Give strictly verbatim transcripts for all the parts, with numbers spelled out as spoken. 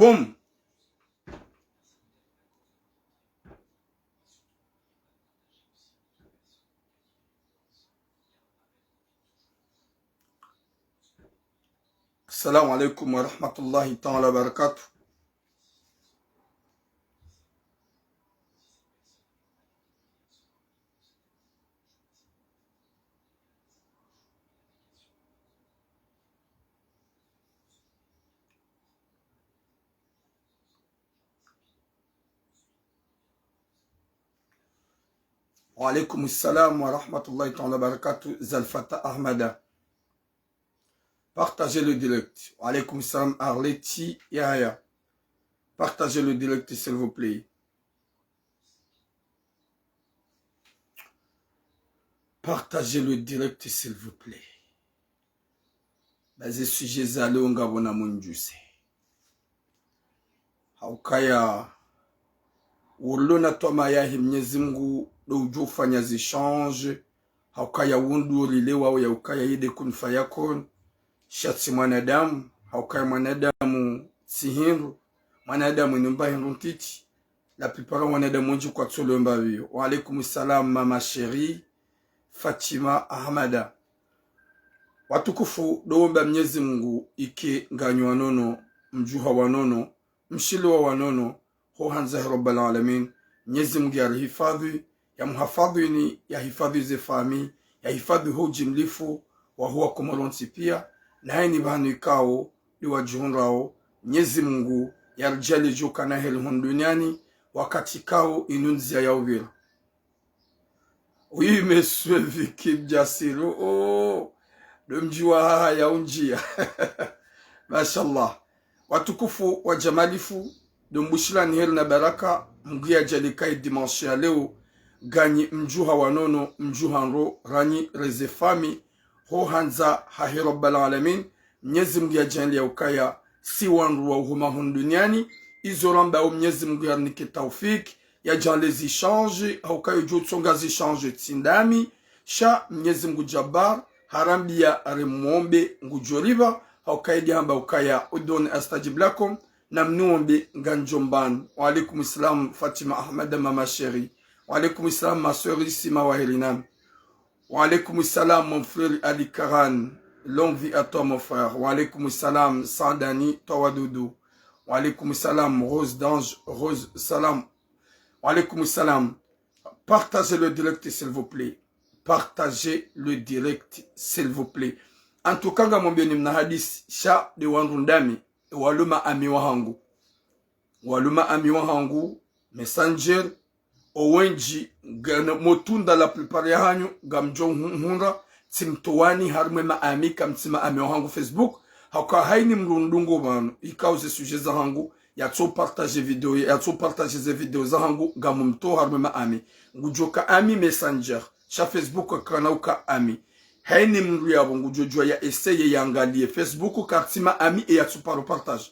Boum. Assalamu alaikum wa rahmatullahi ta'ala wa barakatuh. Wa alaikum salam wa rahmatullahi ta'ala wa barakatuh, Zalfata Ahmada. Partagez le direct. Wa alaikum salam, Arleti Yahya. Partagez le direct, s'il vous plaît. Partagez le direct, s'il vous plaît. Ba ze sujet za leo ngapvo na mundjuse. Haukaya, wolo na twamaya yahe Mnyezi Mungu, ndo udjo ufanya zi change. Haukaya wundru rilewao ya ukaya yende kun fayakun. Sha tsi mwanadamu, haukaya mwanadamu tsi hindru. Mwanadamu ni mba hindru ntiti. La plupart wanadamu wendji kwatsu lomba pviyo. Wa alaikum salam, mama chérie, Fatima Ahmada. Watukufu, ndo womba Mnyezi Mungu ike nganyi wa nono, mdjuha wa nono, mshiliwa wa nono, ho handza he Rabbal Alamin. Mnyezi Mungu ya rihifadhwi, ya muhafadhwini, ya hifadhwi ze fami, ya hifadhwi ho ujimlifu wa huwa Komoro ntsi pia, na hayini pvanu ikao, ndo wadjihundrao. Mnyezi Mungu ya ridjaanlie djo kana heri hunu duniani, wakati ikao inu ndzia ya upvira. Oui, monsieur Vicky Mdjasiru. Oh, ndo mdji wa haha ya undjia. Mashallah. Watukufu wa djamalifu, ndo mbushilani heri na baraka, Mungu ya djaanlie kayi dimanche ya leo, nganyi mdjuha wa nono, mdjuha ndro, ranyi reze fami, ho handza hahe Rabbal Alamin. Mnyezi Mungu ya djaanlie ya ukaya si wandru wa uhuma hunu duniani, izo rambao Mnyezi Mungu ya rinike taufik, ya djaanlie zi change, haukaya udjo utsonga zi change tsi ndami, sha Mnyezi Mungu Jabbar, harambia rimwombe ngudjo ripva, haukaya ndo hamba ukaya, ud'uni astajib lakum, na mniombe ngamdjo mpvani. Wa alaikum salam, Fatima Ahmada, mama chérie. Wa alaikum salam, ma sœur Isima wa heri nami. Wa alaikum salam, mon frère Ali Karan. Longue vie à toi, mon frère. Wa alaikum salam, Sandani Tawadoudou. Wa alaikum salam, Rose d'Ange, Rose Salam. Wa alaikum salam. Partagez le direct, s'il vous plaît. Partagez le direct, s'il vous plaît. En tout cas, ngamwambioni mna hadisi, sha ndo wandru ndami, walo ma amis wa hangu. Walo ma amis wa hangu, Messenger, owendji, ngana motunda la plupart ya hanyu, ngamdjo hu-, hundra, tsi mtowani harumwa ma amis, kamtsi ma amis wa hangu Facebook, hauka hayini mdru ndungo pvanu, ikao ze sujet za hangu, yatso partager video, yatso partager ze video za hangu, ngamumtoa harumwa ma amis. Ngudjoka ami Messenger, sha Facebook kana uka ami. Hayini mdru yapvo ngudjodjuwa ya essayer yangalie Facebook, kartsi ma amis, e yatso paro partager.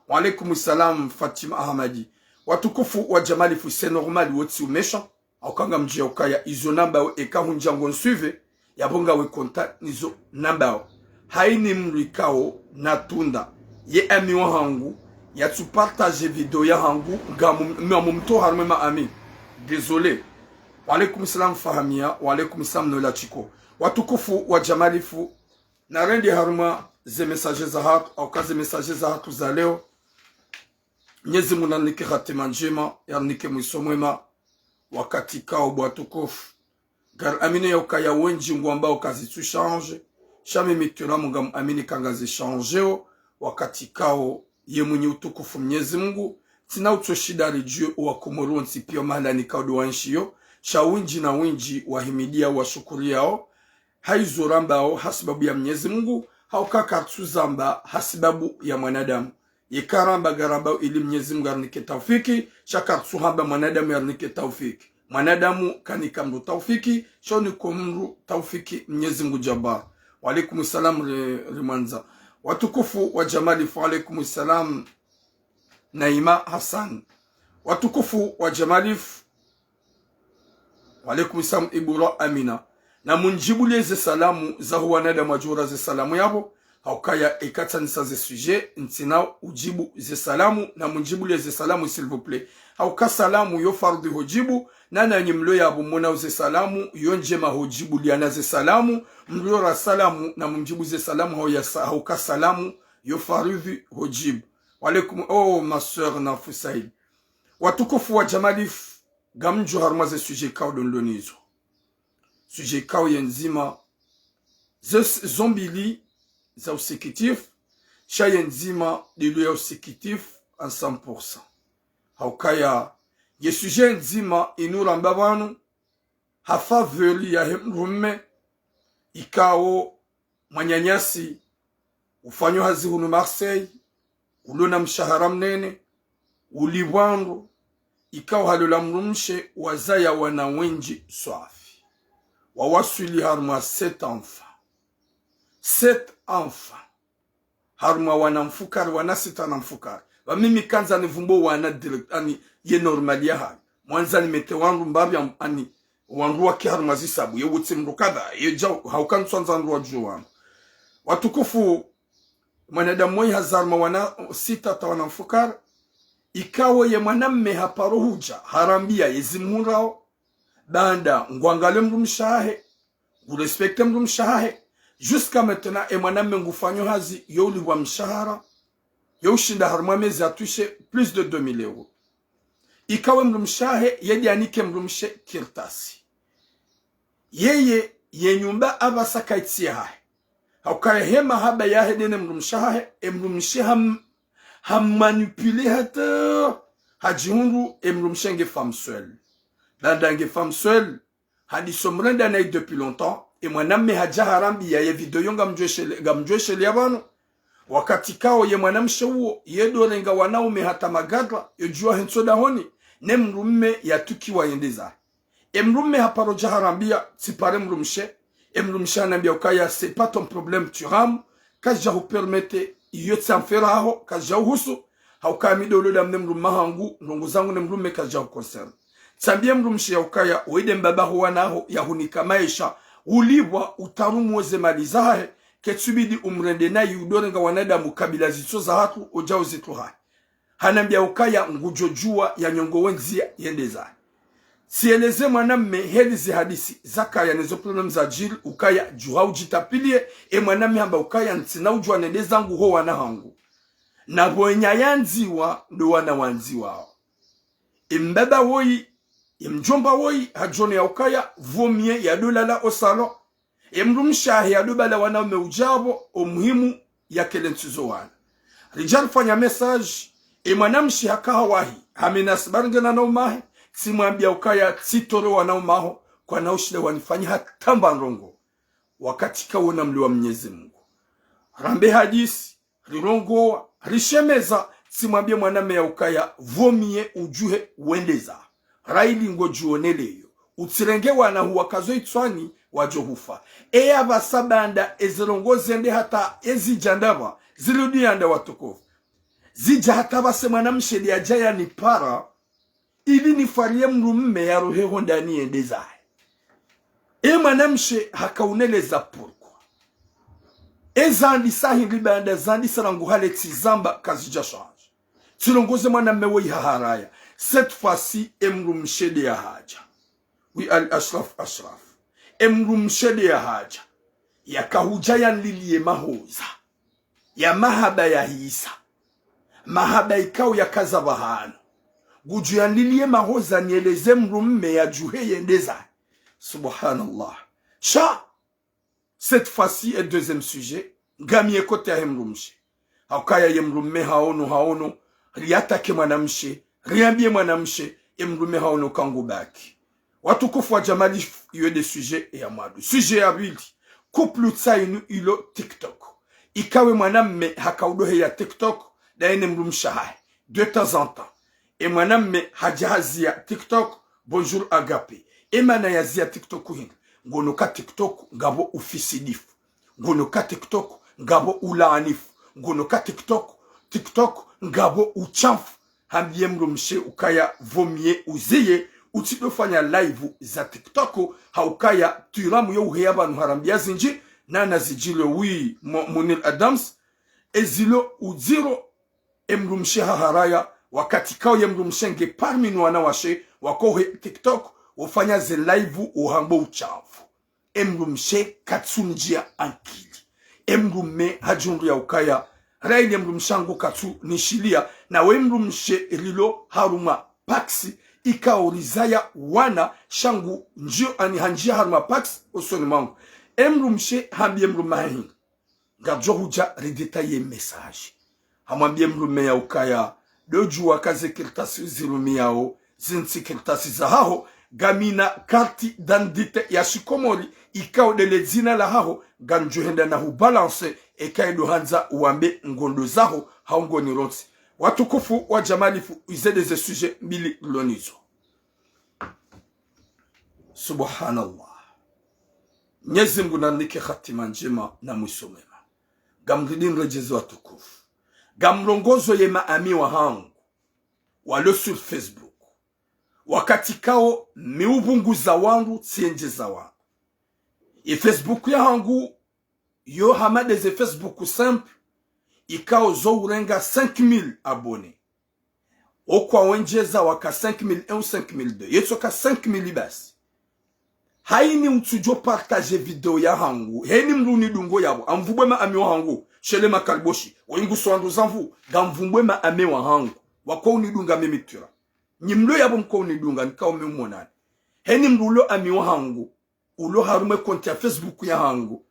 Wa alaikum salam, Fatima Ahmadi. Watukufu wa djamalifu, c'est normal, wo tsi u méchant. Hauka ngamdjuwa ukaya izo nambao eka hundja ngo nisuivre, yapvo ngawe content nizo nambao. Hayini mdru ikao natunda, ye ami wa hangu, yatsu partager video ya hangu, ngamu-, ngamumtoa harumwa ma amis. Désolé. Wa alaikum salam Fahamia, wa alaikum salam Nola Chiko. Watukufu wa djamalifu, narende harumwa ze message za hatru, hauka ze message za hatru za leo. Mnyezi Mungu narinike hatima ndjema, yarinike mwiso mwema, wakati ikao bo watukufu. Ngari amini ya ukaya wendji ngwambao kazitsu change, sha mimi turamu ngam amini ka ngazi changeo, wakati ikao ye mwinyi utukufu Mnyezi Mungu, tsina utso shinda ridjuwe owa Komoro wontsi pia mahalani ikao ndo waenshio, sha wendji na wendji wahimidiao, washukuriao, haizo rambao hasibabu ya Mnyezi Mungu, hauka kartsu zamba hasibabu ya mwanadamu. Yeka ramba ngarambao ili Mnyezi Mungu yarinike taufiki, sha kartsu hamba mwanadamu yarinike taufiki. Mwanadamu kanika mdru taufiki, sha unika mdru taufiki Mnyezi Mungu Jabbar. Wa alaikum salam Ri-, Rimwanza. Watukufu wa djamalifu, wa alaikum salam Naima Hassan. Watukufu wa djamalifu, wa alaikum salam Ibura Amina. Na mundjibulie ze salamu zaho wanadamu wadjora ze salamu yapvo. Haukaya eka tsanisa ze sujet, ntsina udjibu ze salamu, na mundjibulie ze salamu, s'il vous plaît. Hauka salamu yo fardhwi hodjibu, na nanyi mlo yapvo mona ze salamu, yo ndjema hodjibuliana ze salamu, mlo ra salamu, na mundjibu ze salamu, hau ya sa-, hauka salamu yo fardhwi hodjibu. Wa alaikum, oh, ma sœur Nafusail. Watukufu wa Jamalif, ngamdjo harumwa ze sujet kao ndo nilo nazo. Sujet kao ye ndzima, ze s-, zo mbili za usikitif, sha ye ndzima ndilo ya usikitif à cent pour cent. Haukaya, ye sujet ndzima inu ramba pvanu, ha faveur yahe mdrume, ikao mwananyasi, ufanyo hazi hunu Marseille, ulo na mshahara mnene, ulipvwa ndro, ikao halola mdrumshe wazaya wana wendji swafi. Wawaswili harumwa sept enfants. Sept enfants. Harumwa wana mfukare, wana sita na mfukare. Pva mimi kandza nivumbo wana direct, ani ye normal yahayo. Mwandza nimete wandru mbapvi am-, ani wandru waki harumwa zisabu, ye utsi mdru kadha, ye djau, hauka ntswandza wandru wadjuwe wandru. Watukufu, mwanadamu mwenyi hazarumwa wana sita hata wana mfukare, ikao ye mwanamme haparo hudja, harambia yezi mhundrao, baanda ngwangalie mdrumshe wahahe, ngu respecte mdrumshe wahahe. Jusqu'à maintenant, e mwanamme ngufanyo hazi yo ulipvwa mshahara, yo ushinda harumwa mezi atwishe plus de deux mille euros. Ikao e mdrumshe wahahe, ye ndiye anike mdrumshe kartasi. Yeye, ye nyumba apvasa kaitsi yahahe. Haukaya he mahaba yahe ndene mdrumshe wahahe, e mdrumshe ham-, hammanipule hata hadjihundru e mdrumshe nge femme seule. Baanda nge femme seule, hadiso mrenda nayi depuis longtemps, e mwanamme hadja harambia ye video yo ngamdjweshele-, ngamdjweshelea pvanu. Wakati kao ye mwanamshe uwo, ye ndo renga wanaume hata magadra, yo djuwa hentso dahoni, ne mdrume yatukiwa yende zahe. E mdrume haparo dja harambia, tsipare mdrumshe, e mdrumshe hanambia ukaya, c'est pas ton problème, tu rames, kazidja hupermettre, iyo tsi affaire yaho, kazidja uhusu, hauka mi ndo ulo damu ne mdrume wahangu, ndrongo zangu ne mdrume kazidja huconcerne. Tsambie mdrumshe ya ukaya, wende mbaba ho wana waho, yahunika maesha, ulipvwa utarumu weze mali zahahe, ketsubidi umrende nayi udo renga wanadamu kabila zitso zahatru, odja uzitru hahe. Hanambia ukaya ngudjo djuwa yanyongowe ndzia yende zahe. Tsieleze mwanamme heli ze hadisi zakaya nezo problème zadjiri ukaya djuha udjitapilie, e mwanamme hamba ukaya ntsina udjuwa nende zangu ho wana wahangu. Na pvo enya yandziwa ndo wana wandziwao. E mbaba woyi, e mdjomba woyi, hadjone ya ukaya, vaut mieux yado lala o salon. E mdrumshe wahahe yado bala wanaume udja pvo, o muhimu yakele ntsizo wana. Ridja rifanya message, e mwanamshe haka hawahi, hamenasi barenge na wanaume wahe, tsimwambia ukaya, tsitoro wanaume waho, kwana ushinda wanifanya hata mba ndrongo. Wakati kawona mle wa Mnyezi Mungu. Rambe hadisi, rirongowa, rishemeza, tsimwambie mwanamme ya ukaya, vaut mieux udjuhe wende zaho. Rahili ngodjioneleyo. Utsirenge wana huwakazo itswani, wadjo hufa. Eya pvasa baanda, eze ndrongo zende hata ezidja ndapva, zirudi yanda watukufu. Zidja hata pvase mwanamshe ndi yadja yanipara, ili nifariye mdrume yarohe ho ndani yende zahe. E mwanamshe hakauneleza pourquoi. E zandisa hindri baanda zandisa rangu hale tsizamba kazidja change. Tsirongoze mwanamme woyi haharaya. Cette fois-ci, e mdrumshe nde yahadja. Oui, Al Ashraf Ashraf. E mdrumshe nde yahadja. Yakahudja yanliliye mahoza. Ya mahaba yahisa. Mahaba ikao yakaza pvahanu. Ngudjo yanliliye mahoza nieleze mdrume yadjuhe yende zahe. Subhanallah. Sha, cette fois-ci, e deuxième sujet, ngami ye côté yahe mdrumshe. Haukaya ye mdrume haono, haono, riattaque mwanamshe, riambie mwanamshe, e mdrume haono kangubaki. Watukufu wa Jamalif, iyo nde sujet ya mwando. Sujet ya pvili, couple tsainu ilo TikTok. Ikawe mwanamme hakaudoheya TikTok, ndaye ne mdrumshe wahahe, de temps en temps. E mwanamme hadja haziya TikTok, bonjour Agape. E mana yaziya TikTok hindri? Ngono ka TikTok, ngapvo ufisidifu. Ngono ka TikTok, ngapvo ulaanifu. Ngono ka TikTok, TikTok, ngapvo uchamfu. Hambiye mdrumshe ukaya vaut mieux uziye, utsidofanya live za TikTok, haukaya turamu yo uheya pvanu harambia zindji, nana zidjilo wi Mo-, Munir Adams, ezilo udziro, emdrumshe haharaya, wakati kao yemdrumshe nge parmi no wanawashe, wakohe TikTok, ufanya ze live uhamba ushavu. Emdrumshe katsunidjia ankili. Emdrume hadjihundru ya ukaya, raili emdrumshe hangu katsunishiliya, na we mdrumshe rilo harumwa Pacs, ikao rizaya wana shangu ndjio ani handjia harumwa Pacs, osoni mwangu. Emdrumshe hambiye mdrume hahinga. Ngadjo hudja ridétailler message. Hamwambiye mdrume ya ukaya, dodjuwa ka ze kartasi uzirumiyao, zintsi kartasi zahaho, ngamina carte d'identité ya shikomori, ikao ndele dzina lahaho, ngamdjo henda na hu balance, eka ido handza wambe ngondo zaho, hau ngonirontsi. Watukufu wa djamalifu, ize nde ze sujet mbili lonizo. Subhanallah. Mnyezi Mngu nanike hatima ndjema na mwiso mwema. Ngamridini redjezi watukufu. Ngamrongozo ye maami wahangu walo sur Facebook. Wakati kao mi upvunguza wandru, tsiendjeza wandru. Ye Facebook yahangu yo hama nde ze Facebook simple, ikao zo urenga cinq mille abonnés. Okwa wendjeza waka cinq mille un ou cinq mille deux. Yetsoka cinq mille basi. Haini utsudjo partager video yahangu. Heni mdru unidungo yapvo. Ngamvumbwe maami wahangu. Shele makaliboshi. Wenguso wandru zamvu. Ngamvumbwe maami wahangu. Wako unidunga mimi tura. Nyi mlo yapvo mko unidunga. Nikao mi umonani. Heni mdru ulo ami wahangu. Ulo harumwa e compte ya Facebook yahangu.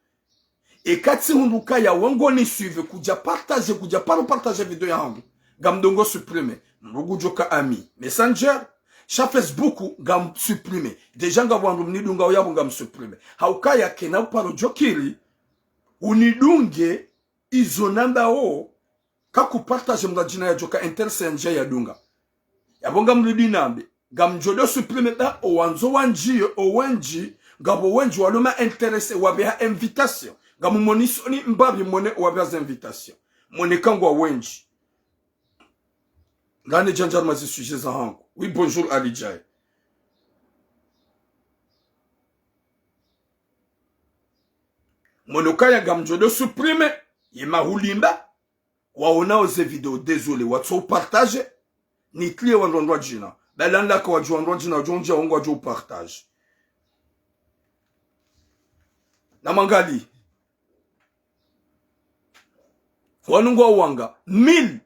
Eka tsihundru kaya wengoni suivre kudja partager, kudja paro partager video yahangu. Ngamdongo supprimer. Mdru ngudjoka ami. Messenger. Sha Facebook ngam supprimer. Déjà ngapvo wandru mnidunga yapvo ngam supprimer. Haukaya kena uparo djokiri. Unidunge izo namba o. Kaku partager mdru adjina yadjoka intéressé yandjia yadunga. Yapvo ngamridi nambe. Ngamdjo do supprimer ba owandzo wandjie owendji, ngapvo wendji walo ma intéressé wapveha invitation. Ngamumonisoni mbapvi mone owapveha ze invitation. Mone kangwa wendji. Ngani djandja harumwa ze sujet zahangu. Oui, bonjour, Ali Jai. Mone ukaya ngamdjo do supprimer, ye mahulimba. Waonao ze video, désolé, watso upartager. Nitlie wandru wandru adjina. Bala nlaka wadjo wandru adjina, wadjo ndjia wangu wadjo upartager. Na mangali. Wanu ngwawanga mille.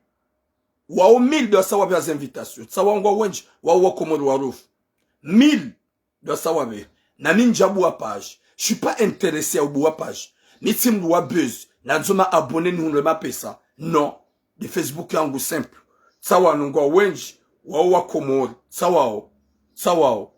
Wao mille ndo wasa wapveha ze invitation. Tsawa ngwa wendji, wao wakomori warufu. Mille. Ndo wasa wapveha. Nami ndjabuwa page. Je suis pas intéressé ya ubuwa page. Mi tsi mdru wa buzz. Nandzo ma abonnés nihundre mapesa. Non. Nde Facebook yahangu simple. Tsawa wanu ngwa wendji. Wao wakomori. Tsawao. Tsawao.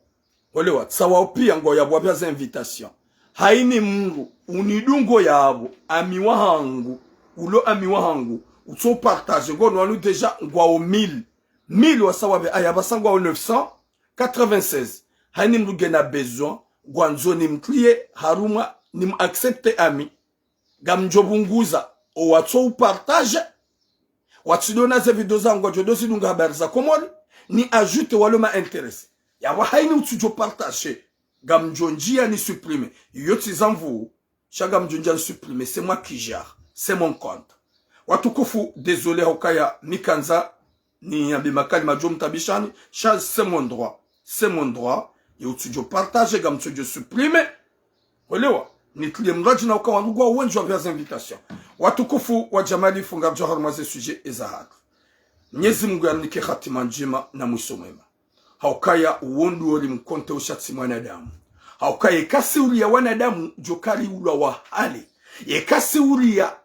Olewa. Tsawao pia ngwao yapvo wapveha ze invitation. Haini mdru. Unidungo yapvo. Ami wahangu. Ulo ami wahangu. Utso partager. Ngono wanu déjà ngwao mille. Mille wasa wapveha. Aya pvasa ngwao neuf cent. Quatre-vingt-seize. Haini mdru ngena besoin, ngwandzo nimtlie harumwa, nimu accepter ami. Ngamdjo pvunguza, owatso upartager. Watsidona ze video zangu, wadjo do zidunga habari za Komori, ni ajouter walo ma intéressé. Yapvo haini utsudjo partager. Ngamdjo ndjia ni supprimer. Iyo tsi zamvu. Sha ngamdjo ndjia ni supprimer, c'est moi qui gère, c'est mon compte. Watukufu, désolé haukaya mi kandza niyambe makalima djo mtabishani, sha c'est mon droit, c'est mon droit. Ye utsudjo partager, ngamtsudjo supprimer. Olewa, nitlie mdru adjina uka wanu ngwa wendji wapveha ze invitation. Watukufu wa djamalifu, ngaridjo harumwa ze sujet eza hatru. Mnyezi Mngu yanike hatima ndjema na mwiso mwema. Haukaya wo ndo ori mkonte ushatsi mwanadamu. Haukaya eka si uri ya wanadamu, djo kari ulwa wa hale. Eka si uri ya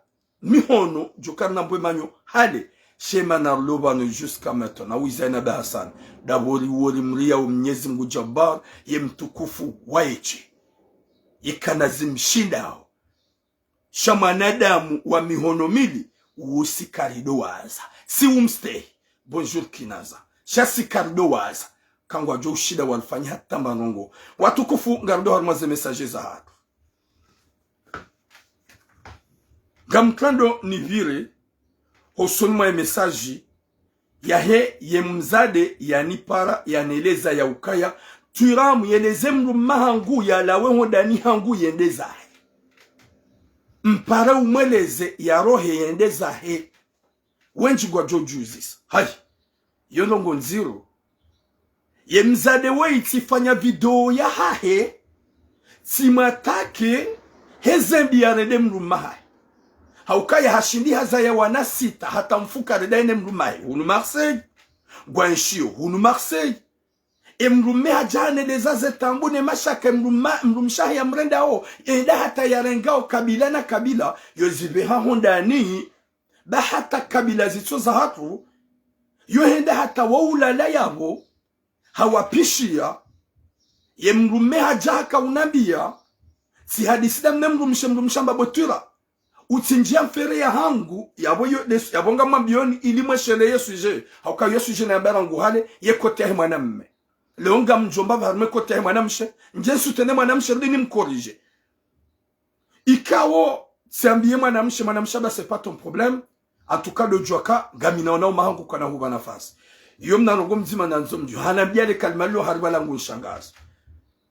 mihono, djo kari nambwe manyo hale. Shema na lobano jusqu'à maintenant. Na wiza ina da Hassan. Dabori wori mria wo Mnyezi Mngu Jabbar, ye mtukufu wa eche. Ye kana zimshindao. Sha mwanadamu wa mihono mili, uwo si karido waza. Si umstehi. Bonjour Kinaza. Sha si karido waza. Kangwadjo ushinda walifanya hata mba nongo. Watukufu, ngarido harumwa ze message za hatru. Ngamtrando nipvire, hosoni mwa ye message, yahe ye mzade yanipara yaneleza ya ukaya, Twiramu yeleze mdru mma hangu yalawe hondani hangu yende zahe. Mpare umweleze yarohe yende zahe. Wendji ngwadjo djuzisa. Hayi. Yo ndrongo ndziro. Ye mdzadze woyi tsifanya video yahahe, tsimwatake, he zembi yarende mdrume hahe. Haukaya hashindi hazaya wana sita, hata mfukare daye ne mdrume hahe. Hunu Marseille. Ngwaenshio, hunu Marseille. E mdrume hadja haneleza ze taabu ne mashaka, e mdrume, mdrumshe hahe yamrendao, enda hata yarengao kabila na kabila, yo zipveha hondani, ba hata kabila zitso zahatru, yo henda hata wo ulala yapvo, hawapishia, ye mdrume hadja haka unambia, tsihadisi damu ne mdrumshe, mdrumshe hamba botwira. Utsindjia mfere yahangu, yapvo yo des-, yapvo ngamwambioni ili mweshelee ye sujet. Hauka yo sujet nayamba rangu hale, ye côté yahe mwanamme. Leo ngamdjomba pvaharumwa ye côté yahe mwanamshe, ndje nsoutenir mwanamshe, ili nimcorriger. Ikao, tsiambiye mwanamshe, mwanamshe hamba c'est pas ton problème. En tout cas, ndo djuwa ka, ngamina wana ume hangu kana hupva nafasi. Yo mna ndrongo mdzima nandzo mdjuwe. Hanambia le kalima lilo haripva langu nishangaza.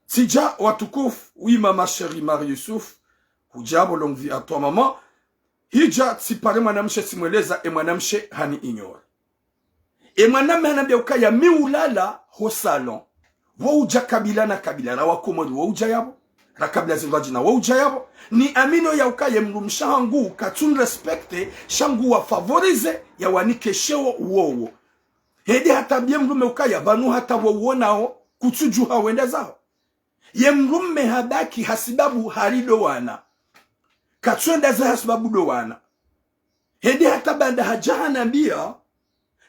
Tsidja watukufu, oui, maman chérie Marie Youssouf, hudja pvo longue vie à toi, maman. Hidja tsipare mwanamshe tsimweleza e mwanamshe hani ignorer. E mwanamme hanambia ukaya mi ulala ho salon. Wo udja kabila na kabila, ra Wakomori wo udja yapvo, ra kabila zindru wadjina wo udja yapvo. Niamino ya ukaya mdrumshe hangu katsu nirespecter, sha ngu wafavoriser, yawanike sheo wowo. Hende hata hambie mdrume ukaya pvanu hata wo uonao, kutsudjuha wenda zaho. Ye mdrume habaki hasibabu hari ndo wana. Katsuenda zahe hasibabu ndo wana. Hende hata baanda hadja hanambia,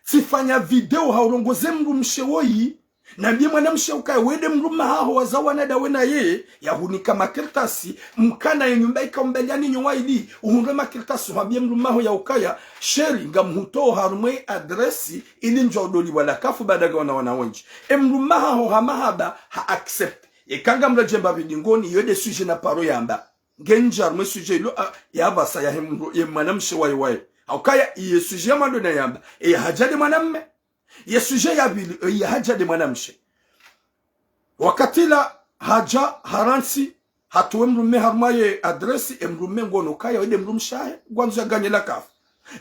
tsifanya video ha urongoze mdrumshe woyi, nambie mwanamshe ukaya wende mdrume haho waza wana ndawe naye, yahunika makartasi, mkana ye nyumba ikao mbaliani nyo waili, uhundre makartasi, uhambie mdrume haho ya ukaya, chéri, ngamhutowo harumwa ye adresse, ili ndjo udoliwa la kafu baanda ngawana wana wendji. E mdrume haho ha mahaba, ha accepter. Yeka ngamredjei mbapvi dingoni, yo nde sujet naparo yamba. Ngendji harumwa ye sujet ilo, a, yapvasa yahe mdru, ye mwanamshe waye waye. Haukaya, iye sujet ya mwando nayamba. E ya hadja nde mwanamme. Ye sujet ya pvili, e ya hadja nde mwanamshe. Wakati ula hadja harantsi, hatowe mdrume harumwa ye adresse, e mdrume ngono ukaya, wende mdrumshe hahe, ngwandzo ya gagner la kafu.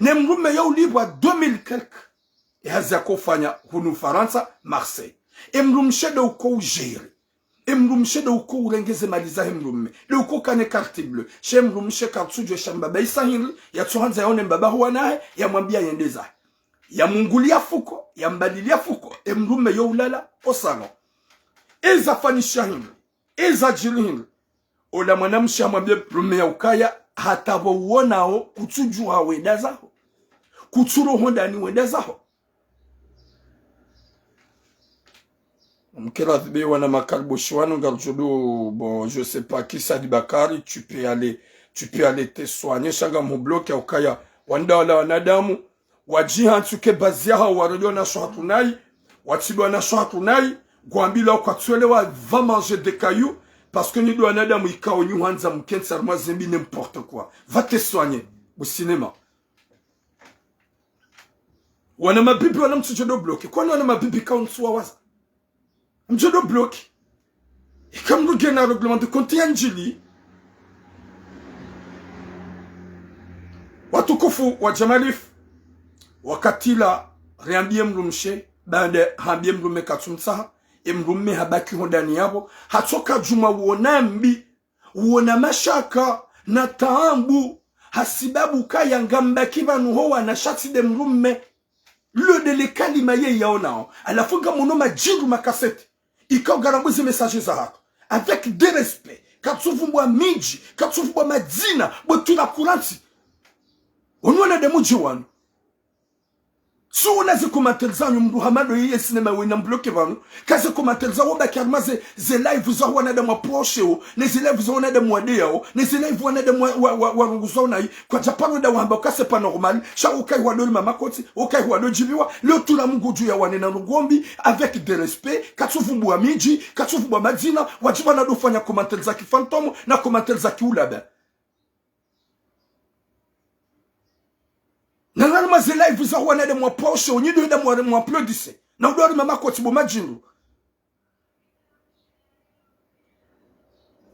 Ne mdrume yo ulipvwa deux mille quelque. E hazi yako ufanya hunu Farantsa, Marseille. E mdrumshe nde uko ugérer. E mdrumshe nde uko urenge ze mali zahe mdrume. Nde uko kana carte bleue. She mdrumshe katsudjuwa sha mbaba isa hindri, yatsuhandza yaone mbaba ho wana hahe, yamwambia yende zahe. Yamungulia fuko, yambalilia fuko, e mdrume yo ulala, ho salon. Eza fanyisha hindri, eza djiri hindri. Ola mwanamshe hamwambia mdrume ya ukaya, hata pvo uonao, kutsudjuha wenda zaho. Kutsuroho ndani wenda zaho. Mkiradhi be wana makariboshi wanu ngarudjo do, bon, je sais pas qui ça dit Bakari, tu peux aller, tu peux aller te soigner, sha ngamhubloquer ukaya, wanda wala wanadamu, wadjihantsu ke bazi yahawo waredwa na shwatu nayi, watsidwa na shwatu nayi, ngwambilwa kwatsuelewa va manger des cailloux, parce que nyi ndo wanadamu ikao nyi hwandza mkentsi harumwa zembi n'importe quoi. Va te soigner, au cinéma. Wana mabibi wala mtsudjo do bloquer. Kwani wana mabibi kao ntsu wawaza? Mdjo do bloquer. Ika mdru ngena règlement de compte ya ndjili. Watukufu wa Jamalif, wakati ula riambie mdrumshe, baanda hambie mdrume katsumtsaha, e mdrume habaki ho ndani yapvo, hatsoka djuma uona mbi, uona mashaka, na taabu, hasibabu kaya ngambaki pvanu ho wana sha tsi nde mdrume. Lo nde le kalima ye yaonao. Halafu ngamono madjindru makaseti. Ikao ngarambuzi message zahatru. Avec des respects. Katsuvumbua midji, katsuvumbua madzina, bo tula kuranti. Wanu wanadamu dje wanu. Tsuona ze commentaires zanyu mdru hama ndo yeye sinema wena mbloquer pvanu. Ka ze commentaires zawo baki harumwa ze, ze live za wanadamu wa proche wo, ne ze live za wanadamu wa deyao, ne ze live wanadamu wa, wa, wa, wa rungu zao nayi. Kwadja paro nda wamba uka c'est pas normal. Sha ukayi hwa do lima makoti, ukayi hwa do djibiwa. Leo tula mngu dju ya wanena ndrongo mbi, avec des respects, katsuvumbua midji, katsuvumbua madzina, wadjiba na do fanya commentaires za ki fantôme, na commentaires za ki ulaba. Na ngani mwa ze live za wanadamu wa proche, unyi ndo enda mwa, mwa applaudisse. Na udo harumwa makoti bo madjindru.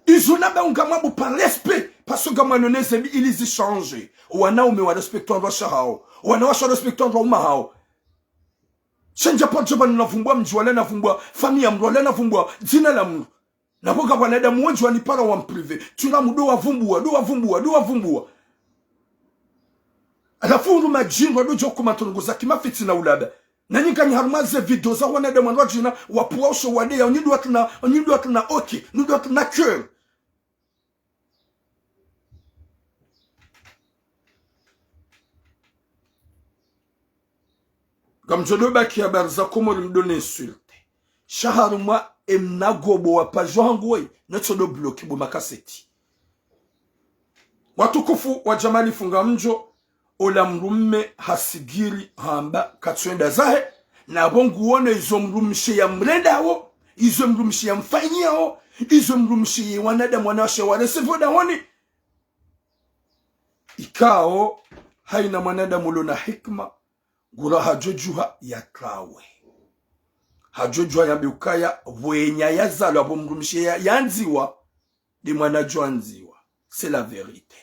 I Zona ba unga mwabu par respect, parce que ngamwanoneze bi ili zi change. Wanaume wa respecte wandru washe hawo. Wanawashe wa respecte wandru waume hawo. Sha ndja pardjo pvanu navumbua mdji wala navumbua famille ya mndru wala navumbua dzina la mndru. Na pvo nga wanadamu wendji wanipara wa mprivé. Tula mndru wavumbua, ndo wavumbua, ndo wavumbua. Halafu unu madjindru ndo djo kuma trongo za kimafitina ulaba. Na nyi nganyi harumwa ze video za wanadamu wandru wadjina, wapvua usho wade ya, nyi ndo watrina, nyi ndo watrina ok, nyi ndo watrina cœur. Ngamdjo ndo baki habari za Komori mdo ni insulte. Sha harumwa emna gobo wa page hangu woyi, netso ndo bloqué bo makaseti. Watukufu wa Jamalifu ngamdjo, ola mdrume hasigiri hamba katsuenda zahe, na pvo nguono izo mdrumshe ya mrendawo, izo mdrumshe ya mfanyiawo, izo mdrumshe ye wanadamu wanawashe wa recevoir dahoni. Ikao, haina mwanadamu ulo na hikima, ngura hadjo djuha ya trawe. Hadjo djuha yambe ukaya, pvwenya yazalwa pvo mdrumshe ya, yandziwa, ndi mwana djo andziwa. C'est la vérité.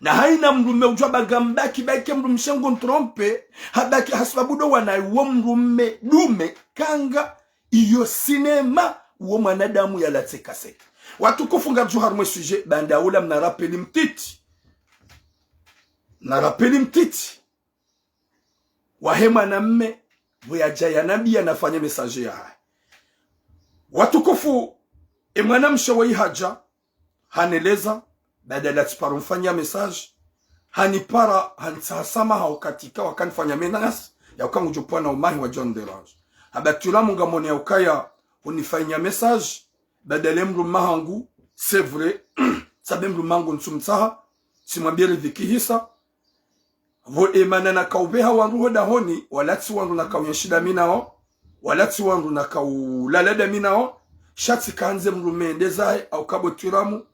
Na haina mdrume udjuwa ba ngambaki, ba ike mdrumshe ngu mtrompe, habaki hasibabu ndo wana wo mdrume, dume, kanga, iyo sinema, wo mwanadamu yala tseka seka. Watukufu ngamdjo harumwa e sujet, banda ula mna rappel mtiti. Mna rappel mtiti. Wahe mwanamme, pvo yadja ya nabi ya nafanya message yahahe. Watukufu, e mwanamshe woyi hadja, haneleza, badala tsiparo mfanya message, hanipara, hanitsaha samaha wakati ka wakanifanya menace, ya uka ngudjo pvwa na umahi wadjo ni dérange. Hamba Twilamu ngamone ya ukaya, hunifanya message, badala e mdrume hangu, c'est vrai, tsabe mdrume hangu ntsumtsaha, tsimwambie ridhiki hisa, pvo emana nakaupveha wandru ho dahoni, wala tsi wandru nakauyenshi dami nawo, wala tsi wandru nakaulala dami nawo, sha tsikandze mdrume ende zahe, au kabo Twilamu,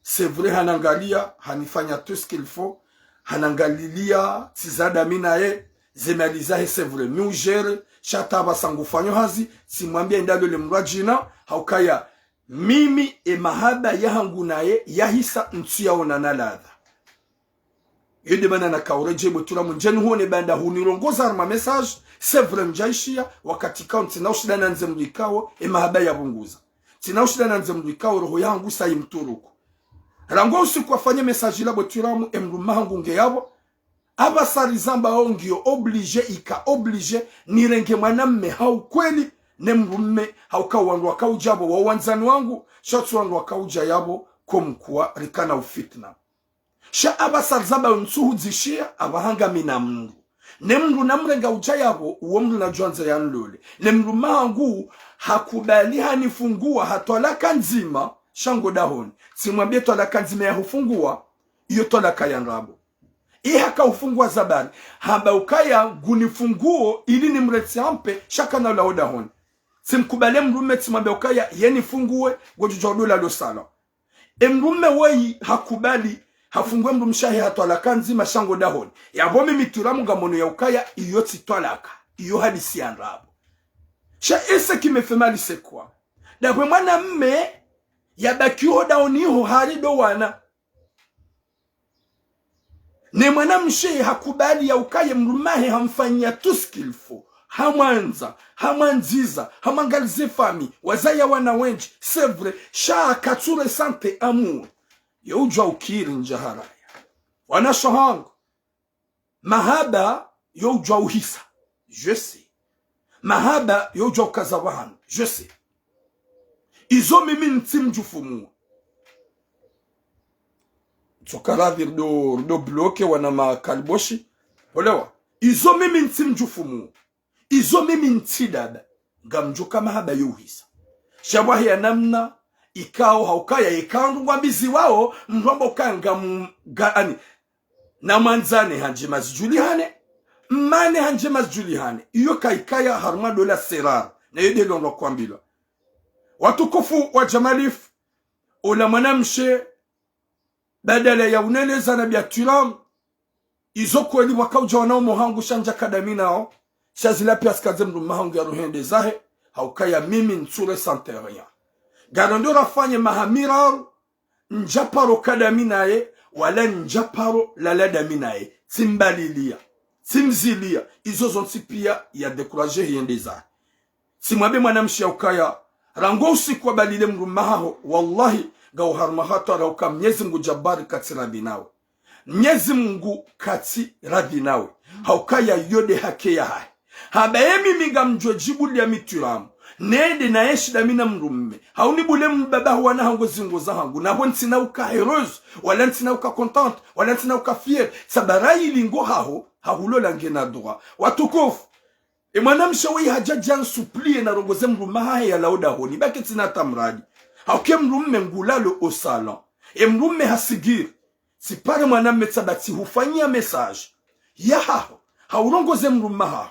c'est vrai hanangalia, hanifanya tout ce qu'il faut, hanangalilia, tsiza dami naye, ze mali zahe c'est vrai, mi ujere, sha taba sangu fanyo hazi, tsimwambia indalo le mdru adjina, haukaya, mimi e mahaba yahangu naye, yahisa ntsu yaona na ladha. Iyo nde mana nakauredjei bo Twilamu ndjeni huone banda hunirongoza harumwa message, c'est vrai ndjaishiya, wakati kao ntsina ushida nandze mdru ikao, e mahaba yapvunguza. Ntsina ushida nandze mdru ikao, roho yahangu sa imturuku. Rangu usiku wafanye message ila bo Twilamu, e mdrume hangu nge yapvo. Apvasa rizamba o ngiyo obligé, ika obligé, nirenge mwanamme ha ukweli, ne mdrume, hauka wandru wakaudja pvo, wa wandzani wangu, sha tsi wandru wakaudja yapvo, comme quoi rikana ufitna. Sha apvasa rizamba ntsuhu dzishiya, apvaha ngami na mdru. Ne mdru namrenga udja yapvo, uwo mdru nadjo andza yanilole. Ne mdrume hangu, hakubali hanifungua, ha twalaka ndzima, sha ngo dahoni. Tsimwambie twalaka ndzima ya hufungua, iyo twalaka ya ndrabo. Iha kaufungua zabari, hamba ukaya ngunifunguo, ili nimretse ampe, sha kana ula ho dahoni. Tsimkubali mdrume tsimwambie ukaya, yenifungue, ngodjo djuwa udola lo sala. E mdrume woyi hakubali, hafungue mdrumshe wahe ha twalaka ndzima sha ngo dahoni. Yapvo mimi Twilamu ngamono ya ukaya, iyo tsi twalaka, iyo hadisi ya ndrabo. Sha, et ce qui me fait mal, c'est quoi? Dapvwe mwanamme, yabaki ho dahoni ho hari ndo wana. Ne mwanamshe hakubali ya ukaya mdrume wahe hamfanyia tout ce qu'il faut. Hamwandza, hamwandziza, hamwangalize famille, wazaya wana wendji, c'est vrai, sha katsu ressentir amour. Yo udjuwa ukiri ndjaharaya. Wanashe wahangu. Mahaba yo udjuwa uhisa. Je sais. Mahaba yo udjuwa ukaza pvahanu. Je sais. Izo mimi ntsi mdjufumuo. Ntsoka radhi rido, rido bloqué wana makaliboshi. Olewa. Izo mimi ntsi mdjufumuo. Izo mimi ntsi dada. Ngamdjuka mahaba yo uhisa. Sha pvwahe ya namna, ikao haukaya, ikao ndrongwa mbizi wao, mdru amba ukaya ngam-, nga-, ani, namwandzane handje mazidjulihane, mmane handje mazidjulihane. Iyo kayikaya harumwa ndola serara. Na iyo nde londrwa kwambilwa. Watukufu wa Jamalifu, ola mwanamshe, badala ya uneleza na bia Twilamu, izo kweli wakaudja wanaume hangu sha ndjaka dami nawo, sha zila pia zikandze mdrume hangu yaruhe ende zahe, haukaya mimi ntsu ressentir rien. Ngaro ndo rafanye maha miraru, ndjaparo ka dami naye, wala ndjaparo lala dami naye. Tsimbalilia. Tsimzilia. Izo zontsi pia ya décourager yende zahe. Tsimwambe mwanamshe ya ukaya, rangu usiku wabalile mdrume haho, wallahi, ngau harumwa hatwari ya uka Mnyezi Mngu Jabari katsi radhi nawe. Mnyezi Mngu katsi radhi nawe. Haukaya yo nde haki yahahe. Hamba ye mimi ngamdjo djibulia mitwiramu. Nende naye shida mi na mdrume. Haunibule mbaba wana hangu zingo zahangu. Napvo ntsina uka heureuse. Wala ntsina uka contente. Wala ntsina uka fière. Tsaba rayi lingo haho. Hahulola ngena droit. Watukufu. E mwanamshe weyi hadja dja nsuplie narongoze mdrume hahe yalawe dahoni. Ba ketsina tamradi. Hauka e mdrume ngulalo o salon. E mdrume hasigiri. Tsipare mwanamme tsaba tsihufanyia message yahaho, haurongoze mdrume haho,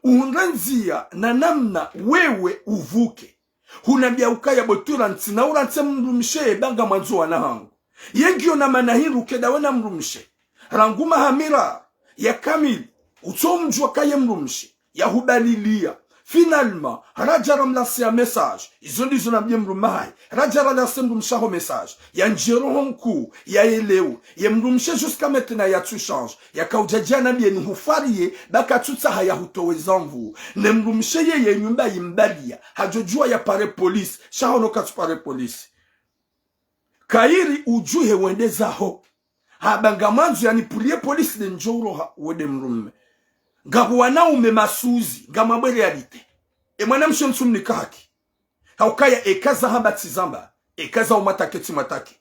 uhundre ndzia na namna wewe uvuke. Hunambia ukaya bo twira ntsina urantse mdrumshe ye ba ngamwandzo wana hangu. Ye ngiyo na mana hindru ke ndawe na mdrumshe rangu maha miraru ya kamili, utso mdjua kaye mdrumshe yahubalilia. Finalement, radja ramlansia message. Izo ndizo nambiye mdrume hahe. Radja ralanse mdrumshe haho message. Yandjie roho nkuu, yaelewe. Ye mdrumshe jusqu'à maintenant yatsu change. Yakaudja dja nambiye nihufariye, ba katsutsaha yahutowe zanvu. Ne mdrumshe yeye nyumba yimbalia. Hadjodjua yapare police. Sha hono katsupare police. Kayiri udjuhe wende zaho. Hamba ngamwandzo yanipvulie police nde ndjo uroha wende mdrume. Ngapvo wanaume masuzi, ngamwambe réalité. E mwanamshe ntsumnika haki. Haukaya eka zahamba tsizamba, eka za umwatake tsimwatake.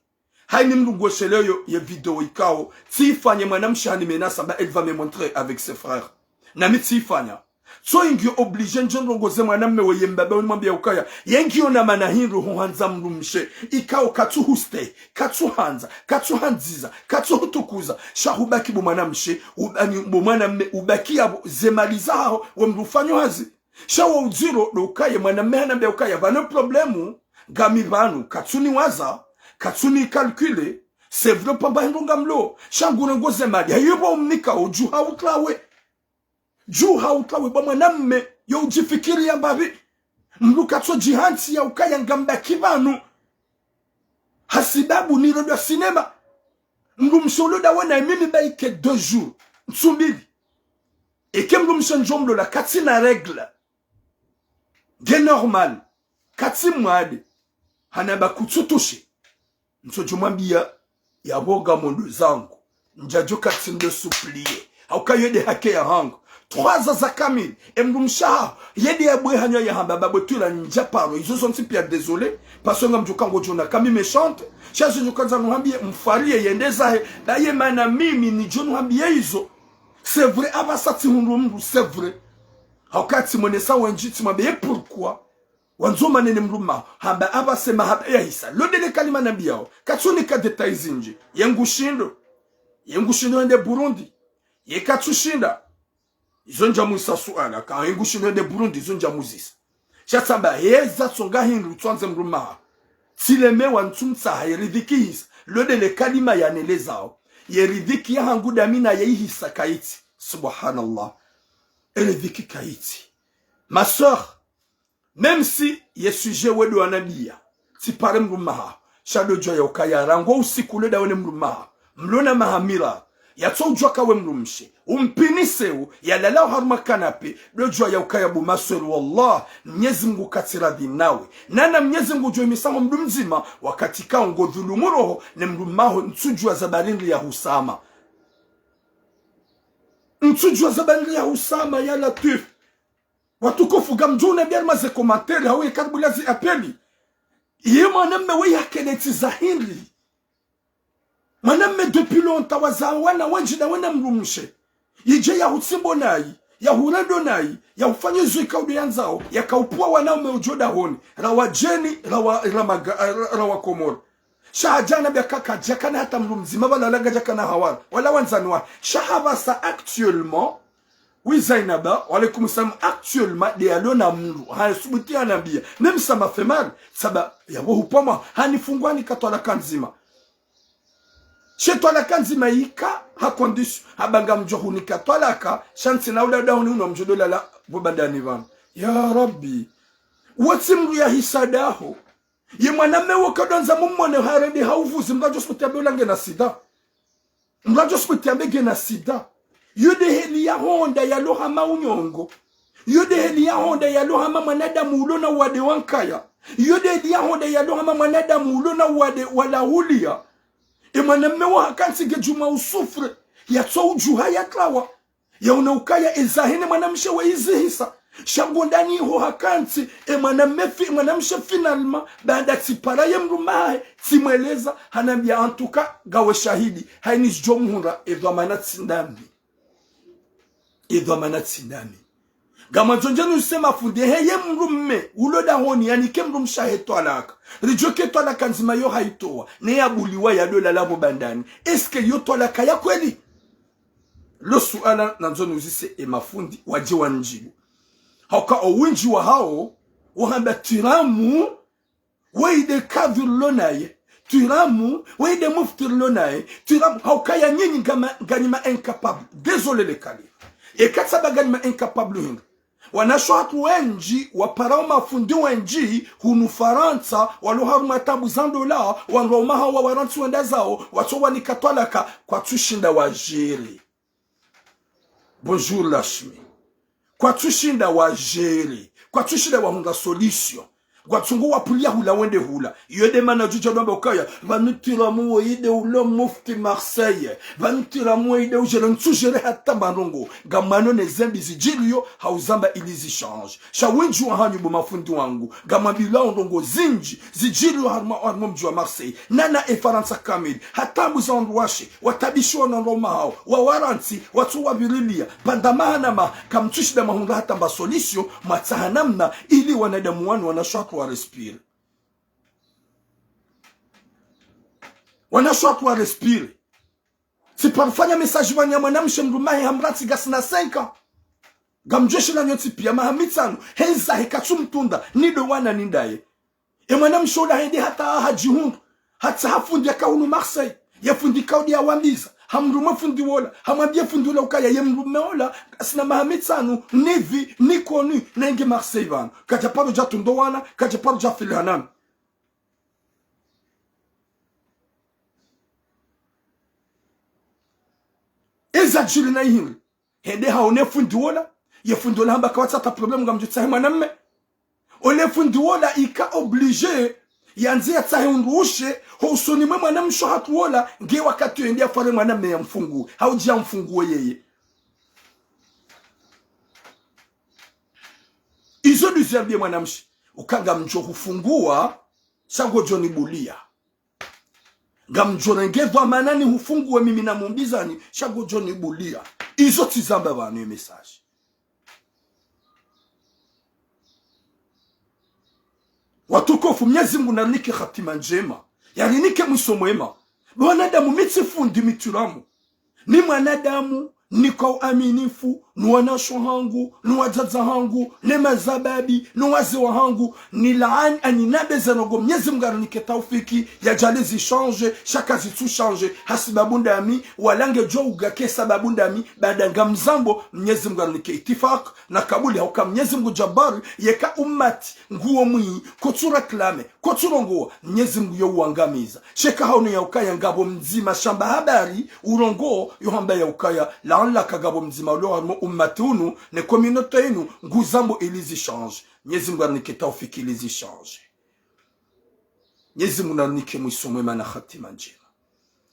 Hayini mdru ngwesheleyo ye video ikao, tsifanye mwanamshe hani menace amba elle va me montrer avec ses frères. Nami tsifanya. Tso ingiyo obligé ndjo ndrongoze mwanamme weye mbaba unimwambia ukaya. Ye ngiyo na mana hindru huhandza mdrumshe. Ikao katsuhuste, katsuhandza, katsuhandziza, katsuhutukuza. Sha hubaki bo mwanamshe, ubani bo mwanamme, ubaki yapvo ze mali zaho, we mdru ufanyo hazi. Sha wo udziro, ndo ukaye mwanamme hanambia ukaya, pvanu problème, ngami pvanu, katsuniwaza, katsuni calculer, c'est vrai pvamba hindru ngamlo, sha ngurongoze mali, hayo bo umnika, udjuha utlawe. Djuha utlawe bo mwanamme, yo udjifikiri ya mbapvi. Mdru katso djihantsi ya ukaya ngambaki pvanu. Hasibabu nilo dwa cinéma. Mdrumshe ulo ndawe na mimi ba ike deux jours. Ntsu mbili. Eke mdrumshe ndjo mlola katsina règle. Nge normal. Katsi mwade. Hanamba kutsutushe. Ntsodjo mwambia yapvo ngam ndo zangu. Ndjadjo katsi ndo supplier. Hauka yo nde haki yahangu. Trois ans za kamili. E mdrumshe haho. Ye nde yabwe hanywa yahamba ba bo twira ndjaparo. Izo zontsi pia désolé. Parce que ngamdjo ka ngodjo ona kami méchante. Sha zo ndjo kandza nuhambie mfariye yende zahe. Ba ye mana mimi nidjo nuhambie izo. C'est vrai, apvasa tsihundru mdru, c'est vrai. Hauka tsimwonesa wendji tsimwambe ye pourquoi. Wandzo manene mdrume haho, hamba apvasa mahaba yahisa. Lo nde le kalima nambiyao, katsunika détails zindji. Ye ngushindo. Ye ngushindo yende Burundi. Ye katsushinda. Izo ndjamuzisa suala, ka ye ngushindo yende Burundi, izo ndjamuzisa. Sha tsamba, heza tsonga hindru tswandze mdrume haho. Tsilemewa ntsumtsaha, ye ridhiki ihisa. Lo nde le kalima yanelezao. Ye ridhiki yahangu dami na ye ihisa kayitsi. Subhanallah. Ye ridhiki kayitsi. Ma sœur, même si ye sujet we ndo wanambia, tsipare mdrume haho, sha ndo djuwa ya ukaya rangu usiku ule ndawe ne mdrume haho, mlo na maha miraru, yatso udjuwa ka we mdrumshe, umpinise u, yalala oharumwa canapé, ndo djuwa ya ukaya bo ma sœur wallah, Mnyezi Mngu katsi radhi nawe. Nana Mnyezi Mngu udjo himisa ho mdru mdzima, wakati kao ngodhulumu roho, ne mdrume haho, ntsudjuwa za barindri ya husama. Ntsudjuwa za barindri ya husama, ya Latwif. Watukufu, ngamdjo unambia harumwa ze commentaires, hau ye karibu la zi appels. Ye mwanamme we yakenetsi za hindri. Mwanamme depuis longtemps wazaa wana wendji ndawe na mdrumshe. Yidje yahutsimbo nayi, yahurendo nayi, yahufanye zo ikao ndo yandzao, yakaupvua wanaume udjo dahoni, ra wadjeni, ra wa, ra maga, ra, ra wa Komori. Sha hadja hanambia ka kadjakana hata mdru mdzima, pvala la ngadjakana hawara. Wala wandzani wa. Sha hapvasa actuellement. Oui, Zainaba, wa alaykum salam. Actuellement, nde yalo na mdru. Hasubuti hanambia. Même ça m'a fait mal. Saba, yapvo hupvomwa. Hanifungua nikatwalaka ndzima. She twalaka ndzima yika, ha condition. Hamba ngamdjo hunika twalaka, sha ntsina ula dahoni unu ngamdjo ndo lala, pvo bandani pvanu. Ya Rabbi. Wotsi mdru yahisa daho. Ye mwanamme wo kadjwandza mumwone harende ha uvuzi, mdru adjo subuti yambe ula ngena sida. Mdru adjo subuti yambe ngena sida. Yo nde heli ya honda yalo hama unyongo. Yo nde heli ya honda yalo hama mwanadamu ulo na uwade wa nkaya. Yo nde heli ya honda yalo hama mwanadamu ulo na uwade wa lahuliya. E mwanamme wo hakantsi nge djuma usufre, yatso udjuha yatrawa. Yaona ukaya eza hene mwanamshe we izihisa. Sha ngondani iho hakantsi, e mwanamme fi-, e mwanamshe finalement, baanda tsipara ye mdrumme wahahe, tsimweleza, hanambia en tout cas, ngawe shahidi, hayini zidjo muhundra, e dhwamana tsi ndami. E dhwamana tsi ndami. Ngamwandzo ndjeni usema fundi, he ye mdrumme, ulo dahoni, yanike mdrumshe wahe twalaka. Ridjuwe ke twalaka ndzima yo hayitowa, ne yabuliwa yado lala pvo bandani. Est-ce que yo twalaka ya kweli? Lo suala nandzo niuzise e mafundi wadje wanidjibu. Hauka owindji wahawo, wahamba twiramu, weyi nde kadhi rilo naye, twiramu, weyi nde mufti rilo naye, twiramu, hauka ya nyinyi ngama, nganyi ma incapable. Désolé le kali. Eka tsamba nganyi ma incapable hindri. Wanashe wahatru wendji, waparao mafundi wendji, hunu Farantsa, walo harumwa tabu za ndola, wandru waume wahawo wawarantsi wende zawo, watso wanika twalaka, kwatsushinda wajiri. Bonjour Lashmi. Kwatsushinda wajiri. Kwatsushinda wahundra solution. Ngwatsungo wapuliya hula wende hula. Iyo nde mana djudja dwamba ukaya, pvanu twiramu weyi nde ulo mufti Marseille. Pvanu twiramu weyi nde ujere, ntsujere hata mba ndrongo. Ngamwano ne zembi zidjiriyo, ha uzamba ili zichange. Sha windji wahanyu bo mafundi wangu, ngamwambilwao ndrongo zindji zidjiriyo harumwa, harumwa mdji wa Marseille, nana e Farantsa kamili, ha tabu za wandru washe, watabishiwa na wandru waume wahawo, wawarantsi, watso wapvirilia, pvanda maha na maha, kamtsushinda mwahundra hata mba solution, mwatsaha namna, ili wanadamu wanu wanashe wahatru wa respire. Wanashe wahatru wa respire. Tsiparufanya message pvanu ya mwanamshe mdrumme wahe hamrantsi ngasina cinq ans. Ngamdjuwa shila nyontsi piya maha mitsanu. Heza heka tsumtunda. Ni ndo wana ni ndaye. E mwanamshe ula hende hata hadjihundru. Hatsaha fundi yaka hunu Marseille. Ye fundi kaudi yawambiza. Hamrumwe fundi wola. Hamwambiye fundi wola ukaya ye mdrumme wola. Ngasina maha mitsanu. Ni vie, ni connu. Na inge Marseille pvanu. Kadja paro dja tunda wana. Kadja paro dja filihanana. Eza djiri na ihindri. Hende haone fundi wola. Ye fundi wola hamba kawatsi hata problème ngamdjo tsahe mwanamme. Ole fundi wola ika obligé. Yandze yatsahe undrushe. Ho usoni mwe mwanamshe wahatru wola. Nge wakati yende yafare mwanamme yamfunguwe. Haudji yamfunguwe yeye. Izo ndizo yambiye mwanamshe. Uka ngamdjo hufunguwa. Sha ngodjo nibuliya. Ngamdjo renge dhwamana nihufunguwe mimi na Mumbizani, sha ngodjo nibuliya. Izo tsizamba pvanu ye message. Watukufu, Mnyezi Mungu narinike hatima ndjema. Yarinike mwiso mwema. Bo wanadamu mi tsi fundi mi twiramu. Mi mwanadamu, ni kwa uaminifu, ni wanashe wahangu, ni wadzadze wahangu, ni mazababi, ni wazee wahangu, ni laani, ani nabeza nogo Mnyezi Mungu arinike taufiki, yadjali zichange, sha kazitsu change, hasibabu ndami, wala ngedjo uga ke sababu ndami, baada ngamzambo, Mnyezi Mungu arinike itifak, na kabuli hauka Mnyezi Mungu Jabbar, yeka umati, nguwo mwi, kutsu réclamer, kutsu rongowa, Mnyezi Mungu yo uwangamiza. Sheka haono ya ukaya ngapvo mdzima shamba habari, urongowo, yo hamba ya ukaya, laanlaka ngapvo mdzima ulo harumwa umati unu, ne communauté inu, nguzambo ili zichange. Mnyezi Mungu arinike taufiki ili zichange. Mnyezi Mungu narinike mwiso mwema na hatima ndjema.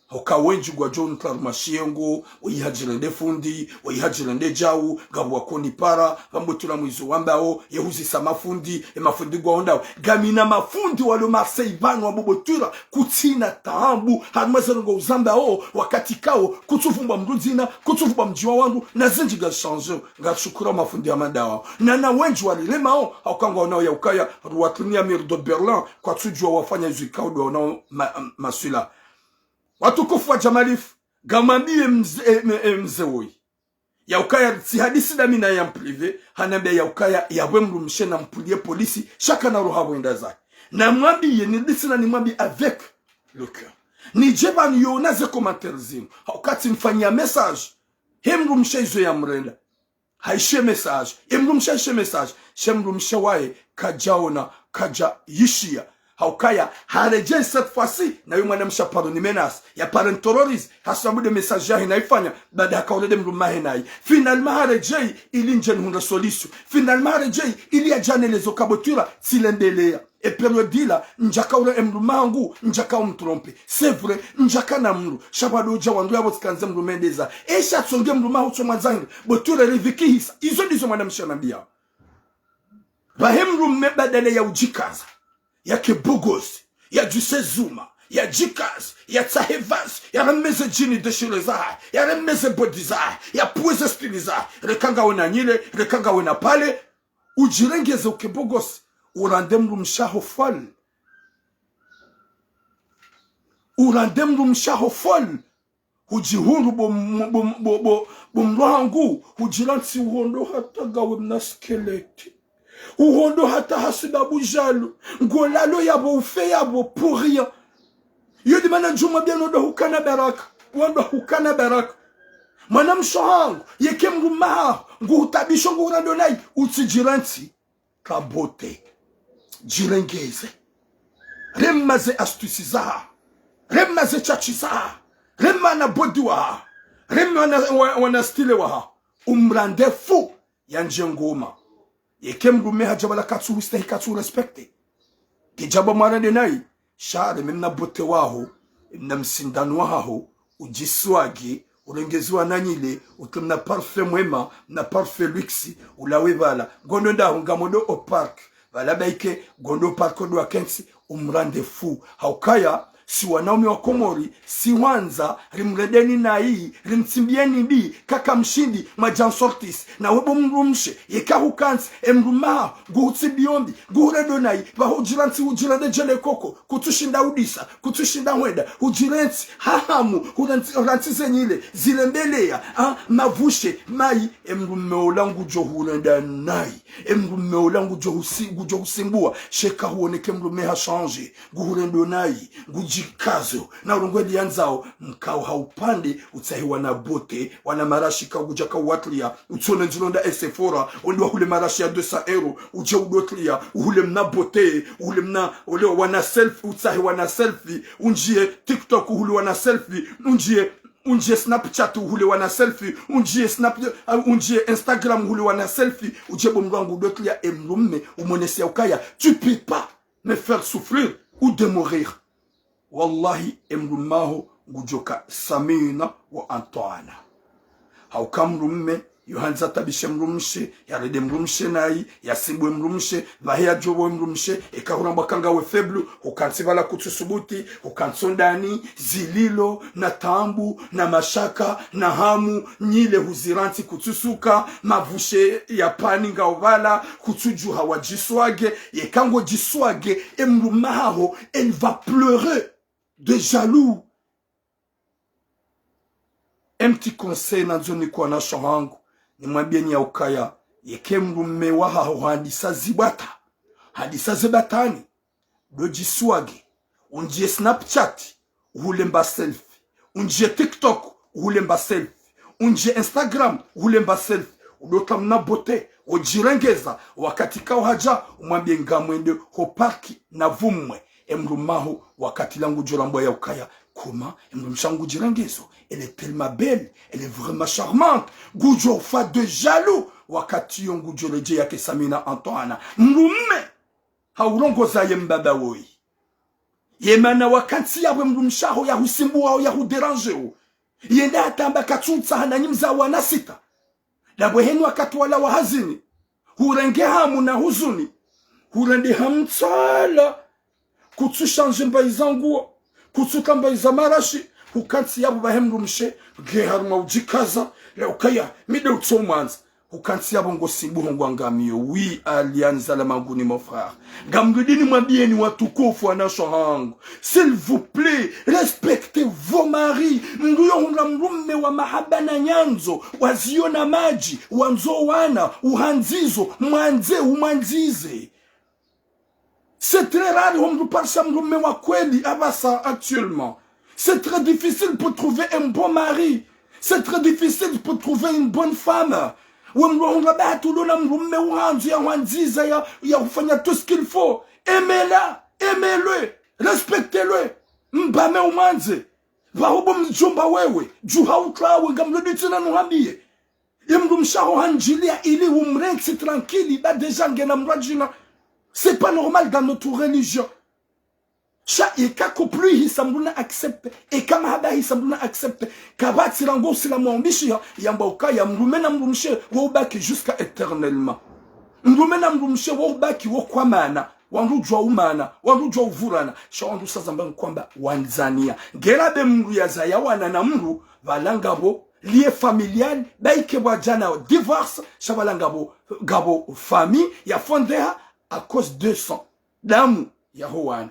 Hoka wendji ngwadjo ntra harumwa shiyengo, weyi hadjirende fundi, weyi hadjirende djau, ngapvo wakonipara, pvambo tula mwizo wambao, ye huzisa mafundi, e mafundi ngwaondawo. Ngamina mafundi walo Marseille pvanu wambo bo twira, kutsina taabu, harumwa ze ndrongo uzambao, wakati kawo, kutsuvumbwa mdru dzina, kutsuvumbwa mdji wa wandru, na zindji ngazichange, ngashukura mafundi ya madawa. Na na wendji waliremao, hauka ngwaonao ya ukaya, ruwatrini ya mur de Berlin, kwatsudjuwa wafanya izo ikao ndo waonao ma-, ma-, maswila. Watukufu wa Jamalifu, ngamwambiye mze-, eh, me-, eh, mze woyi. Ya ukaya tsi hadisi ndami naye en privé, hanambia ya ukaya yapvo mdrumshe nampuliye polisi, sha kana roha pvo enda zahe. Namwambiye, nidisi na nimwambiye avec le cœur. Nidje pvanu yona ze commentaires zinu. Hauka tsimfanyiya message. He mdrumshe izo yamrenda. Hayishiye message. E mdrumshe hayishiye message. She mdrumshe waye kadjaona, kadjayishiya. Haukaya, haredjei cette fois-ci, na yo mwanamshe paro ni menace, ya paro ni terroriser, hasabu nde message yahe nayifanya, baada haka urende mdrume wahe nayi. Finalement haredjei, ili ndje nihundre solution. Finalement haredjei, ili yadje yaneleze uka bo Twira, tsi lembeleya. E période ila, ndjaka ure emdrume wahangu, ndjaka umtromper. C'est vrai, ndjaka na mdru. Sha pvwadjo udja wandru yapvo tsikandze mdrume ndeza. Esha tsonge mdrume waho tso mwandza hindri. Bo Twira ridhikihisa. Izo ndizo mwanamshe yanambia. Pvahe mdrume badala ya udjikaza, yake beau gosse, yadjuse zuma, yadjikaze, yatsahe vazi, yareme ze jeans déchirées zahe, yareme ze body zahe, yapvuwe ze style zahe, reka ngawe na nyile, reka ngawe na pale, udjirengeze uke beau gosse, urende mdrumshe waho folle. Urende mdrumshe waho folle. Hudjihundru bo m-, bo m-, bo, bo, bo mdru wahangu, hudjirantsi uhondo hata ngawe mna skeleti. Uhondo hata hasibabu jaloux. Ngolalo yapvo ufe yapvo pour rien. Yo ndi mana ndjumwambia no ndo hukana baraka. Wandru hukana baraka. Mwanamshe wahangu, yeke mdrume waho, nguhutabisho nguhurendo nayi, utsidjirantsi. Ka beauté. Djirengeze. Rema ze astuces zaho. Rema ze tchatchi zaho. Rema na body waho. Rema na, wa, wana style waho. Umrende fou yandje ngoma. Yeke mdrume hadja pvala katsu hustehi katsu respecter. Kidjaba mwarende nayi. Sha reme mna beauté waho, mna msindano wahaho, udjiswage, urengeze wana nyile, utre mna parfum mwema, mna parfum luxe, ulawe pvala. Ngondo ndaho ngamwendo au parc. Pvala baike, ngondo au parc ndo wakentsi, umrende fou. Haukaya, si wanaume wa Komori, si wandza, rimrendeni nayi, rimtsimbieni mbi, kaka mshindi, mwadja msortir. Nawe bo mdrumshe, yeka hukantsi, emdrume waho, nguhutsimbio mbi, nguhurendo nayi, pvaho udjirantsi udjirende djele koko, kutsushinda udisa, kutsushinda hwenda, udjirantsi, ha hamu, hurantsi, rantsi ze nyile, zilembeleya, ha, mavushe, mayi, emdrume ola ngudjo hurenda nayi, emdrume ola ngudjo husi-, ngudjo husimbua, sha eka huoneke mdrume ha changer, nguhurendo nayi, ngudjikazo, na urongoe liyandzao, mkao ha upande, utsahe wana beauté, wana marashi ka ngudjaka uwatria, utsone ndzilo nda e Sephora, wende wahule marashi ya deux cents euros, udje udo tria, uhule mna beauté, uhule mna, ole wana selfie, utsahe wana selfie, undjie TikTok uhule wana selfie, undjie, undjie Snapchat uhule wana selfie, undjie Snap, uh, undjie Instagram uhule wana selfie, udje bo mdru wahangu udo tria emdrume, umwonese ya ukaya, tu peux pas me faire souffrir ou de mourir. Wallahi, emdrume waho ngudjoka samina wa atwana. Hauka mdrume, yo handza tabishe mdrumshe, yarende mdrumshe nayi, yasimbue mdrumshe, pvahe yadjowe mdrumshe, eka hurambwa ka ngawe faible, hukantsi pvala kutsusubuti, hukantsi ondani, zililo, na taabu, na mashaka, na hamu, nyile huzirantsi kutsusuka, mavushe ya pani ngao pvala, kutsudjuha wadjiswage, yeka ngodjiswage, emdrume waho, elle va pleurer de jaloux. Un petit conseil nandzo nike wanashe wahangu, nimwambieni ya ukaya, yeke mdrume wahaho handisa zibwata, handisa ze batani, do djiswage, undjie Snapchat, uhule mba selfie, undjie TikTok, uhule mba selfie, undjie Instagram, uhule mba selfie, udo tria mna beauté, udjirengeza, wakati kao hadja, umwambie ngamwende ho parc na pvumwe, emdrume waho, wakati la ngudjo rambwa ya ukaya, comment, emdrumshe wahangu ngudjirengezo, elle est tellement belle, elle est vraiment charmante, ngudjo fa de jaloux, wakati yo ngudjo redjei yake samina atwana, mdrume, haurongoza ye mbaba woyi. Ye mana wakantsi yapvo emdrumshe waho yahusimbuao, yahudérangeo. Yende hata amba katsutsaha nanyi mdza wana sita. Ndapvo henu wakati walawa hazini. Hurenge hamu na huzuni. Hurende hamu tsala. Kutsu changer mbayi za nguo. Kutsu tria mbayi za marashi. Hukantsi yapvo pvahe mdrumshe. Nge harumwa udjikaza. Leo kaya. Mi nde utso mwandza. Hukantsi yapvo ngosimbuho ngwangamio. Oui, Alian Zalamanguni, mon frère. Ngamrudini mwambieni watukufu wanashe wahangu. S'il vous plaît, respectez vos maris. Mdru yo hundra mdrume wa mahaba na nyandzo, wa ziyo na madji, wandzo wana, uhandzizo, mwandze, umwandzize. C'est très rare ho mdru parisa mdrume wa kweli apvasa actuellement. C'est très difficile pour trouver un bon mari. C'est très difficile pour trouver une bonne femme. We mdru wa hundra bahati udo na mdrume uhandzo, ya hwandziza, ya, ya hufanya tout ce qu'il faut. Aimez-la. Aimez-le, respectez-le. Mbame umwandze. Pvaho bo mdjomba wewe, djuha utrawe, ngamlo ditsina nuhambiye. Ye mdrumshe waho handjiliya ili umrentsi tranquille, ba déjà ngena mdru wadjina. C'est pas normal dans notre religion. Sha eka couple ihisa mdru na accepte, eka mahaba ihisa mdru na accepte, kapvatsi rangu usilamu wa umbishiha, yamba ukaya mdrume na mdrumshe wo ubaki jusqu'à éternellement. Mdrume na mdrumshe wo ubaki wo kwamana, wandru djuwa umana, wandru djuwa uvurana, sha wandru sazamba nkwamba wandzaniya. Ngena be mdru yazaya wana na mdru, pvala ngapvo lien familial, ba ike pvwadjana divorce, sha pvala ngapvo, ngapvo famille ya fondeha à cause de sang. Damu yaho wana.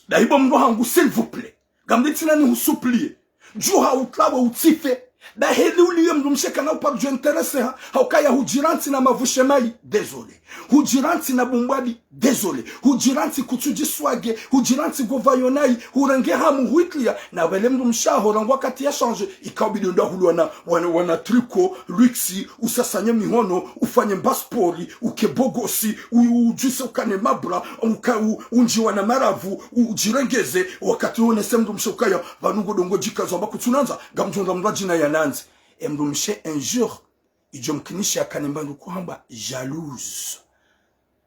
Dayi bo mdru hangu, s'il vous plaît. Ngamditsina nihusupplier. Djuha utrawe utsife. Ba heli uliye mdrumshe kana uparo djo intéresser ha, ha ukaya hudjirantsi na mavushe mayi, désolé. Hudjirantsi na bumbwabi, désolé. Hudjirantsi kutsudjiswage, hudjirantsi ngo pvayo nayi, hurenge hamu huitliya, na pvale mdrumshe waho rangu wakati ya changer, ikao bidi ndo hule wana, wana, wana tricot, luxe, usasanye mihono, ufanye mba sport, uke bogosi, u-, udjuse ukane mabra, uka-, u-, undjiwa na maravu, u-, udjirengeze, wakati wonese mdrumshe ukaya, pvanu ngo dongo djikazo amba kutsunandza, ngamdjo ndra mdru wadjina yanandzi. E mdrumshe un jour, idjo mkinisha yakane mba nduku hamba jalouse.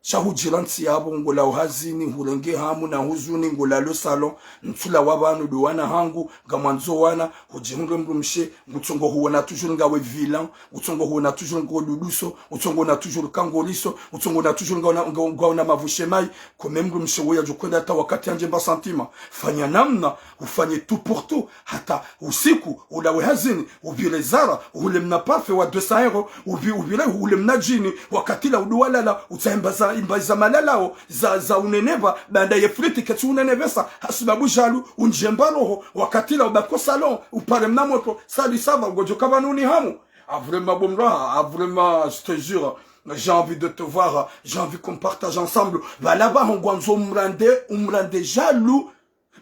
Sha hudjirantsi yapvo, ngolawao hazini, hurenge hamu na huzuni, ngolalo salon, ntsulawa pvanu ndo wana hangu, ngamwandzo wana, hudjihundre mdrumshe, ngutsongo huwona toujours ngawe vilain, ngutsongo huwona toujours ngo duduso, ngutsongo huwona toujours kangoliso, ngutsongo huwona toujours ngawona, nga-, ngawona mavushe mayi, comme mdrumshe woyi yadjo kwenda hata wakati yandje mba sentiment. Fanya namna, ufanye tout pour tout, hata usiku, ulawe hazini, upvire zara, uhule mna parfum wa deux cents euros, upvi-, upvire uhule mna djini, wakati la udu walala, utsahe mba za, mba za malalao, za, za uneneva, baanda ye friti ketsi unenevesa, hasibabu jaloux, undjemba roho, wakati la ubaki ho salon, upare mna motro, salut ça va, ngodjo ka pvanu ni hamu. Ah, vraiment, bo mdru waha, ah, vraiment, je te jure, j'ai envie de te voir, j'ai envie qu'on partage ensemble. Pvala pvaho ngwandzo umrande, umrande jaloux,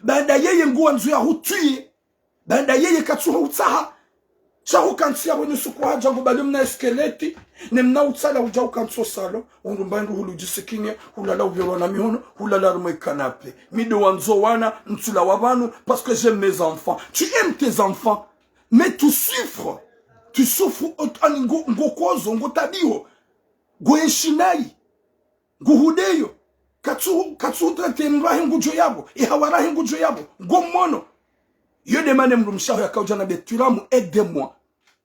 baanda yeye nguwandzo yahutuye. Baanda yeye katsuho utsaha. Sha hukantsi yapvo nusu kwa hadja ngu bali mna eskeleti, ne mna utsala udja ukantsi ho salon, undru mba ndru hulu djisikinya, hulala upvirwa na mihono, hulala harumwa ikanape. Mi ndo wandzo wana, ntsulawa pvanu, parce que j'aime mes enfants. Tu aimes tes enfants, mais tu souffres. Tu souffres, ot-, ani ngo, ngo kozo, ngo tabiho, ngo enshi nayi. Nguhudeyo, katsu, katsu traiter mdru wahe ngudjo yapvo, ihawa rahe ngudjo yapvo, ngo mwono. Yo nde mana mdrumshe waho yakaudja na betulamu, aidez-moi.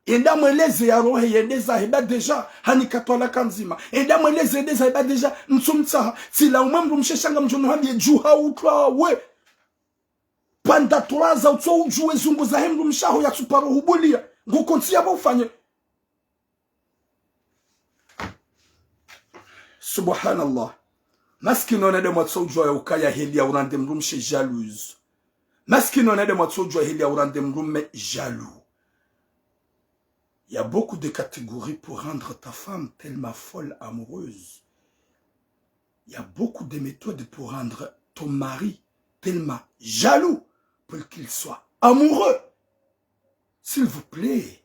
Enda mweleze yarohe yende zahe ba déjà, hanika twalaka ndzima. Enda mweleze yende zahe ba déjà, ntsumtsaha. Tsila umwe mdrumshe sha ngamdjo nuhambiye djuha utrawe. Panda turaza utso udjuwe zungu zahe mdrumshe waho yatsuparo hubuliya. Ngukontsi yapvo ufanye. Subhanallah. Maskini wanadamu watso udjuwa ya ukaya heli ya urande mdrumshe jalouse. Maskini wanadamu watso udjuwa heli ya urande mdrume jaloux. Il y a beaucoup de catégories pour rendre ta femme tellement folle amoureuse. Il y a beaucoup de méthodes pour rendre ton mari tellement jaloux pour qu'il soit amoureux. S'il vous plaît.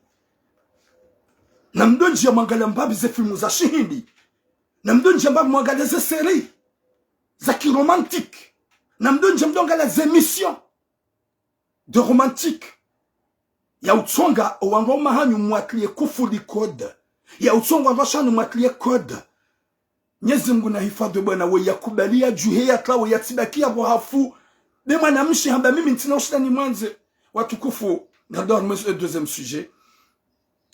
Namdondji ya mwangalia mbapvi ze filmu za shihindi. Namdondji ya mbapvi mwangalia ze séries za ki romantique. Namdondji ya mdo angalia ze émissions de romantique. Ya utsonga owandru wa umahanyu mwatlie kufuli code. Ya utsonga wandru washe hanyu mwatlie code. Mnyezi Mngu nahifadhwi bwana we yakubali yadjuhe yatrawe yatsibaki yapvo hafu. Be mwanamshe hamba mimi ntsina ushinda nimwandze. Watukufu, ngardo harumwa e deuxième sujet.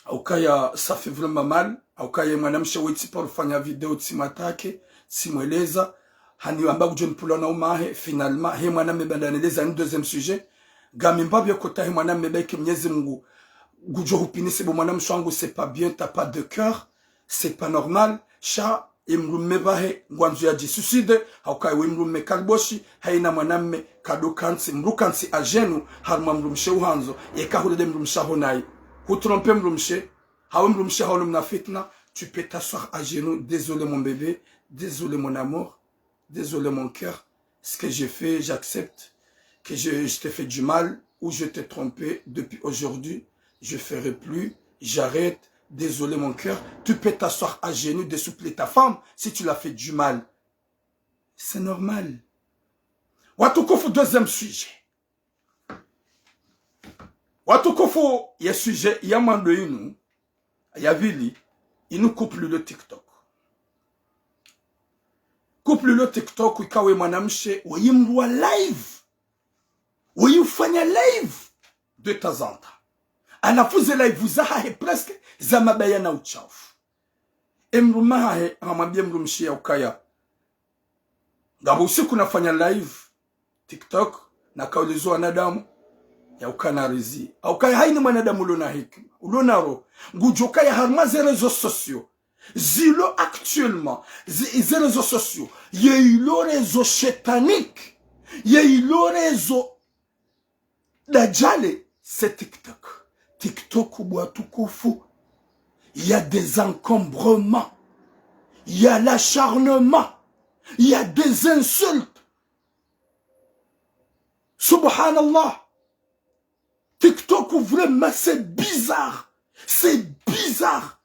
Haukaya ça fait vraiment mal. Haukaya mwanamshe we tsiparo fanya video tsimwatake, tsimweleza. Hani wamba kudjo nipvula na umahe, finalement, he mwanamme baanda yaneleza ni deuxième sujet. Ngami mbapvi kota he mwanamme baike Mnyezi Mngu. Ngudjo hupinise bo mwanamshe wangu, c'est pas bien, t'as pas de cœur. C'est pas normal, sha, ye mdrume pvahe, ngwandzo yadjisuicide, hauka ye mdrume kaliboshi, hayina mwanamme, kado kantsi, mdru kantsi à genoux, harumwa mdrumshe uhandzo, yeka hule nde mdrumshe waho nayi. Hutrompe mdrumshe, hawe mdrumshe haho no mna fitna, tu peux t'asseoir à genoux, désolé mon bébé, désolé mon amour, désolé mon cœur, ce que j'ai fait, j'accepte. Que je, je t'ai fait du mal ou je t'ai trompé, depuis aujourd'hui, je ferai plus, j'arrête. Désolé mon cœur, tu peux t'asseoir à genoux, désoupiler ta femme si tu l'as fait du mal. C'est normal. Watukufu, deuxième sujet. Watukufu, ye sujet ya mwando inu, ya pvili, inu couple lo TikTok. Couple lo TikTok ikao ye mwanamshe woyi mdru wa live. Woyi ufanya live de temps en temps. Halafu ze live zahahe presque za mabaya na uchafu. E mdrume wahahe hamwambia mdrumshe ya ukaya ngapvo usiku nafanya live TikTok, nakauliza wanadamu, ya ukana rizi. Haukaya hayina mwanadamu ulo na hikima, ulo na roho. Ngudjo kaya harumwa ze réseaux sociaux. Zilo actuellement, zi-, ze réseaux sociaux. Ye ilo réseau shetanique. Ye ilo réseau dajale, c'est TikTok. TikTok, bo watukufu, il y a des encombrements, il y a l'acharnement, il y a des insultes. Subhanallah. TikTok, vraiment, c'est bizarre. C'est bizarre.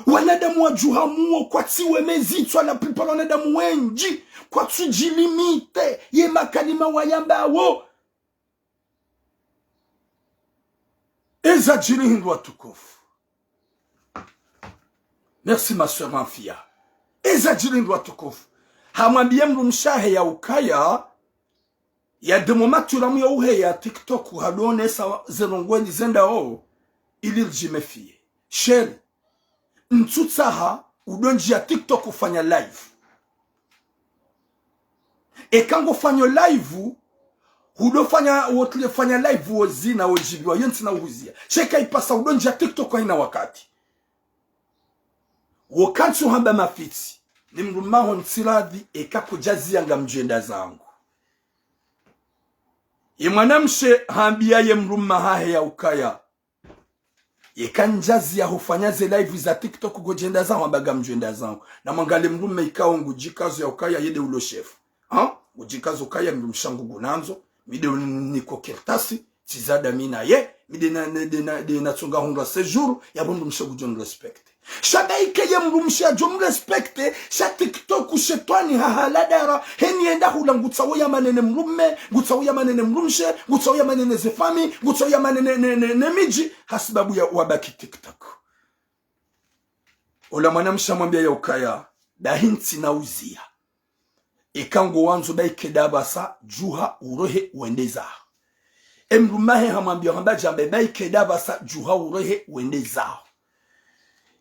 Wanadamu wadjuha muo kwatsi weme zitswa, la plupart wanadamu wendji kwatsu djilimite ye makalima wayambawo. Eza djiri hindru watukufu. Merci ma sœur Anfia. Eza djiri hindru watukufu. Hamwambia mdrumshe wahe ya ukaya ya demo maturamu ya uheya TikTok hadonesa ze ndrongoo zendao ili ridjimefie. Chéri, ntsutsaha udondjia TikTok ufanya live. Eka ngofanyo live, hudofanya, wotile fanya live wo zina wo djibiwa, yo ntsina uhuzia. Sha eka ipasa udondjia TikTok hayina wakati. Wo kantsu hamba mafitsi, ni mdrume waho ntsiradhi, eka kudjazia ngamdjwenda zangu. Ye mwanamshe hambia ye mdrume wahahe ya ukaya yeka ndjazia hufanya ze live za TikTok ngodjenda zaho, hamba ngamdjwenda zangu. Na mwangalie mdrume ikao ngudjikazo ya ukaya yende ulo shefu. Ha? Ngudjikazo ukaya mdrumshe wangu ngunandzo, mi nde uniko kartasi, tsi zada mi naye, mi nde na, nde, nde na, nde natsonga hundra séjour, yapvo mdrumshe ngudjo nirespecte. Sha baike ye mdrumshe yadjo mrespecte, sha TikTok shetwani hahaladara, heni yenda hula ngutsawo yamanene mdrume, ngutsawo yamanene mdrumshe, ngutsawo yamanene ze famille, ngutsawo yamanene ne, ne, ne midji, hasibabu ya wabaki TikTok. Ola mwanamshe hamwambia ya ukaya, dahi ntsina uzia. Eka ngowandzo baike ndapvasa djuha urohe wende zaho. E mdrume wahe hamwambia hamba djambe baike ndapvasa djuha urohe wende zaho.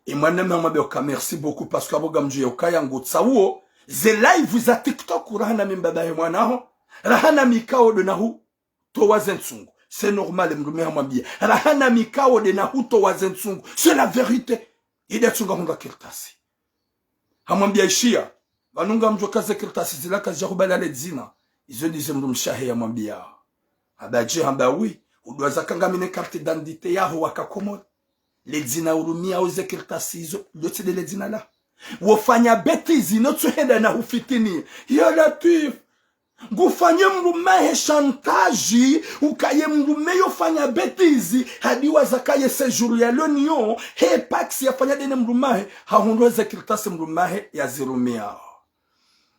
E mwanamme hamwambia uka merci beaucoup parce que apvo ngamdjuwa ya ukaya ngotsawo ze live za TikTok raha na mi mbaba he mwana waho, raha na mi ikao ndo nahutowa ze ntsungu. C'est normal, mdrume hamwambia. Raha na mi ikao nde nahutowa ze ntsungu. C'est la vérité. Yende yatsunga hundra kartasi. Hamwambia ishiya, pvanu ngamdjo kaze kartasi zila kazidja hubala le dzina. Izo ndizo mdrumshe wahe yamwambia. Hamba dje, hamba oui, uduwaza ka ngamina carte d'identité yaho waka Komori. Le dzina urumiao ze kartasi izo, lo tsi nde le dzina laho. Wofanya bêtise, no tsuhenda nahufitini. Ya Latwif, ngufanye mdrume wahe chantage, ukaye mdrume yofanya bêtise, hadiwaza kaye séjour ya leo niyo, he Pacs yafanya ndene mdrume wahe, hahundru ze kartasi mdrume wahe yazirumiao.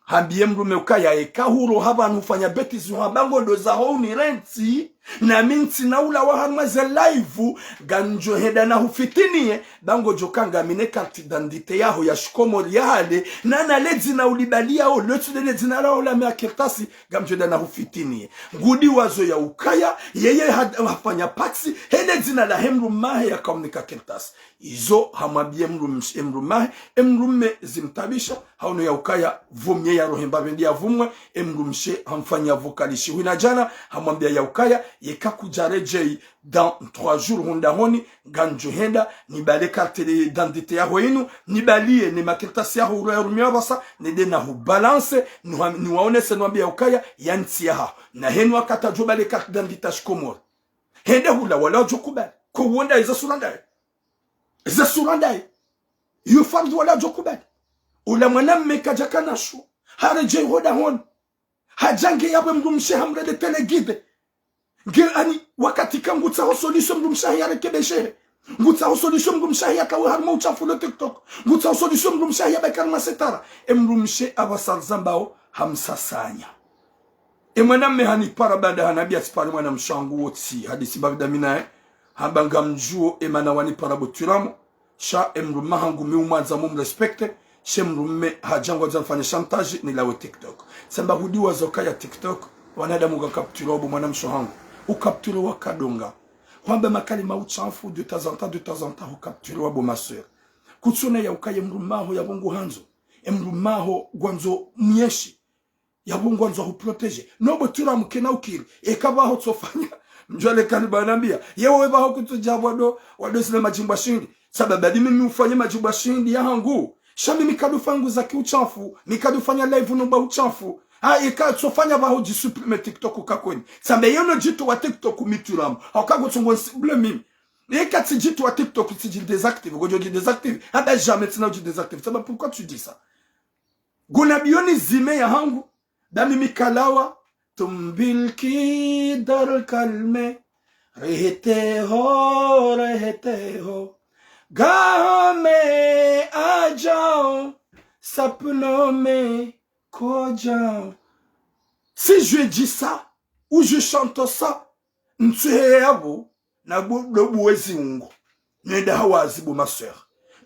Hambiye mdrume ukaya eka huro hapvanu hufanya bêtise, hamba ngo ndo zaho unirentsi, na mi ntsina ulawa harumwa ze live, ngamdjo henda nahufitiniye, ba ngodjo ka ngamina carte d'identité yaho ya shikomori ya hale, na na le dzina ulibaliao, lo tsi nde le dzina laho la mi ya kartasi, ngamdjo henda nahufitiniye. Ngudiwazo ya ukaya, yeye ha-, hafanya Pacs, he le dzina lahe mdrume wahe yakamnika kartasi. Izo hamwambia emdrumshe, emdrume wahe, emdrume zimtabisha, haono ya ukaya, pvo mye yarohe mbapvi ndi yavumwe, emdrumshe hamfanya vocal shihwi na djana, hamwambia ya ukaya, yeka kudjaredjei dans trois jours hundahoni, ngamdjo henda, nibale carte d'identité yaho inu, nibaliye ne makartasi yaho uro yarumia pvasa, nende nahubalanse, nuha-, niwaonese nwambie ya ukaya, yantsi yahaho. Na henu wakati adjo bale carte d'identité ya shikomori. Hende hula wala wadjo kubali. Ko wonda iza sura ndaye. Ze sura ndaye. Yo fardhu wala wadjo kubali. Ola mwanamme kadjaka nasho. Haredjei hodahoni. Hadja nge yapvo emdrumshe hamrende téléguidé. Nge ani wakati ka ngutsaho solution mdrumshe wahe yarekebeshehe. Ngutsaho solution mdrumshe wahe yakawe harumwa uchafu lo TikTok. Ngutsaho solution mdrumshe wahe yabaki harumwa setara. Emdrumshe apvasa rizambao. hamsasanya. E mwanamme hanipara baanda hanambia tsipare mwanamshe wangu wotsi hadisi bavida mi naye, hamba ngamdjuo e mana wanipara bo Twiramu, sha e mdrumme hangu mi umwandza mumrespecte, she mdrumme hadja ngwandzo nifanye chantage nilawe TikTok. Tsamba hudi wazo kaya TikTok, wanadamu ngwa capturé wa bo mwanamshe hangu. U capturé wa kadonga. Hwamba makalima uchafu de temps en temps, de temps en temps, hu capturé wa bo ma sœur. Kutsona ya ukaya e mdrumme haho yapvo nguhandzo. E mdrumme haho ngwandzo myeshi. Yapvo ngwandzo hu protéger. No bo Twiramu kena ukiri. Eka pvaho tsofanya. Mdjuwa le kalima hanambia. Yewe pvaho kutsudja wado, wado zina madjimbo shindi. Sababu adi mimi ufanye madjimbo shindi ya hangu. Sha mimi kadufanya ngu za ki uchafu. Mi kadufanya live no ba uchafu. Ha, eka tsofanya pvaho djisupprime TikTok kakweni. Tsambe yono djitowa TikTok mi Twiramu. Hauka ngotso ngu ciblé mimi. Eka tsidjitowa TikTok tsidji désactivé. Ngodjo dji désactivé. Hamba jamais tsina udji désactivé. Tsamba pourquoi tu dis ça? Nguna bioni zime ya hangu, dami mi kalawa, tumbili ki dar kalme, rehete ho, rehete ho, gaho me aa jao, sapno me kho jao. Si je dis ça, ou je chante ça, ntsuhe yapvo, na bu-, do buwe ziungo. Nenda hawazi bo ma sœur.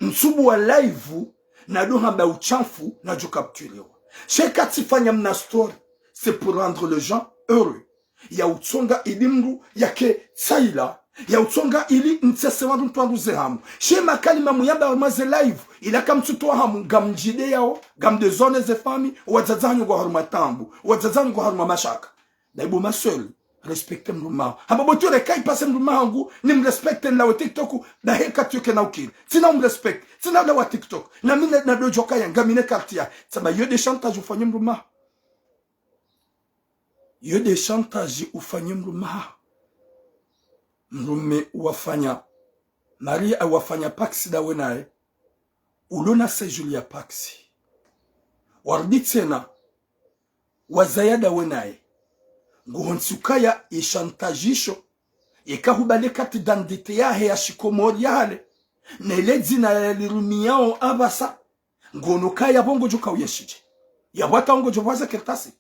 Ntsubuwa live, na do hamba uchafu, na djo capturéwa. Sha eka tsifanya mna story, c'est pour rendre les gens heureux. Ya utsonga ili mdru yake tsayila. Ya utsonga ili ntsese wandru ntwandru ze hamu. She makalima muyamba harumwa ze live, ila kamtsutowa hamu, ngamdjideyao, ngamdezone ze famille, wadzadze hanyu ngwa harumwa taabu, wadzadze hanyu ngwa harumwa mashaka. Dai bo ma sœur, respecte mdrumme haho. Hamba bo Twiramu eka ipase mdrumme hangu, nimrespecte nilawe TikTok, dahe katiyo kena ukiri. Tsina umrespecte, tsina ulawa TikTok. Na mi na, na dodjo kaya, ngami ne carte ya. Tsamba yo de chantage ufanye mdrumme haho. Yo de chantage ufanye mdrumme haho. Mdrumme wafanya, Maria wafanya paksi dawe naye. Ulo na séjour ya paksi. Warudi tsena, wazaya dawe naye. Nguhonsi ukaya ye chantage isho. Yeka hubale carte d'identité yahe ya shikomori ya hale. Nele dzina yalirumiyao apvasa. Ngono kaya pvo ngodjo kauyenshidje. Yapvo hata ngodjo pvaza kartasi.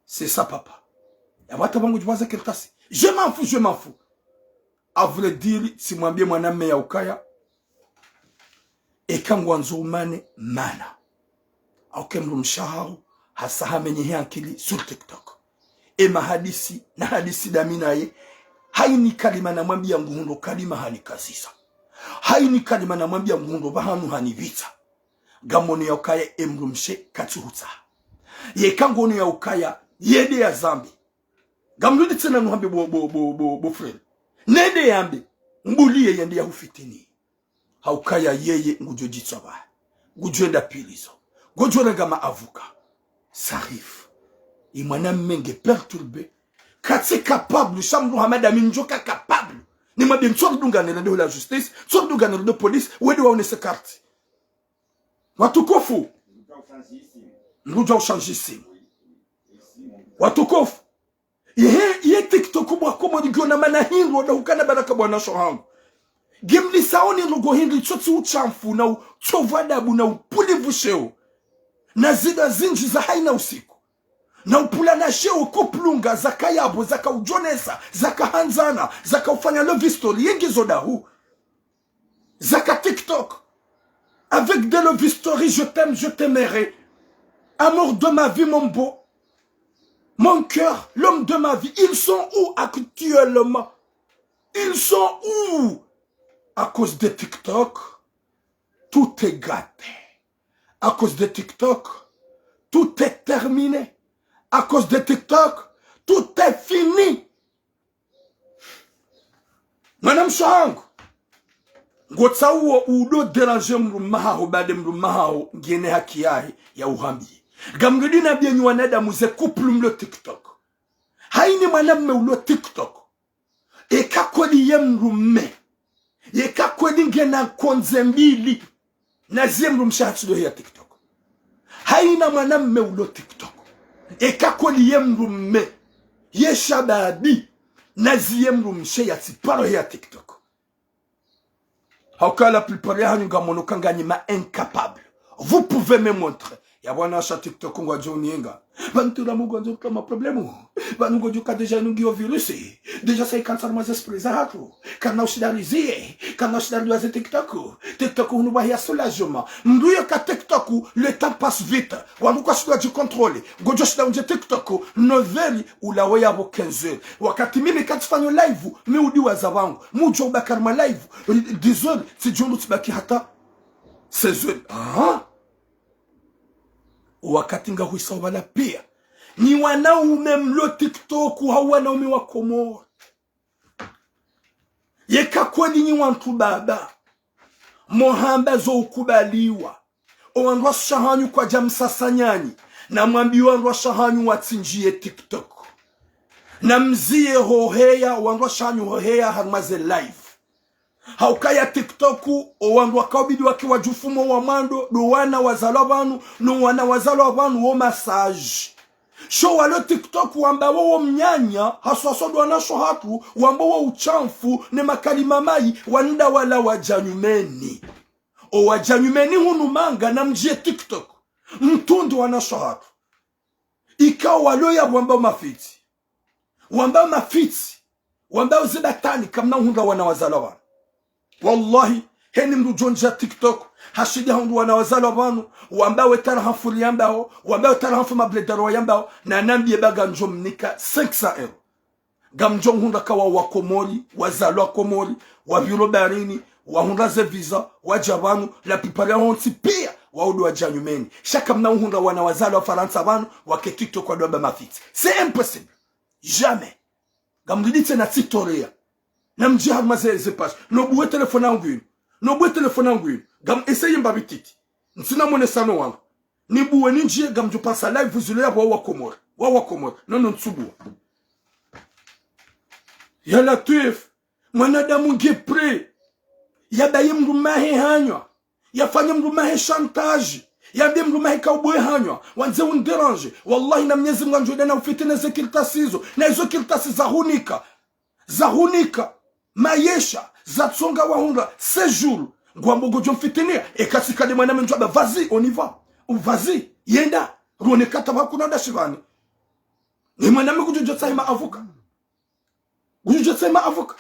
C'est ça, papa. Yapvo hata pvo ngodjo pvaza kartasi. Je m'en fous, je m'en fous. À vrai dire, tsimwambie mwanamme ya ukaya, eka ngwandzo umane mana. Hauka e mdrumshe haho, hasa hamenyehe ankili sur TikTok. E mahadisi, na hadisi dami naye, haini kalima namwambia nguhundro kalima hanikazisa. Haini kalima namwambia nguhundro pvahanu hanipvitsa. Ngamono ya ukaya e mdrumshe katsuhutsaha. Yeka ngono ya ukaya, yende yazambe. Ngamrudi tsena nuhambe bo, bo, bo, bo, bo frère. Nende yambe, mbuliye yende yahufitini. Haukaya yeye ngudjo djitswa pvahe. Ngudjo enda prison. Ngodjo renga ma avocat. Ça arrive. Ye mwanamme nge perturbé. Katsi capable, sha mdru hama dami ndjoka capable. Nimwambie ntsoridungane rende ho la justice, ntsoridungane rende police, wende waonese carte. Watukufu. Ngudjo ushanje isimu. Watukufu. Ihe, iye TikTok bwa Komori ngiyo na mana hindru, wada hukana baraka bwana sho hangu. Ngimlisaoni ndrongo hindru, itsotsi utshafu na utsovu adabu na upulivu sheo. Na zida zindji za haina usiku. Na upvulana sheo kuplunga, zaka yapvo, zaka udjonesa, zaka handzana, zaka ufanya love story, yengizo dahu. Zaka TikTok. Avec des love stories, je t'aime, je t'aimerai. Amour de ma vie, mon beau. Mon cœur, l'homme de ma vie. Ils sont où actuellement ? Ils sont où ? À cause de TikTok, tout est gâté. À cause de TikTok, tout est terminé. À cause de TikTok, tout est fini. Mwanamshe hangu, ngotsauo udo déranger mdrume haho, bade mdrume haho ngena haki yahe ya uhambie. Ngamrudi nambienyi wanadamu ze couple mlo TikTok. Haina mwanamme ulo TikTok. Eka kweli ye mdrume. Yeka kweli ngena nkondze mbili. Nazie mdrumshe hatsi dohe ya TikTok. Haina mwanamme ulo TikTok. Eka kweli ye mdrume. Ye shababi. Nazie mdrumshe yatsi paro he ya TikTok. Hauka la plupart yahanyu ngamono ka nganyi ma incapable. Vous pouvez me montrer. Ya bwana sha TikTok ngwadjo uninga. Pvanu tula mugwandzo kama problemu. Pvanu ngodjo ka déjà inungiyo virus. Déjà ça ikantsa harumwa ze esprit zahatru. Kana ushida rizie. Kana ushida riwaze TikTok. TikTok hunu bahi ya soulagement. Mndru yo ka TikTok, le temps passe vite. Wandru kwashindwa djicontrôler. Ngodjo shinda undje TikTok, neuf heures, ulawe yapvo quinze heures. Wakati mimi katsifanyo live, mi udiwaza pvangu. Mudjo ubaki harumwa live, dix heures, tsidjundu tsibaki hata seize heures. Ah? Wakati ngahwisa ubala pia. Nyi wanaume mlo TikTok, hau wanaume wa Komori. Yeka kweli nyi wantru baba, mohamba zo ukubaliwa. O wandrwasha hanyu kwadja msasa nyanyi, na mwambiye wandrwasha hanyu watsindjiye TikTok. Na mziye hoheya, o wandrwasha hanyu hoheya harumwa ze live. Haukaya TikTok, o wandru wakaubidi wake wadjufumo wa mwando, ndo wana wazalwa pvanu, no wana wazalwa pvanu wo masaji. Sho walo TikTok wamba wo wo mnyanya, haswaswa ndo wanasho hatru, wamba wo utshamfu, ne makalima mayi, wanda wala wadja nyumeni. O wadja nyumeni hunu manga na mdjiye TikTok. Mtrundi wanasho hatru. Ikao walo ya wamba mafitsi. Wamba mafitsi. Wamba uze batani kamna uhundra wana wazalwa pvanu. Wallahi, heni mndru djondja TikTok, hashindi hahundru wana wazalwa pvanu, wamba we tara hamfuri yambaho, wamba we tara hamfu mabledaro wa yambaho, na nambiye ba ngamdjo mnika cinq cents euros. Ngamdjo mhundra ka wa wa Komori, wazalwa Komori, wapviro baharini, wahundra ze visa, wadja pvanu, la plupart yaho wontsi pia, wao ndo wadja nyumeni. Sha kamna uhundra wana wazalwa Farantsa pvanu, wake TikTok wandro wamba mafitsi. C'est impossible. Jamais. Ngamliditse na tsitoreya. Na mdji harumwa ze, ze page. No buwe telefoni yangu inu. No buwe telefoni yangu inu. Ngam essayer mbapvi titi. Ntsina mwonesano wangu. Ni buwe ni ndjiye ngamdjo pasa live zilo ya wa wa Komori. Wa wa Komori. Non, non, ntsubuwa. Ya Latwif. Mwanadamu nge prêt. Yabaye mndru mahe hanywa. Yafanye mndru mahe chantage. Yambe mndru mahe kaubuwe hanywa. Wandze undéranger. Wallahi na Mnyezi Mungu ngudjo enda na ufitini ze kartasi izo. Na izo kartasi zahunika. Zahunika. Mayesha. Zatsonga wahundra. Séjour. Ngwambo ngodjo mfitiniya. Eka tsi ka nde mwana mndru aba, vas-y, on y va. Ou vas-y. Yenda. Ruone kata pvakuna nda shipvani. Ni mwana mndru ngudjo tsaha ma avocat. Ngudjo tsaha ma avocat.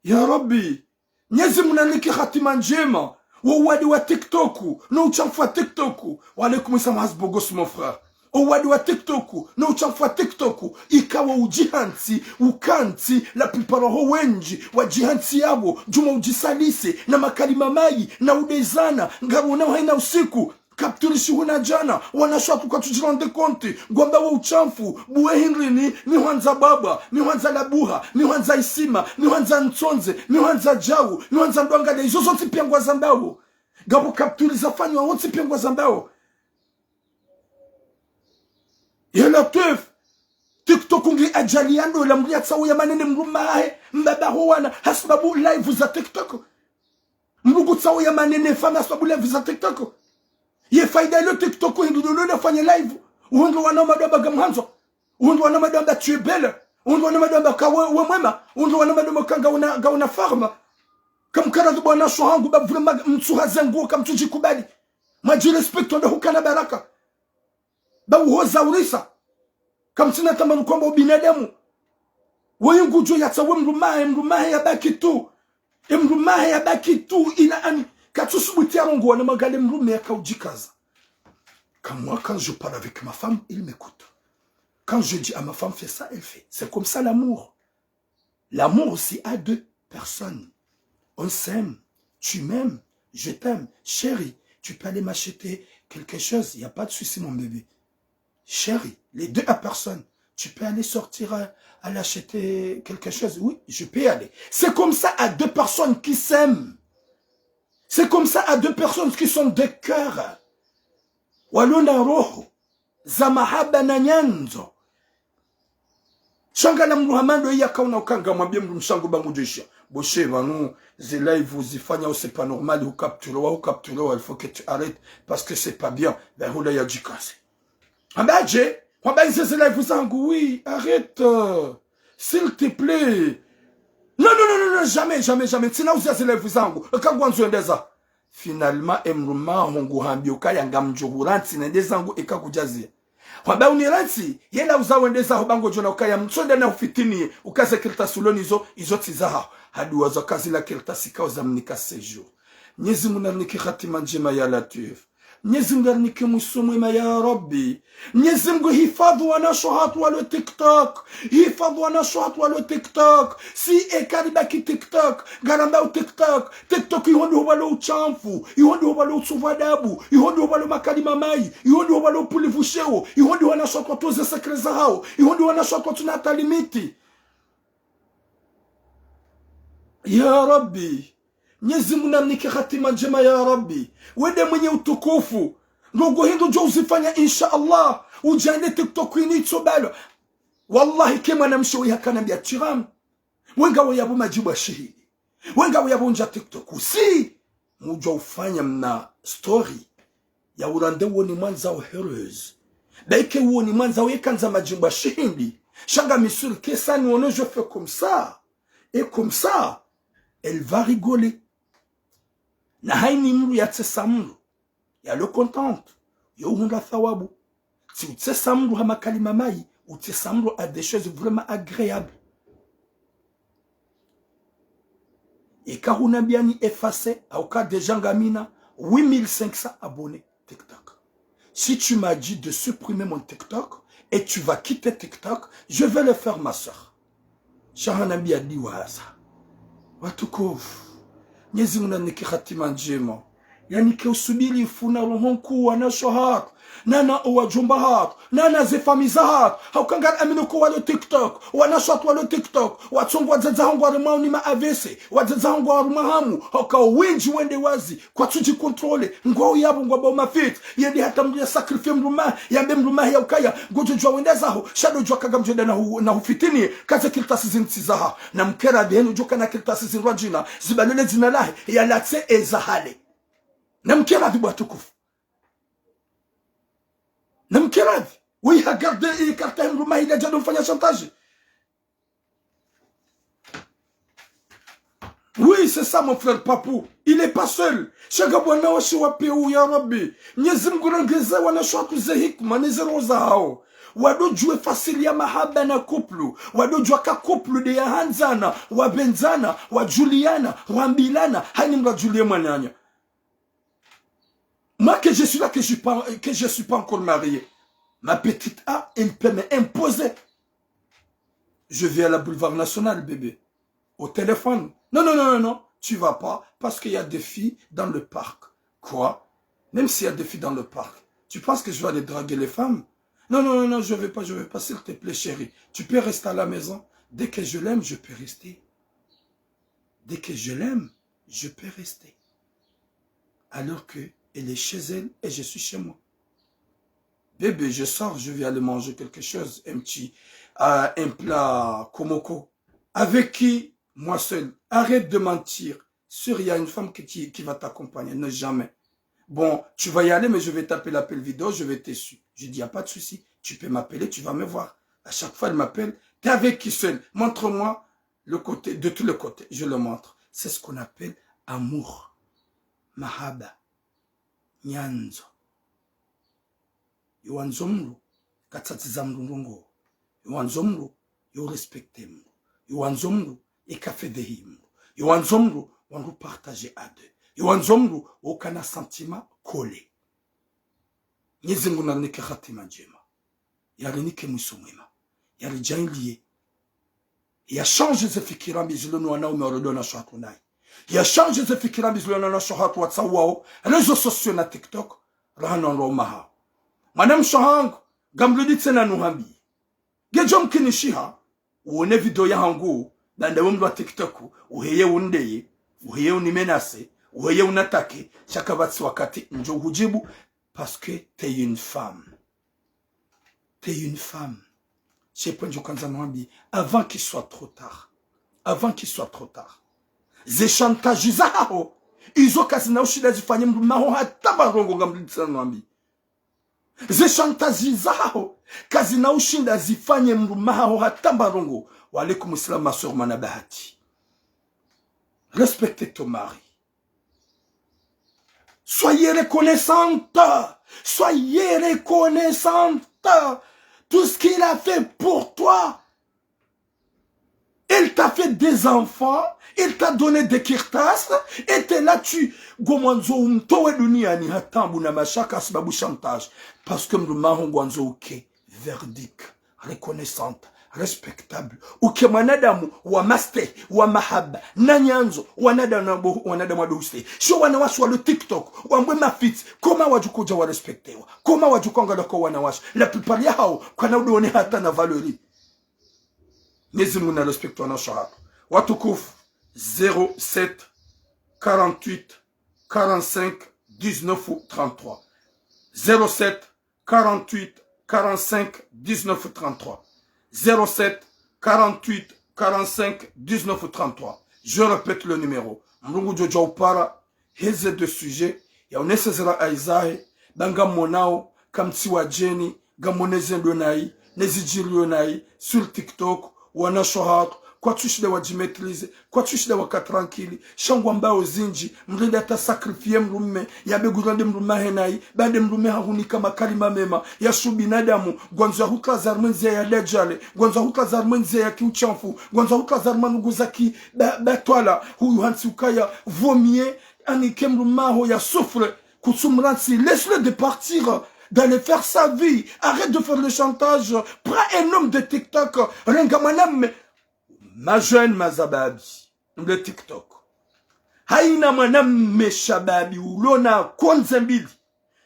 Ya Rabbi, Mnyezi Mungu nanike hatima ndjema. Wo uwade wa TikTok, no utshamfu wa TikTok. Wa alaykum salam, Hasbogos, mon frère. O uwade wa TikTok, no utshamfu wa TikTok. Ikao udjihantsi, ukantsi, la plupart ho wendji, wadjihantsi yapvo, djuma udjisalise, na makalima mayi, na udezana, ngarona uhayina usiku. Capture shihuna djana, wanasho hatru katsudji rendre compte, ngwamba wo utshamfu, buwe hindrini, mi hwandza bwabwa, mi hwandza labuha, mi hwandza isima, mi hwandza ntsondze, mi hwandza djau, mi hwandza ndrwangale, izo zontsi pia ngwazambao. Ngapvo capture zafanywa wontsi pia ngwazambao. Ya Latwif, TikTok ngi ajali ya ndola, mndru yatsaho ya manene mndru mahe, mbaba ho wana, hasibabu live za TikTok. Mndru ngutsaho ya manene fami hasibabu live za TikTok. Ye faida ilo TikTok hindru ndo ndo fanye live. Uhundru wana madwamba ngamhandzo. Uhundru wana madwamba tu es belle. Uhundru wana madwamba ka we, we mwema. Uhundru wana madwamba ka ngauna, ngauna forme. Kamkaradhi bwana sho hangu ba vraiment mtsuha ze nguo kamtsudjikubali. Mwadji respect ndo hukana baraka. Ba uhoza urisa. Kamtsina tamani kwamba ubinadamu. Wewe ngudjo yatsaha we mndru mahe, mndru mahe yabaki tu. E mndru mahe yabaki tu, ina ani. Katsusubuti yarongowa na mangale mndru me yakaudjikaza. Comme moi, quand je parle avec ma femme, il m'écoute. Quand je dis à ma femme, fais ça, elle fait. C'est comme ça l'amour. L'amour, c'est à deux personnes. On s'aime. Tu m'aimes, je t'aime. Chérie, tu peux aller m'acheter quelque chose, il n'y a pas de souci, mon bébé. Chérie, les deux à personne. Tu peux aller sortir à, aller acheter quelque chose. Oui, je peux y aller. C'est comme ça à deux personnes qui s'aiment. C'est comme ça à deux personnes qui sont de cœur. Walona roho za mahaba na nyandzo. Sha ngala mndru hama ndo iya kauna ukanga mwambie mndru mshangu ba ngudjo ishiya. Bo she pvanu, ze live uzifanya, c'est pas normal, hu capture wa, hu capture wa, il faut que tu arrêtes, parce que c'est pas bien. Ben, hula yadjikaze. Hamba dje, hamba ize ze live zangu, oui, arrête, euh, s'il te plaît. Non, non, non, non, non, jamais, jamais, jamais. Ntsina uziya ze live zangu. Eka ngwandzo endeza. Finalement, emdrume waho nguhambio ukaya ngamdjo hurantsi nende zangu eka kudjazia. Hwamba unirantsi, yela uza wende zaho ba ngodjo ona ukaya mtsonda na ufitini, uka ze kartasi ulo nazo, izo tsi zahaho. Haduwa zo kazi la kartasi kao zamnika séjour. Mnyezi Mungu narinike hatima ndjema ya Latwif. Mnyezi Mungu narinike mwiso mwema ya Rabbi. Mnyezi Mungu hifadhwi wanashe hatru walo TikTok. Hifadhwi wanashe hatru walo TikTok. Si eka ribaki TikTok. Ngarambao TikTok. TikTok iho ndo hupvalo ushamfu. Iho ndo hupvalo utsovu adabu. Iho ndo hupvalo makalima mayi. Iho ndo hupvalo upulivu sheo. Iho ndo wanashe hatru watowa ze secret zahao. Iho ndo wanashe hatru watsuna hata limite. Ya Rabbi. Mnyezi Mungu narinike hatima ndjema ya Rabbi. Wende mwenye utukufu. Ndrongo hindru djo uzifanya insha Allah. Udjande TikTok ini itso balo. Wallahi ke mwanamshe uyi hakanambia tiramu. Wenga weyapvo madjibu ya shihidi. Wenga weyapvo ndja TikTok. Usi. Mudjwa ufanya mna story. Ya urande uwoni mwandzao heureuse. Ba ike uwoni mwandzao yekandza madjibu ya shihindi. Sha ngami sûr que ça ni ono je fais comme ça. Et comme ça, elle va rigoler. Na haini mdru yatsesa mdru, yalo contente, yo uhundra thawabu. Tsi utsesa mdru ha makalima mayi, utsesa mdru à des choses vraiment agréables. Eka hunambia ni effacer, hauka déjà ngamina huit mille cinq cents abonnés TikTok. Si tu m'as dit de supprimer mon TikTok et tu vas quitter TikTok, je vais le faire, ma sœur. Sha hanambia diwaza. Watukufu. Mnyezi Mungu narinike hatima ndjema. Yarinike usubirifu na roho nkuu wanashe hatru. Nana owadjomba hatru. Nana ze famiyi za hatru. Hauka ngari amini ko walo TikTok. Wanashe hatru walo TikTok. Watsongo wadzadze hangu warimwa ni ma A V C. Wadzadze hangu warimwa hamu. Hauka wendji wende wazi. Kwatsudji contrôler. Ngwao yapvo ngwambao mafitna. Yende hata mdru ya sacrifier mdrume. Yambe mdrume ya ukaya. Ngodjo djuwa wende zaho. Sha ndo djuwa ka ngamdjo enda na hu-, na hufitini. Ka ze kartasi zinu tsi zahaho. Namkeradhi henu djo kana kartasi zinu rwadjina. Zibalole dzina lahe. Yalatse eza hale. Namkeradhi bo watukufu. Namkeradhi. Oui, ha garder i karta ya mdrume ila djado mfanya chantage. Oui, c'est ça, mon frère Papou. Il est pas seul. Sha ngapvo wanawashe wa peu, ya Rabbi. Mnyezi Mungu nangeze wanashe hatru ze hikima, ne ze roho zahao. Wandodjuwe fasiri ya mahaba na couple. Wandodjuwa ka couple nde ya handzana, wapvendzana, wadjuliana, wambilana, haini mdru adjulie mwananya. Moi que je suis là, que je pas, que je suis pas encore marié. Ma petite A, elle peut m'imposer. Je vais à la Boulevard National, bébé. Au téléphone. Non, non, non, non, non. Tu vas pas parce qu'il y a des filles dans le parc. Quoi ? Même s'il y a des filles dans le parc, tu penses que je vais aller draguer les femmes ? Non, non, non, non, je vais pas, je vais pas, s'il te plaît, chérie. Tu peux rester à la maison. Dès que je l'aime, je peux rester. Dès que je l'aime, je peux rester. Alors que elle est chez elle et je suis chez moi. Bébé, je sors, je vais aller manger quelque chose, un petit, euh, un plat komoko. Avec qui ? Moi seul. Arrête de mentir. Sûr, il y a une femme qui, qui, qui va t'accompagner. Non, jamais. Bon, tu vas y aller, mais je vais taper l'appel vidéo, je vais te suivre. Je dis, y a pas de souci. Tu peux m'appeler, tu vas me voir. À chaque fois, elle m'appelle. T'es avec qui seul ? Montre-moi le côté, de tous les côtés. Je le montre. C'est ce qu'on appelle amour. Mahaba. Nyandzo. Yo wandzo mdru, katsatsiza mdru ndrongo. Yo wandzo mdru, yo respecter mdru. Yo wandzo mdru, eka fedhehi mdru. Yo wandzo mdru, wandru partager à deux. Yo wandzo mdru, ukana sentiment collé. Mnyezi Mungu narinike hatima ndjema. Yarinike mwiso mwema. Yaridjaanliye. Ya changer ze fikira mbi zilo no wanaume walodo na shwatu nayi. Ya changer ze fikira mbi zilo no wanashe hatru watsawao réseaux sociaux na TikTok, rahana ndo umaha. Mwanamshe hangu, ngamrudi tsena nuhambi. Ngedjo mkinishiha, uone video ya hangu, nande we mdru wa TikTok, uheye undeye, uheye unimenace, uheye unattaquer, sha kapvatsi wakati ndjo hujibu, parce que t'es une femme. T'es une femme. She pvendjo kandza nuhambi, avant qu'il soit trop tard. Avant qu'il soit trop tard. Ze chantage zahaho, izo kazina ushinda zifanye mdrume waho hata mba ndrongo ngamrudi tsena nuhambi. Ze chantage zahaho, kazina ushinda zifanye mdrume waho hata mba ndrongo. Wa alaykum salam, ma sœur Mana Bahati. Respecte ton mari. Soyez reconnaissante. Soyez reconnaissante. Tout ce qu'il a fait pour toi. Il t'a fait des enfants, il t'a donné des kirtas, et t'es là, tu, ngwandzo umtowe duniani ha taabu na mashaka sababu chantage. Parce que mdrume waho ngwandzo uke verdict, reconnaissante, respectable. Uke mwanadamu wa maste, wa mahaba, na nyandzo, wanadamu wa bo-, wanadamu wa doste. Sho wanawashe wa le TikTok, wambwe mafitsi, comment wadjo kudja wa respectewa, comment wadjo kwangala kwa wanawashe. La plupart yahao, kwana udone hata na valeur. Mwenyezi Mungu na respecte wanawashe wahatru. Watukufu, zéro sept, quarante-huit, quarante-cinq, dix-neuf, trente-trois. Zéro sept, quarante-huit, quarante-cinq, dix-neuf, trente-trois. Zéro sept, quarante-huit, quarante-cinq, dix-neuf, trente-trois. Je répète le numéro. Mdru ngudjo djuwa upara, heze deux sujets, yaonese ze rai zahe, ba ngamonao, kamtsi wadjeni, ngamone ze ndo nayi, ne zidjiriyo nayi, sur TikTok, wanawashe wahatru, kwatsushinda wadjimaîtriser, kwatsushinda waka tranquille, sha ngwambao zindji, mdru nde hata sacrifier mdrume, yambe ngurende mdrume wahe nayi, ba nde mdrume hahunika makalima mema, ya shu binadamu, ngwandzo yahutraza harumwa ndziya ya dajali, ngwandzo yahutraza harumwa ndziya ya kiuchafu, ngwandzo yahutraza harumwa ndugu za ki ba-, batwala, huyu hantsi ukaya, vaut mieux, anike mdrume waho ya souffre, kutsumrantsi, laisse-le de partir, d'aller faire sa vie, arrête de faire le chantage, prends un homme de TikTok, renga mwanamme, ma jeune, ma zababi, mle TikTok. Haina mwanamme shababi ulona kondze mbili,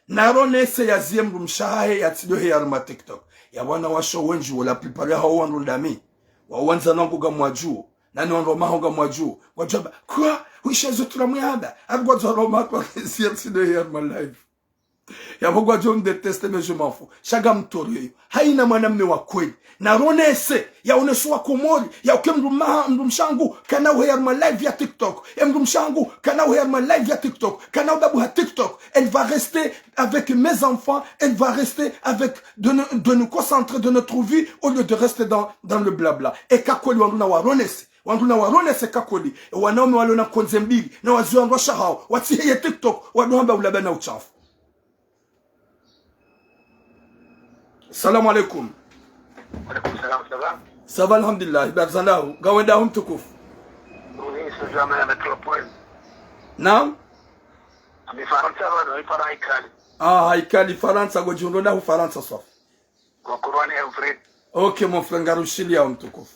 naronese yaziye mdrumshe wahahe yatsi ndo heya harumwa TikTok. Ya wanawashe wendji wo la plupart yahao wandru ndami. Wa wandzani wangu ngamwadjuo. Nani wandru wa maho ngamwadjuo. Ngwadjo amba, kwa, huisha zo tula mwihaba. Ari ngwadzo wandru wa maho yatsi ndo heya harumwa live. Yapvo ngwadjo mdétester, mais je m'en fous. Sha ngamtoro yeyo. Haina mwanamme wa kweli. Naronese, yaonese wa Komori, yauke mdrume waha-, mdrumshe wahangu, kana uheya harumwa live ya TikTok. E mdrumshe wahangu, kana uheya harumwa live ya TikTok. Kana ubabuha TikTok. Elle va rester avec mes enfants. Elle va rester avec de nous, de nous concentrer de notre vie au lieu de rester dans, dans le blabla. Eka kweli wandru nawaronese. Wandru nawaronese eka kweli. E wanaume walona kondze mbili. Nawaziwe wandru washe wahawo. Watsiheye TikTok. Wandru hamba ulaba na uchafu. Salam alaykum. Wa alaykum salam, ça va ? Ça va, alhamdulillah. Habari za ndahu. Ngawe ndahu mtukufu. Oui, c'est jamais la métropole. Naam ? Ami Farantsa, voilà, mi Farantsa Haikali. Ah, Haikali, Farantsa, ngodjihundro ndahu Farantsa swafi. Kwa Kurwani Alfred. Ok, mon frère, ngarushiliya mtukufu.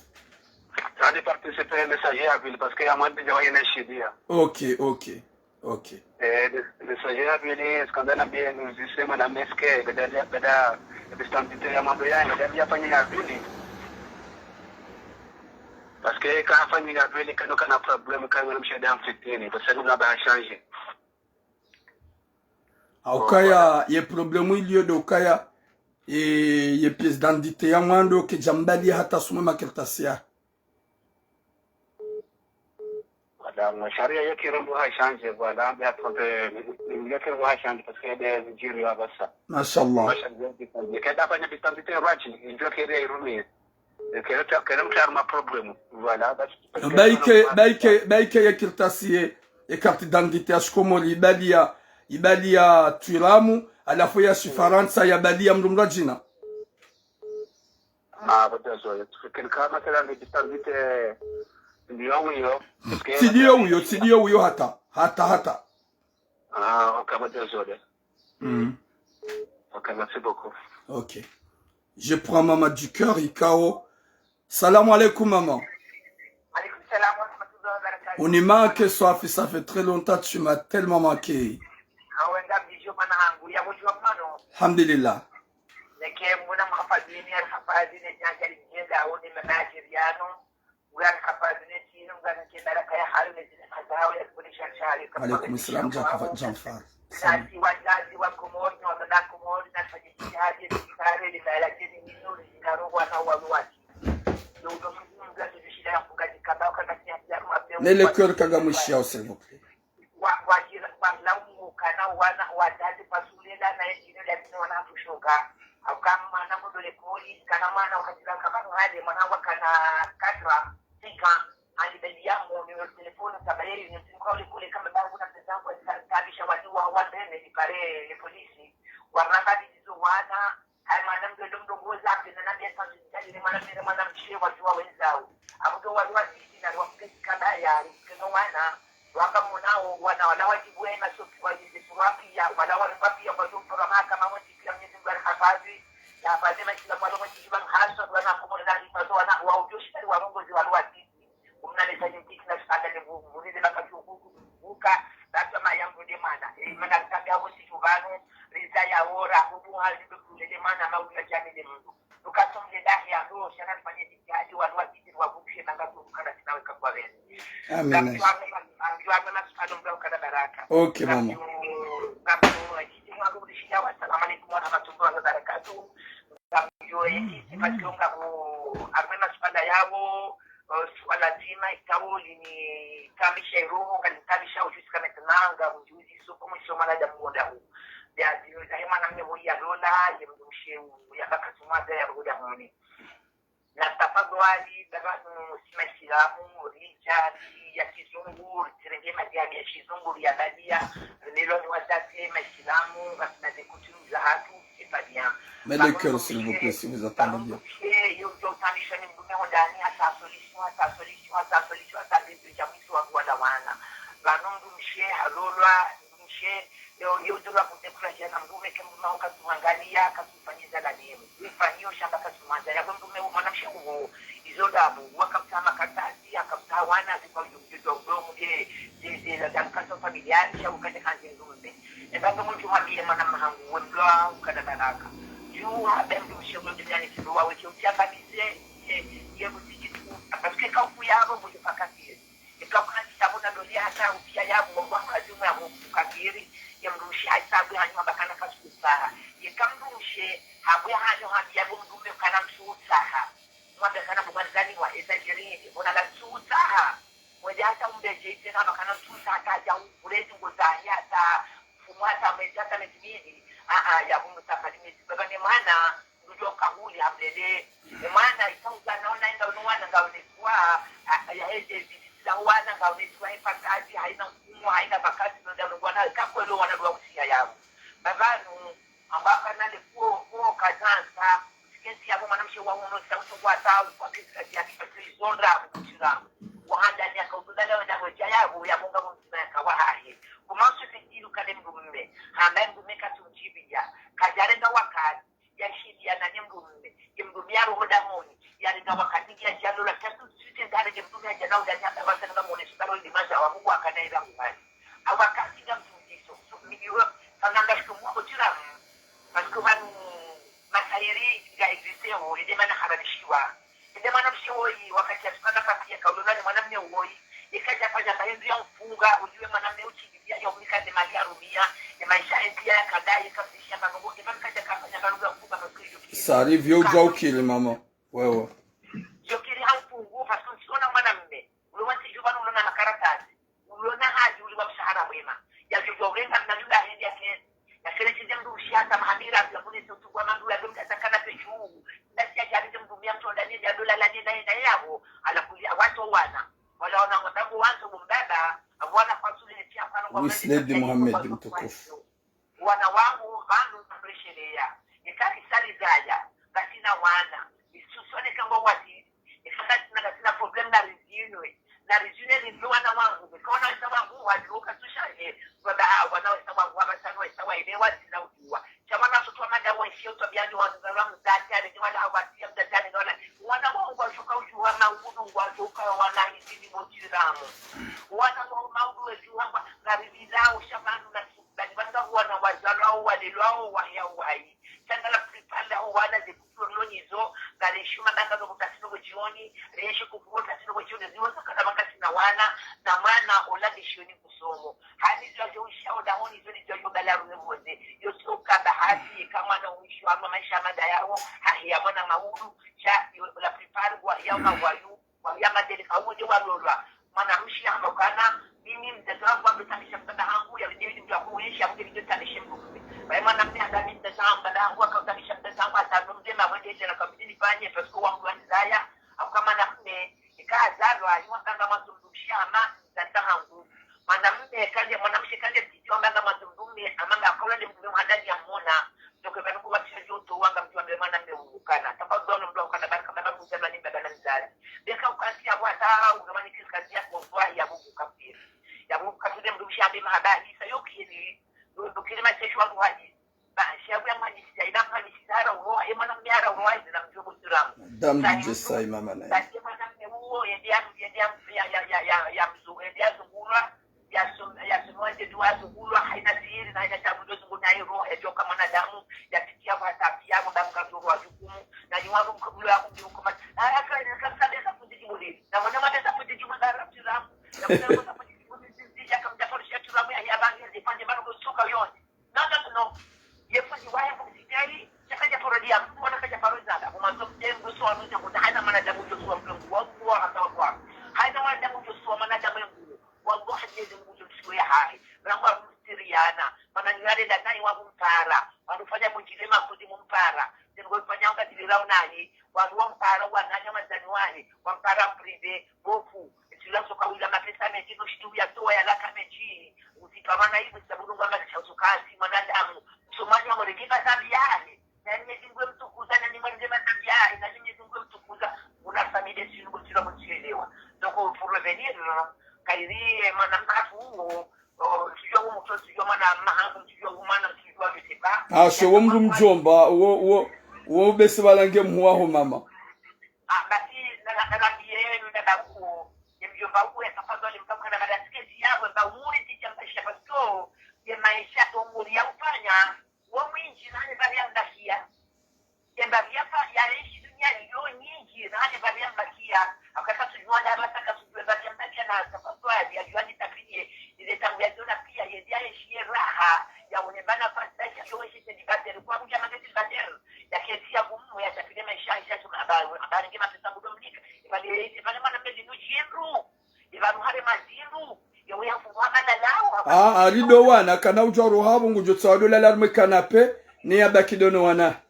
Tsadi participer message ya pvili, parce que ya mwandre dja wayine shidia. Ok, ok. Ok. Eh, le, le sujet ya pvili, scandale bien, nous disons, madame, est-ce que, beda, beda, beda, standite ya mambo ya, beda, ya fanya ya pvili. Parce que ka fanya ya pvili, kanu kana problème, kanu mshada mfitini, parce que nous, on a changé. Haukaya, ye problème iliyo ndo ukaya, e, ye pièce d'identité ya mwando, kedjambali hata sumwe makartasi ya. Voilà, mwa sharia ya Kirundi ha changé, voilà, mais attendez, ya Kirundi ha changé, parce que ya des injures, ya basa. Mashallah. Mashallah, ya des injures. Keda fanya pièce d'identité rwaji, injure kere ya irumi. Kere ta-, kere mtara ma problème. Voilà, basi. Baike, baike, baike ya kartasi ye, ye carte d'identité ya shikomori, ibaliya, ibaliya twiramu, halafu ya shifarantsa, yabaliya mdru mdru djina. Ah, bo désolé. Parce que kama kala ni pièce d'identité, ndiyo uyo. Tsi ndiyo uyo, tsi ndiyo uyo hata. Hata, hata. Ah, ok, bo désolé. Mm. Ok, merci beaucoup. Ok. Je prends maman du cœur, ikao. Salam alaykum, maman. Alaykum salam wa rahmatullahi wa barakatuh. Unimake swafi, ça fait très longtemps, tu m'as tellement manqué. Awe nga bijo mwana hangu, ya mujua mano. Alhamdulillah. Neke muna mhafadhini, alhafadhini, nyanja lijenda, aone mama ya Jeriano. Mwana hafadhini, tino, mwana ke baraka ya hayo, ne zile mazao ya kule shashari, kama. Alaykum salam, Jan-, Janfar. Salam. Nasi wa, nasi wa Komori, na wana Komori, na fanye jihadi, sikare, le mala jeni, mino, le zingaro, wana wa wati. Yo, yo, Mungu, Mungu, atujushira ya funga jikaba, wakana siya, siya, kwa. Ne le cœur kagamwishiya, s'il vous plaît. Wa, wa jira, wa laumu kana wana, wa dadi, pasule la na yengine la mino wana tushoka. Au kama mwana mudole koli, kana mwana wakati la kama nuhale, mwana wakana quatre ans, cinq ans. Alibeli yangu, ni telefoni, sababu yeye ni mtu kwa ule kule kama bangu na mtazamo kwa sababu sha watu wa, wa mbele, ni pale, ni polisi. Waramba ndizo wana, haya mwana mdogo mdogo za, na nambia sasa, ni mwana mdogo, mwana mshe, watu wa wenzao. Abudo watu wa sisi na wa kesi kama ya, kama wana, waka mwanao, wana, wana wajibu wema, so kwa hizi, so wapi ya, wana, wana, wapi ya, kwa hiyo, kwa mahakama, mwenye, kila mwenye, kwa hafadhi, ya, hafadhi, na kila mwana, mwenye, kwa hasa, wana, kwa mwana, kwa wana, wa ujoshi, wa uongozi, wa, wa sisi. Umna lesa nyinti kina sipata ne bu-, bu-, ne baka tu bu-, bu-, buka, baka ma yangu de mana. E, mana kitabi ya wosi tubano, lesa ya ora, hubu hali be kule de mana, ma uya jani de mundu. Nuka som de dahi ya ro, shana fanye jitihadi, wanu wa jitihadi, wa bukushe, nanga tu kana sina weka kwa bene. Amina. Ngamtu ame, ngamtu ame, na sipano mga ukana baraka. Okay, mama. Ngamtu, ngamtu, wa jitihadi, wa bukushe, wa salamu alaikum wa rahmatullahi wa barakatuh. Ngamdjo, eh, sipatsi ngapvo, harumwa maswala yawo, eh, swala dzima ikao lini taabisha iroho, ngani taabisha ujuzi kama tena, ngamdjuzi soko mwiso mwanadamu wonda hu. Ya, zinu zahe mwanamme hoyi yalola, ye mdrumshe hu, ya baka sumwaza ya roho ya mone. Na tafadhwali, baba nu si Maislamu, ridja, ri ya kizungu, ri tsirenge madhhabi ya kizungu, ri ya badia, ri lelwa ni wazazi Maislamu, ngasina ze coutume zahatru, c'est pas bien. Mets le cœur, s'il vous plaît, si vous entendez bien. Pardon, yo, yo, taabisha ni mdrume hondani, hata solution, hata solution, hata solution, hata bibi ya mwiso wa kuwala wana. Pardon, mdrumshe, halolwa, mdrumshe, yo, yo, dura kute kula jana mdrume, ke mdrume, ukatsu mwangalia, katsu fanyiza la nemu. Ifanyo shamba katsu mwanza, ya mdrume, mwanamshe uwo, izo ndabu, wakamtsa makaratasi, akamtsa wana, zikwa yo, yo, yo, yo, mdje, ze, ze, la, la, mkaso familiari, sha ukate kanzi mdrume. Eba ndo mdjo mwambie mwana mahangu, we mdrwa, ukana baraka. Yu, habe mdrumshe, mdrumshe, yani, sibu wawe, ke utia kabise, ye, ye, mdrumshe, parce que kaufu yabo, mdrumshe, pakati. Eka ukana tsi sabo na doli hata upia yabo, wa kwa kazi umwe yabo kukafiri, ye mdrumshe hayi sabu hanyo hamba kana kasusaha. Yeka mdrumshe, habwe hanyo hambi yabo mdrume kana msusaha. Mwambe kana bukwa nzani wa eza jirindi, mbona la msusaha. Mwende hata umbeje ite na hamba kana msusaha, hata aja uvule zingo zahe, hata mfumo, hata mwezi, hata mezi mili. Aa, yabo msusaha, ni mezi, baba ni mwana, Mdru kahuli hamlele. Emwana, ika uza naona inga uno wana nga uneziwa, a, a, ya heze zizila wana nga uneziwa, epakazi, haina mfumo, haina pakazi, no dano wana, kakwelo wana dwa usiya yabo. Babanu, ambaka nale kuo, kuo kazansa, usikezi yabo mwanamshe wa uno, sa uso kwa tau, kwa kizika ya kipatili, zonda, kukushira. Wahanda ni aka ududala wenda weja yabo, yabo nga mzima ya kawahahe. Kuma uso fikiru kale mdrume, hamba mdrume katumjibiya, kajarenga wakati, yashiliana ne mdrume, ye mdrume yaroho dahoni, yarenga wakati ngiya jalola, sha tout de suite ndare ye mdrume yajana udani hata wasa nga mwone sukaro ili maza wa Mungu akana ila uhali. Awakati nga mfundiso, so, miliyo, kana nga shitumu wa kutiramu, parce que pvanu masahiri nga existe ho, ende mana haramishiwa. Ende mwanamshe woyi, wakati ya tukana kafiya, kaulona ne mwanamme woyi, ikaja fanya kahendu ya mfunga, uliwe mwanamme uchi, ya, ya umika ne mali ya rumia, ne maisha endi ya kadaye, kafisha kanongo, ke mami kaja kafanya kanongo ya kuba, parce que yo kiri. Ça arrive, yo, ka- dja ukiri, maman. Ouais, ouais. Yo kiri ha upungu, parce que usiona mwanamme. Ulo wanti juba nulo na makaratasi. Ulo na haji, uli wa mshahara mwema. Ya yo, yo, renga, na yuda hendi ya kezi. Ya kele chize mdru ushata, mahamira, ya kule se utukwa mandu, ya kule mtata kana pechu. Na siya jari ze mdru mia mtonda ni, ya dola la ni, na, na, yabo. Ala kuli, awato wana. Wala wana, wana, wana, wana, wana, kwa sule, siya, kwa, kwa, Wisle di Mohamed mtukufu. Wana wangu, pvanu, mresheleya. Nikari sali zaya, ngasina wana. Isusone kango wati. Ika ngasina, ngasina problème na rizinu. Na rizinu ni ndo wana wangu. Nika wana wesa wangu, waliwo katusha, eh. Wada, ah, wana wesa wangu, wabasano wesa wa, ile wazina ujuwa. Sha wana sotu wa mada wa ishiyo, twabiya ni wana wa mzati, ale ni wana hawati ya mzati, ale ni wana. Wana wangu washuka ujuwa, maudu washuka, wana hizi ni motiramu. Wana wa maudu wejuwa, ngaribilao, sha pvanu na Bali banga wana wazalwao, walelwao, wahea uhai. Sha nga la plupart la wana ze kufuru lo nizo, nga le shuma banga no kutasi no jioni, le shi kufuru tasi no jioni, ziwa sakana banga sina wana, na mwana ola de shioni kusomo. Hani ziwa jo ushao dahoni zo ni ziwa jo bala ruwe woze. Yo so kaba hati, ka mwana uishiwa ama maisha mada yao, hahea mwana maudu, sha yo la plupart wahea mawayu, Wambia madele ka uwo nde walolwa. Mwanamshe hamba ukana, mimi mzazi wangu ambe tabisha mdada hangu, ya vile mdru akuwesha, ya vile tabisha mdru mume. Baye mwanamme hamba mimi mzazi wangu, mdada hangu, aka utabisha mdada hangu, hata ndo mdema wende ende na kabidi nifanye, parce que wangu wanizaya, au kama na mume, ika hasard, Lwa, iwa nganga mwandzo mdrumshe ama, za tahangu. Mwanamme kande, mwanamshe kande mtiti wa nganga mwandzo mdrume, ama ngakaula nde mdrume mhandani ya mona. Ndoke pvanu kuwa kisha joto, wanga mdru ambe mwanamme ukana. Tapa mdru ambe mdru ukana, baraka baba mdru ambe ni baba na mzazi. Beka ukasi ya wata, ungamani kisi kazi ya kwa ya bubu kafiri. Ya bubu kafiri mdrumshe ambe mahaba, isa yokiri. Yokiri maseshu wa buhadi. Ba, shabu ya mwanisi, ya ina mwanisi, hara uroha, e mwanamme hara uroha, ina mdru msiramu. Dam dije sai mama na. Ba, e mwanamme uwo, ye ndiya, ye ndiya, ya, ya, ya, ya, ya mzu, ye ndiya zungulwa, ya sum-, ya sumwa nde dua zungulwa, haina siri, na haina tabu ndo zungulwa na iro, ya joka mwanadamu, ya tikia kwa tabi, ya mwanadamu kazuru wa jukumu, na ni wangu mkabulo ya kumbi hukuma. Na ya kwa ina kabisa besa fundi jibuli. Na mwana mwana sa fundi jibuli, na rabu jiramu. Na mwana mwana sa fundi jibuli, ya kamja farisha jiramu, ya, ya bangi, ya zifanye, mwana kusuka yoni. Non, non, non. Ye fundi waye fundi tayari, shaka ja paro dia, mwana kaja paro zada. Kuma so mdengu so anu ja kuta hana mwanadamu jo so mdengu wa kwa hata wa kwa. Hana mwanadamu jo so mwanadamu yangu. Wa kwa hadi ye mdengu jo so ya hai. Ramba mstiriana. Mana nyare da nai wa kumpara. Wanufanya mujile mafundi mumpara. Ndengo fanya unga tilira unahi. Wanu wampara, wananya mazani wahi. Wampara privé. Bofu. Tula soka wila mapesa menji, no shitu ya towa ya laka menji. Usipa mana hivi sababu ngwa malisha usukasi mwanadamu. Msomali wa mwenye kiba tabi yahe. Na nye zingwe mtukuza, na nye mwenye matabi yahe, na nye zingwe mtukuza. Una famide sinu kutila mtielewa. Donc, pour revenir, kairi, eh, mwana mhafu uwo, oh, tujua uwo mtu, tujua mwana mahangu, tujua uwo mwana, tujua, je sais pas. Ah, so wo mdru mdjomba, wo, wo, wo bese balange mhuwa ho mama. Ah, basi, na, na, na, na, ye, na, na, uwo, ye mdjomba uwo, ya tafadhali mkamka na madasiketi yawe, mba umuri tija mbaisha, parce que, ye maisha to nguri ya ufanya, wo mwinji, nane bari ya mbakia. Ye bari ya fa, ya ishi dunia, yo nyinji, nane bari ya mbakia. Akaka tujua na basa, ka tujua bari ya mbakia, na tafadhali, ya jua ni tapinie, ile tangu ya jona pia, ye dia ishi ye raha, ya une bana fa, ya yo ishi célibataire, kwa kuja mangeti célibataire, ya kesi ya kumu, ya tapine maisha, ya tuma habari, habari ngema pesa mudo mnika. Ibali, ibali mwana mbeli nu jindru. Ibali hare majindru. Yewe ya fungwa mana lao. Ah, alido wana, kana ujua roha bungu jo tsawa dola la rume kanape, ni ya baki dono wana.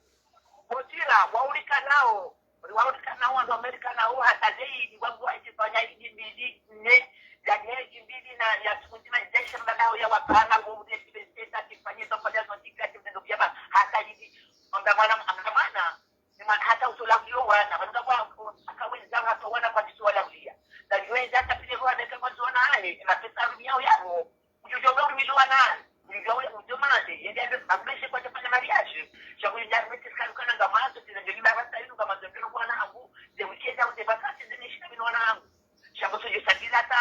Botira, waulika nao. Waulika nao, wando Amerika nao, hata zaidi, wangu wa iti fanya idi mbili, ne, ya idi mbili na, ya siku nzima, ya shamba nao, ya wapanga, wa ule sibeseta, kifanye, tofanya, zotika, kimtendo, ya ba, hata idi, mwana, mwana, mwana. Ni mwana hata utola uliyo wana, wana kwa, akaweza hata wana kwa tiso wala uliya. Na yuweza hata pile kwa neka kwa zona ale, na pesa rumia uyabo. Ujojo ndo rumilo wana ale. Ujojo ule ujo mande, yende ande, ameshe kwa tafanya mariage. Sha kuyo ndia mete sika lukana nga mazo, tina ndio liba rasta yinu nga mazo, ndio kwa na angu, ze weekend au ze vacances, ze nishina mino wana angu. Sha kuyo ndio sakila ta,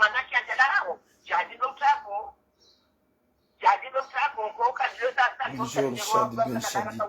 manaki anjala angu. Sha ndio utako. Jadi, donc, ça, qu'on, qu'on, quand je le sens, ça, Bonjour, Shadi Ben Shadi. Shadi.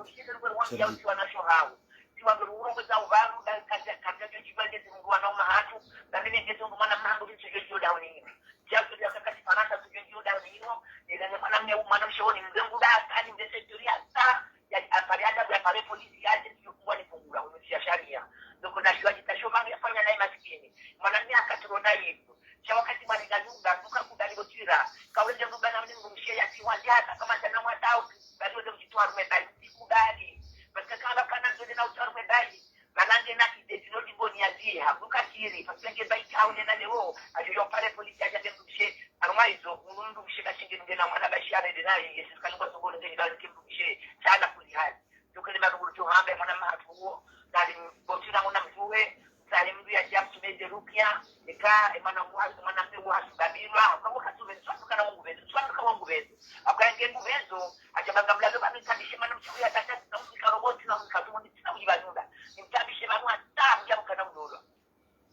Donc, na shua jita shomanga yafanya naye masikini. Mwana mme akaturo naye. Sha wakati mwana nganyumba, nuka kubali botira. Kawende ngubana mwana mdrumshe ya tiwa ndiata, kama tana mwatao, bali wende mjitwa rume bali, sikubali. Parce que kama kana zode na utwa rume bali, mana nge na kide tino diboni ya ziha, nuka kiri, parce que nge bai kaune na leo, ajo yo pare polisi aja nde mdrumshe, aruma izo, unu mdrumshe kashinge nge na mwana bashi ya rede na ye, sisi kani kwa songolo nge ni bali ke mdrumshe, shala kuli hali. Nduke ni madunguru tu hambe, mwana mhatru uwo, nali botira mwana mtuwe, Sali mdru ya jam sumeze rukia, eka, e mwana mwa-, mwana mme wa subabilwa, kwa wakati ubezo, kwa wakati ubezo, kwa wakati ubezo. Aka nge ngubezo, acha banga mlazo ba mtabishe mwana mchuku ya tata, na mfika roboti, na mfika tumoni, na mjiba nyumba. Mtabishe mwana, ta, mjabu kana mdolo.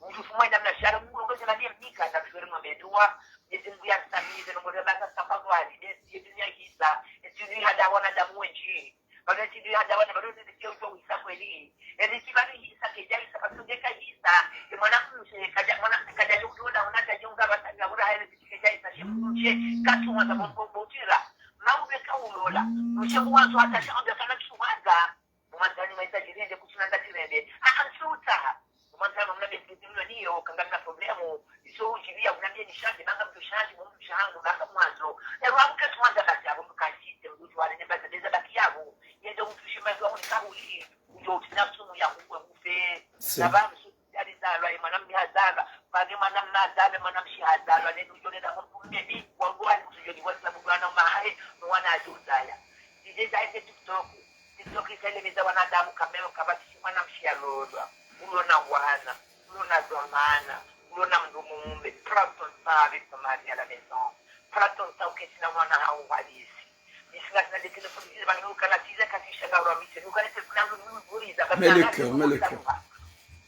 Mdru fumwa ina mna shara, mdru ngoze na ndiye mnika, na mshwere mwa bedua, yezi mdru ya samize, na mdru ya baka sapa kwa hali, yezi, yezi ya hisa, yezi ya hada wanadamu wenji. Bado tsi ndio hata wana bado ndio kio cho hisa kweli. Eni tsi bado hisa keja hisa, bado ndio ka hisa. Ke mwana mshe kaja, mwana kaja ndio ndio na una kaja unga basa ya ura hele tsi keja hisa, she mshe katu mwanza bombo botira. Na ube ka ulola. Mshe mwanzo hata sha amba kana tsu mwanza. Mwanza ni mwenza jirende kutsuna nda tirende. Ha, ha, nsuta. Mwanza mna beti mna niyo, kanga na problemu. Iso ujilia, unambie ni shanje, banga mtu shanje, mtu shangu, banga mwanzo. Ero amuka tsu mwanza basi, abo mtu kashite, mtu wale, nemba zabeza baki yabo. Yende mtu shima kwa mtu kahuli. Ujo utina sumu ya kukwe kufe. Si. Na ba msu, yali zalwa, imana mbi hazalwa. Pvanu mwana mdzadze, mwana mshe hadzalwa, ne ndujo ne damu mpume bi, wangu wali kusujo ni wasi na mwana mahahe, no wana ajo uzaya. Zije zaende TikTok. TikTok ikalemeza wanadamu kameo kabakisi mwana mshe yalolwa. Ulo na wana, ulo na dhwamana, ulo na mndru mume. Prends ton temps avec ton mari à la maison. Prends ton temps uketsi na mwana haho hadisi. Nisi ngasina de téléphone zile, bani ukana tize kasi shanga ura mite. Ukana te kuna mndru mvuriza, bani Mets le cœur, mets le cœur.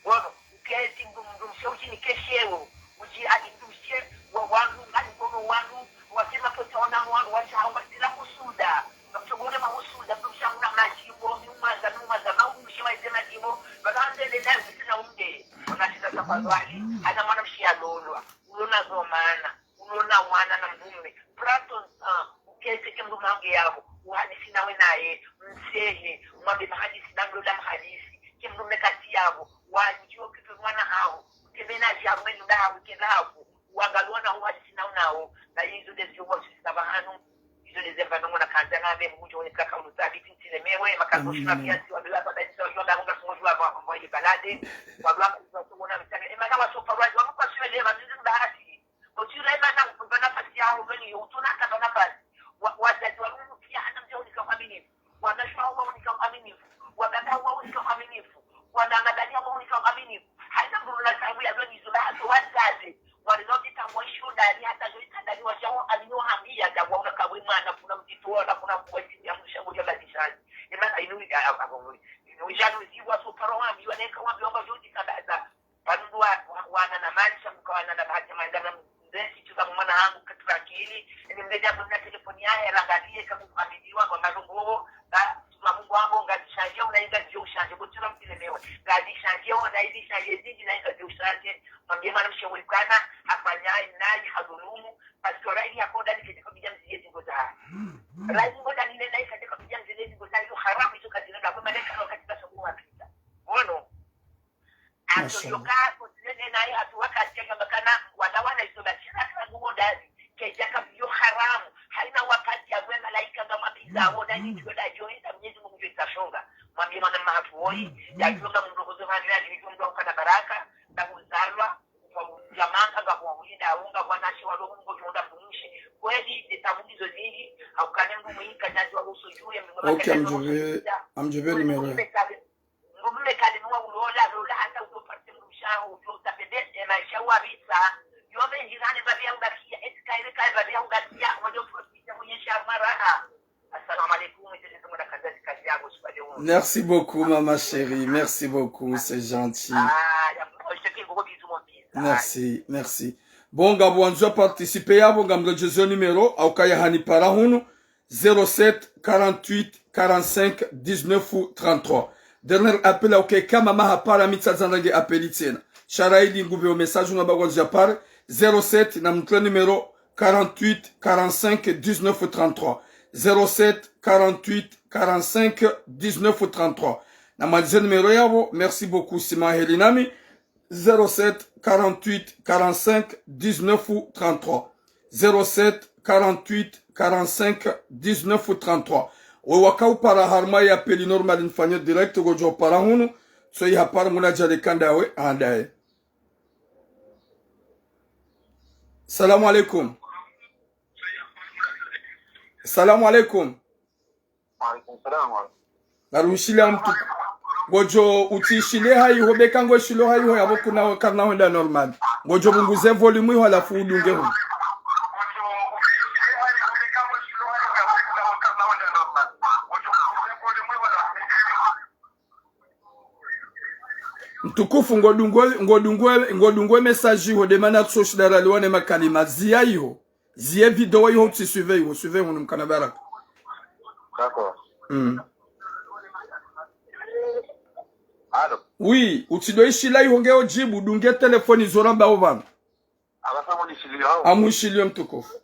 Wono, uketsi mndru, mndru mshe uji ni keshewo. Uji adi mndru mshe, wa wanu, ngani kono wanu, wasema kote ona wanu, washa hawa zila kusuda. Ngamtogone mahusuda, mndru mshe una majibu, miumaza, miumaza, mndru mshe wa ize majibu, baka handele na zikina umde. Ona tiza tafadhali, hana mwana mshe yalolwa. Ulo na dhwamana, ulo na wana na mume. Prends ton temps, uketsi ke mndru mahangu yapvo, uhadisi nawe naye, msehe, mwambe mahadisi, na mndru la mhadisi, ke mndru mekati yapvo, wajiyo kitu mwana haho, utemena jarume nyumba haho, kenda haho, wangaliwa na uhadisi nao nao, na izo de ziyo wasisa pvahanu, izo de zemba nongo na kandza na me mbujo ni kaka unu tabiti ntine mewe, makazo shina pia si wabela pvadani sa wajua nda nunga sumo jua pva, pva, pva, ile balade, wabela pva, pva, pva, pva, pva, e mana wasoparwa, wabela pva, suele, pva, mizi mbahati. Otsi ula imana, pva nafasi yaho, pvani, utsuna hata pva nafasi. Wa, wazazi wa Mungu pia, hana mdja unika uaminifu. Wanashe waho waonika uaminifu. Wababa waho waonika uaminifu. Wana madani waho waonika uaminifu. Haina mdru na sababu ya pvani izo bahato wazazi. Wale no tita mwisho ndani, hata no ita ndani, washa waamini wahambia, nda waona kawe mwana, kuna mtito, wala kuna kuwa iti ya mwisha, kuja badishani. Imana inu ya, ya, ya, inu ya nuzi, wasoparo wambi, waneka wambi, wamba, jodi kabaza. Pvanu wa, wa, wana na mali, sha mkawana na bahati ya maendana mzee, situ za mwana hangu, katika akili. Ni mzee jambo na telefoni yahe, rangalie, kamu kwambiwa, kwa malongo, ba, sima Mungu wangu, ngazishanjie, unainga zio ushanje, kutula mtile mewe. Ngazishanjie, unainga zishanjie, ziji, nainga zio ushanje. Mwambie mwana mshe wekana, hafanya, nayi, hadhulumu. Parce que raili ya konda ni katika bija mzile zingo za. Raili ngoda ni nena, katika bija mzile zingo za, yo haramu, izo kazina, na kwa malaika, wakati basa kuwa pita. Wono. Mashallah. Aso yoka, ko tine naye hatu wakati ya kambakana, wala wana izo ba shira kila nguo ndani. Keja ka yo haramu. Haina wakati ya we malaika nga mabiza, wo ndani ndio da yo ita Mwenyezi Mungu ndio itashonga. Mwambie mwana mama hatu woi, ya yo nga mndru kuzo hali ya ndio mndru kana baraka, na kuzalwa, kwa jamanga, nga kwa ulinda, unga kwa nashi wa longo, jonda mtumishi. Kweli, zitabu ndizo zingi, haukane mndru mwingi, kanyaji wa uso juu ya mndru. Ok, amjove, amjove numéro. Ngumbe kali mwa ulola, lola hata uto parte mrusha, uto utapende, e maisha wa visa. Yo be njirani babi ya ubakia, eti kaile kaile babi ya ubakia, wajo profite mwenye sha maraha. Assalamu alaikum, ete ndio mwana kazi kazi yangu, sipale wo. Merci beaucoup, maman chérie. Merci beaucoup, c'est gentil. Ah, ya mko, je te fais gros bisous, mon fils. Merci, merci. Bon, ngapvo wandzo participer yapvo, ngamredjezeo numéro, haukaya hanipara hunu, zéro sept, quarante-huit, quarante-cinq, dix-neuf, trente-trois. Dernier appel, haukaya mama hapara mi tsadzandra nge appel tsena. Sha raili ngupveo message ngamba kwandzo yapare, zéro sept, na mtre numéro, quarante-huit, quarante-cinq, dix-neuf, trente-trois. Zéro sept, quarante-huit, quarante-cinq, dix-neuf, trente-trois. Na malize numéro yapvo, merci beaucoup, sima heli nami. Zéro sept, quarante-huit, quarante-cinq, dix-neuf, trente-trois. Zéro sept, quarante-huit, quarante-cinq, dix-neuf, trente-trois. We waka upara harumwa ye appel normal nifanye direct, ngodjo para hunu, so yi hapara muna djale kanda we, andaye. Salamu alaikum. Salamu alaikum. Wa alaikum salam. Ngarushile mtu. Ngodjo utsishile hayiho, beka ngweshilo hayiho, yapvo kuna karina hwenda normal. Ngodjo punguze volume iho, halafu udunge hu. Mtukufu, ngodungwe, ngodungwe, ngodungwe message iho, de mana tso shida raliwa ne makalima. Ziya iho. Ziye vidéo iho, utsi suivre iho, suivre iho, numkana baraka. D'accord. Mm. Allô? Oui, utsi do ishila iho nge ojibu, dunge telefoni zo ramba opvanu. Abasa mo nishiliyo. Amwishiliyo mtukufu.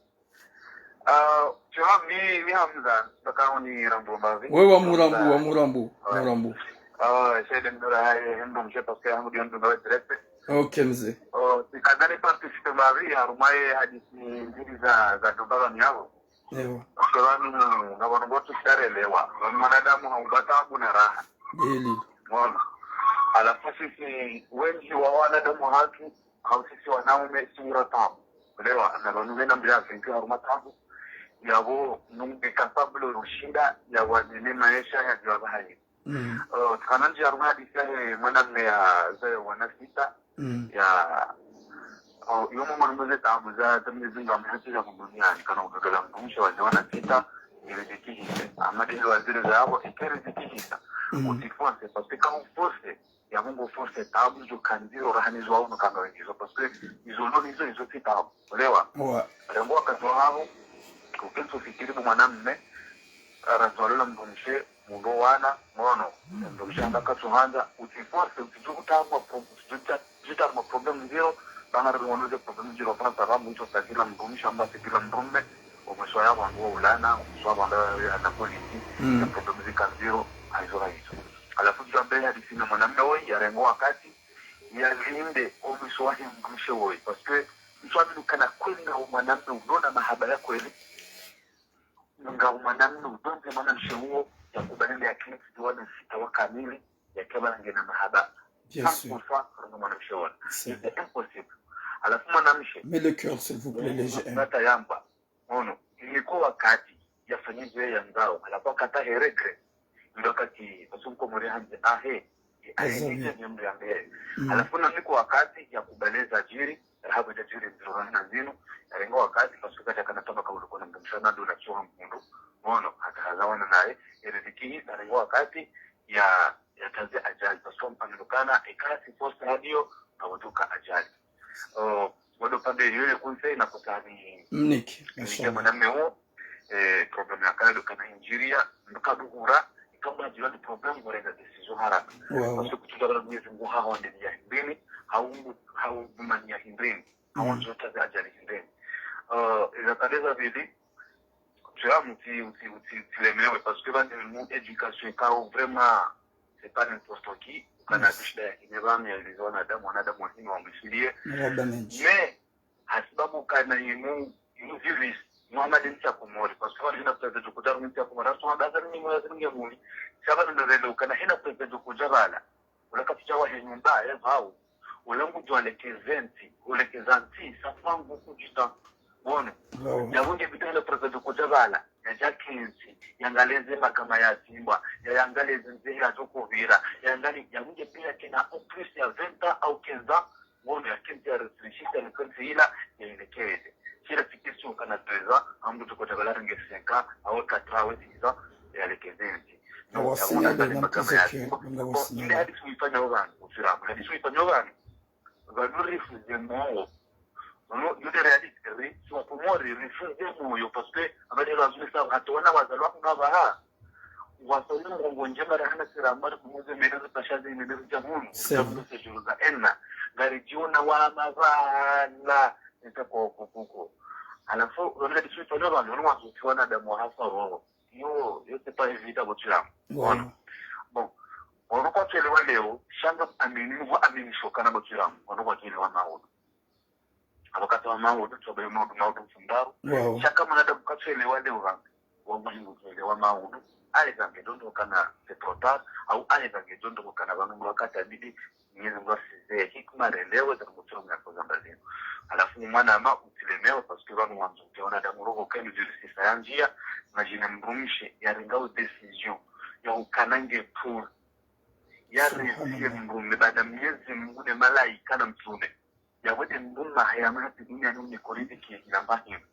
Ah, tu vois, mi, mi Hamza, mpaka uni rambo mbavi. Wewe wa murambu, wa murambu, ouais, murambu. Ah, c'est de mdora haye, hendo mshe, parce que hamu diyo ndo mbavi direct. Ok, mze. Oh, si kadhani participer mbavi, harumwa ye hadisi mbili za, za Dumbaba miyabo. Ewa. Parce que vanu, na vanu votu sharelewa. Vanu mwanadamu haubata hakuna raha. Deli. Mwana. Halafu sisi, wengi wa wanadamu haki, Hau sisi wanaume, si ura tabu. Kulewa, na pvanu pvena mbila vintu harumwa tabu. Yapvo, nunge capable ushinda, yapvo anene maesha ya djua bahari. Mm. Uh, tukana ndji harumwa hadisi ya he mwanamme ya, za wana sita. Mm. Ya, oh, iyo mwana mze tabu za, za mze zinga mhati za mduniani, kana ukagala mdumshe wa wana sita, ile zikihise. Ama dili waziri za yapvo, ikere zikihisa. Mm. Uti force, parce que quand on force, ya Mungu force tabu zo kandziro rahani zo au nukanga wengizo, parce que izo loni izo, izo tsi tabu. Olewa? Ouais. Rengo wakati wa havo, ukenso fikiri bu mwanamme, arazwalula mdumshe, mundo wana, mono, mdumshe anda katsuhandza, uti force, uti djuku tabu, pro-, uti djuku ta-, djuku tabu problème ndziro, bana rengo noze problème ndziro, bana sara mwiso sakila mdumshe, amba sakila mdrumme, omwiso ya wangu wa ulana, omwiso ya wangu ya na polisi, mm, ya problème zika ndziro, haizo haizo. Halafu djua mbele hadisi na mwanamme woyi, ya rengo wakati, ya linde omwiso wa he mdrumshe woyi. Parce que, mswami nukana kweli nga umwanamme unona mahaba ya kweli. Nga umwanamme udonze mwanamshe uwo, ya kubali ya kile tsi wana sita wa kamili, ya kaba ngena mahaba. Bien sûr. Sans pour cent, nga mwanamshe wana. C'est impossible. Halafu mwanamshe. Mets le cœur, s'il vous plaît, les G M. Nata yamba. Ono, niko wakati ya fanyize ya ndzao, halafu akata he regret. Ndo wakati, parce que mkomori handze, ahe, ahe, nike nyembe ya mbe. Mm. Halafu na niko wakati ya kubaleza djiri, rahabu ya djiri ndziro rahana zinu, ya rengo wakati, parce que kata kana tamba kaulu kona mdumshe na ndo na tsuha mkundu, ono, hata hazawana naye, ya riziki, ya rengo wakati, ya, ya taze ajali, parce que mpangilu kana, ikasi posta radio, na wutuka ajali. Oh, wado pande yoyo kunse na kutani. Mnike, mnike mashallah. Mwanamme wo, eh, problème ya kala ndo kana injiriya, ndo kaduhura, ikamba djirani problème, ngorenga décision haraka. Wow. Parce que kutuza kana Mwenyezi Mungu haho ndeni ya hindrini, hau, hau gumani ya hindrini, hau nzota za ajali hindrini. Uh, iza kaleza vili, tu vois, uti, uti, uti, uti lemewe, parce que bande mu éducation, kao vraiment, c'est pas n'importe qui. Ukana shida ya kine pvanu ya ilizo wanadamu, wanadamu wa hino wa mwishilie. Mais, hasibabu kana inu, inu virus, Muhammad ntsa Komori, parce que wali hina président kudaru ntsa Komori, asu wanda azali ni mwa zali nge muni, saba nda rele ukana hina président kudabala, ula kapita wa he nyumba, ya vau, ula ngudjwa lekeze ntsi, ulekeza ntsi, sa pangu kudjita, Bono, ya wunge bitele président kudabala, ya dja kentsi, ya ngaleze magama ya zimbwa, ya, ya ngaleze nze ya zokobira, ya ngali, ya wunge pia kena au plus ya vingt ans au quinze ans, bono ya kentsi ya réfléchir, ya kentsi ila, ya ilekeze. Sila tsi question kana treize ans, ambu toko djabala nge cinq ans, au quatre ans, au six ans, ya lekeze ntsi. Donc, ya wona kali magama ya zimbwa. Bon, ile hadisi wifanya obani, utsiramu, hadisi wifanya obani. Pvanu rifuze moyo. Pvanu, yo nde réalité, ri, si wa Komori, rifuze moyo, parce que, abadi la zule sa, hata wana wazalwa kuna baha. Wasoni mrongo ndjema rahana sira mali kumuze mene zi pasha zi mene zi jamunu. C'est vrai. Jamunu se juru za ena. Ngari djiona wa mabala. Nita ko, ko, ko, ko. Halafu, wale disuita leo, wale wangu tiwana damu wa hafa roho. Yo, yo, c'est pas évident, bo tsiramu. Ouais. Bon. Bon. Wanu kwatsuelewa leo, sha nga amini, nuvo amini shokana bo tsiramu. Wanu kwatsuelewa maudu. Abo kata wa maudu, tsobe maudu, maudu mfundaru. Wow. Sha ka mwanadamu kwatsuelewa leo, rambi. Wangu hingu tsuelewa maudu. Ale zambe dondo kana c'est trop tard. Au ale zambe dondo kana pvanu wakati abidi Mwenyezi Mungu asize hikima, lelewe, za mutiro mnako zamba zinu. Halafu mwanama utilemewe, parce que pvanu wandzo, uteona damu roho kenu djurisisa ya ndziya, imagine mdrumshe, ya renga u décision, ya ukana nge pour, ya resiye mdrume, baada Mwenyezi Mungu ne malaika na mtrume. Ya wede mdrume, haya mwana tsi dunia ni unikoridi ki, ya mba hinu.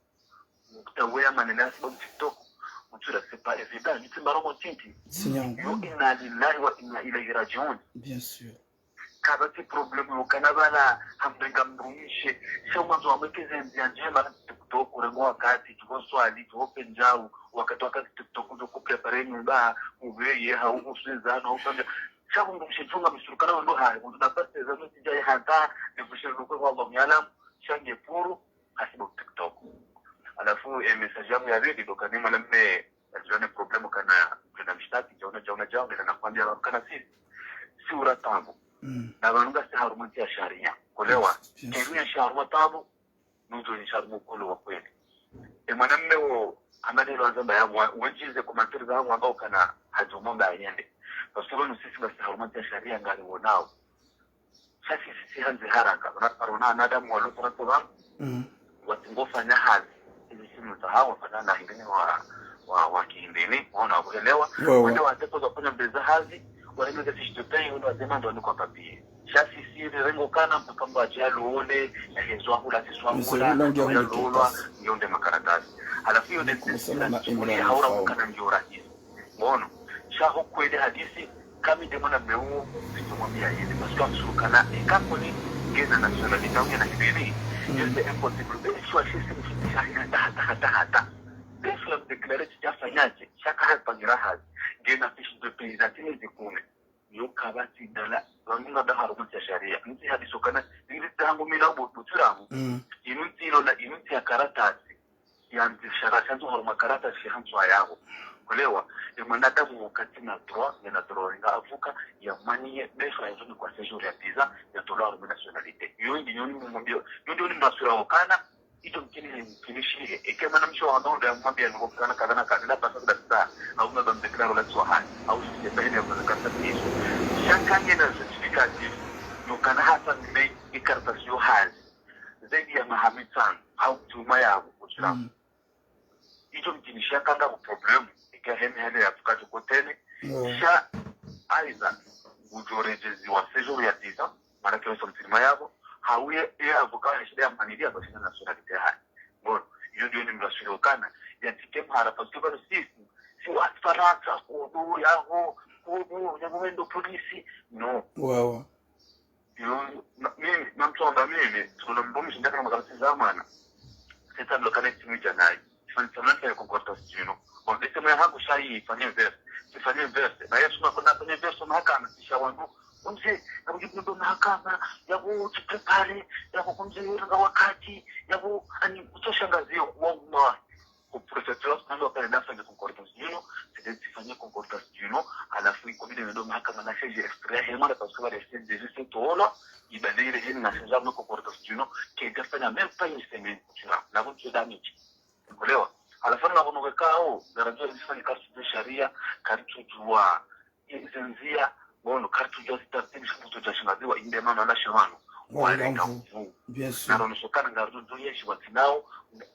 Mukta weya manene hasibabu TikTok. Mutsura c'est pas évident. Nitsi mbarongo ntiti. Yo inna lillahi wa inna ilayhi rajiun. Bien sûr. Kapvatsi problème yo kana bala hamrenga mdrumshe. Sha mwandzo wamwekeze ndziya ndjema TikTok, rengo wakati, tuko swali, tuko pendjau, wakati wakati TikTok, tuko préparer nyumba, ubeye, hau usweza, na ufanya. Sha mdrumshe tsunga misurukana wendo hayi, mdru na pasteza no tija ya hata, ne kushiri nukwe kwa Allah myalam, sha nge puru, hasibabu TikTok. Halafu, eh, message yangu ya pvili, ndo kana mwanamme, adjua ne problème kana, kana mshtaki, djaona, djaona, djaona, kana nakwambia, kana si, si ura tabu. Mm. Na pvanu ngasi harumwa ntsi ya sharia. Kulewa, bien sûr. Kenu ya sharia tabu, nuzo ni sharia mukulu wa kweli. E mwanamme wo, amane lwanza mba ya mwa, wenjize commentaire za mwa mba ukana, hadjuma mba yende. Parce que pvanu sisi ngasi harumwa ntsi ya sharia ngali wonao. Sha sisi handzi haraka, wana, wana wanadamu walo tarato pvanu, mm, watsi ngofanya hazi. Izi simu za hawo, wafanya na hindrini wa, wa, wa kihindrini, waona wakuelewa. Wawa. Wende watekoza kufanya mbeza hazi, waende za fiche de paie, wende wazema ndo ni kwa papier. Sha sisi rirengo kana mpaka mbo ajalo ole, ya hezwa hula, siswa hula, ya lolwa, ngiyo nde makaratasi. Halafu iyo nde sisi na shughuli ya haura mkana ngiyo rahisi. Ngono, sha ho kweli hadisi, kami nde mwana meu, ndio mwambia yeye, parce que amsurukana, eka koni, ngena nationalité, au ngena hibeni, mm, iyo nde impossible, be sho ashisi mfiti sha hina, hata, hata, hata, hata. Be sho ya mdéclarer tsi ya fanyaje, sha kaha pangira hazi, ngena fiche de paie za tini zikune. Yo kapvatsi dala, wanunga da harumwa ya sharia. Ntsi hadisi ukana, ntsi zangu mina ubo tutsiramu. Mm. Inu ntsi ilo na inu ntsi ya karatasi. Ya ntsi shara shanzo harumwa karatasi hanzo ayaho. Kuelewa, ye mwanadamu wakati na droit, ye na droit nga avuka, ya mani ye, be sho ya zuni kwa séjour ya visa, ya tolwa harumwa nationalité. Yo ndi, yo ndi mwambio, yo ndi, yo ndi masura ukana, ijo mkini, mkini shihe. Eke mwanamshe wa ndo ya mwambia nuko kana kadha na kadha, na pasa kadha sa, au na bambe kila rola tswa hazi, au sisi ya pahini ya kwa kartasi izo. Sha kanye na justificatif, no kana hasa mbe i kartasi yo hazi. Zaidi ya maha mitsanu, au tuma ya kuchira. Mm. Ijo mkini sha kanga ku problème, eke hene hene ya tukati kotene, no, sha aiza, ujo rejeziwa séjour ya dix ans, mana ke wesa mtirima yabo, hauye, ye avocat ya shida ya manili ya bashina nationalité hayi. Bon, iyo ndiyo ni mrasuri ukana, ya tike mhara, parce que bado sisi, si wa Farantsa, kudu, yaho, kudu, yaho wendo polisi, no. Wawa. Yo, na, mimi, na mtu amba mimi, tuna mbumishi ndaka na makarasi za mwana. Sita ndo kana timu janayi. Ifanye samanta ya concordance, you know. Bon, ese mwe hangu shayi ifanye verse. Ifanye verse. Na Yesu na kuna fanye verse mahakama, sisha wangu. Kunze, na kujibu ndo mahakama, ya ku, tu préparer, ya ku kunze yuranga wakati, ya ku, ani, kutosha ngazi yo, wallahi. Ku préfecture, nando kale nafanya concordance, you know. Sita tifanye concordance, you know. Halafu ikobidi ndo mahakama na change extrait ya hema, parce que wale change, je sais, tola. Ibadili hini na change ya concordance, you know. Kega fanya même pas une semaine, tu vois. Na kunze damage. Kuelewa? Halafu na kunoke kao, daraja zifanye kartu de sharia, kartu jua, zenziya, ngono, kartu jua zitaratibu, sha mtu jashingaziwa, inde mama na shemano. Wale ngamvu. Bien sûr. Na rono sokana ngardu do yeshi watinao,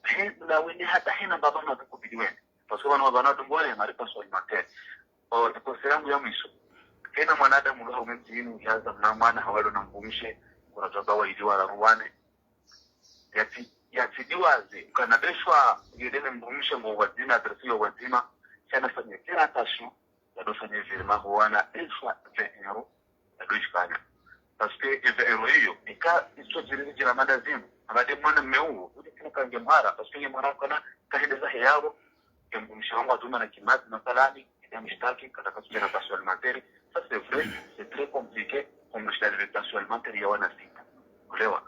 he, na wene hata hena baba na kubidi wene. Parce que wana bana dungole, mari passport alimentaire. O, ni conseil yangu ya mwiso. Hena mwanadamu lo haume mtini, yaza mna mwana hawalo na mbumishe, kuna twaba wa ili wala ruwane. Yati, yati diwaze, kana beshwa, yedene mbumishe ngo wadzima, adresse yo wadzima, sha na fanye tena tashu, ya do fanye virement ho wana, beshwa vingt euros, ya do ifanya. Parce que e vingt euros iyo, ika iso ziri jira madazimu, amade mwana meu, udi kina kange mhara, parce que nge mhara kana, kahende za heyabo, ke mbumishe wangu aduma na kimazi, masalani, ya mshtaki, kata katu tena passport alimentaire. Ça, c'est vrai, c'est très compliqué, comme je l'avais passport alimentaire, ya wana sita. Kuelewa?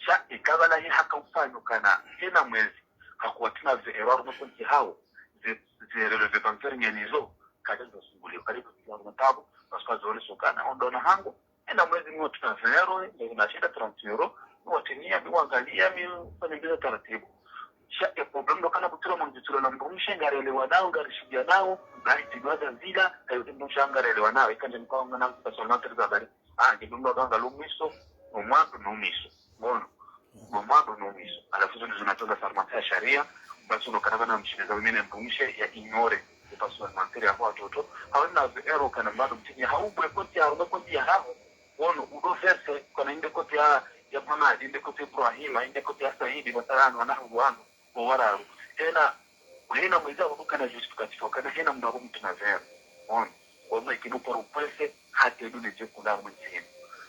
Sha, ikabala hi haka ufanya kana, hena mwezi, hakuwa tina ze erreur no konti hao, ze, ze relevé bancaire ngenizo, kade ndo sungulio, kade ndo sungulio tabu, parce que zole sokana, ondo na hangu, ena mwezi mwe tuna vingt euros, ndo na shinda trente euros, mi watinia, mi wangalia, mi fanya mbeza taratibu. Sha, e problème ndo kana kutula mwanjitula na mbumishe, ngarelewa nao, ngarishidia nao, ngari tigwaza zila, kayo mbumishe ngarelewa nao, ikanje mkao ngana passport alimentaire za bari. Ah, nge mbumishe ngalo mwiso, no mwando no mwiso. Ngono. Bo mwando no mwiso. Halafu zo ndizo natonda farmasi ya sharia, basi uno kana bana mshine za mene mbumishe ya ignore, e passport alimentaire ya kwa watoto. Hawe na ero kana mbado mtini, hau bwe konti ya, hau bwe konti ya hao. Wono, udo verse, kana inde konti ya, ya Muhammad, inde konti ya Ibrahim, inde konti ya Saidi, masalani, wana hau wanu, bo wararu. Tena, hena mwezi udo kana justificatif, kana hena mdako mtu na zero. Wono. Kwa maikini uparo kwese, hata edu neje kula mwezi hini.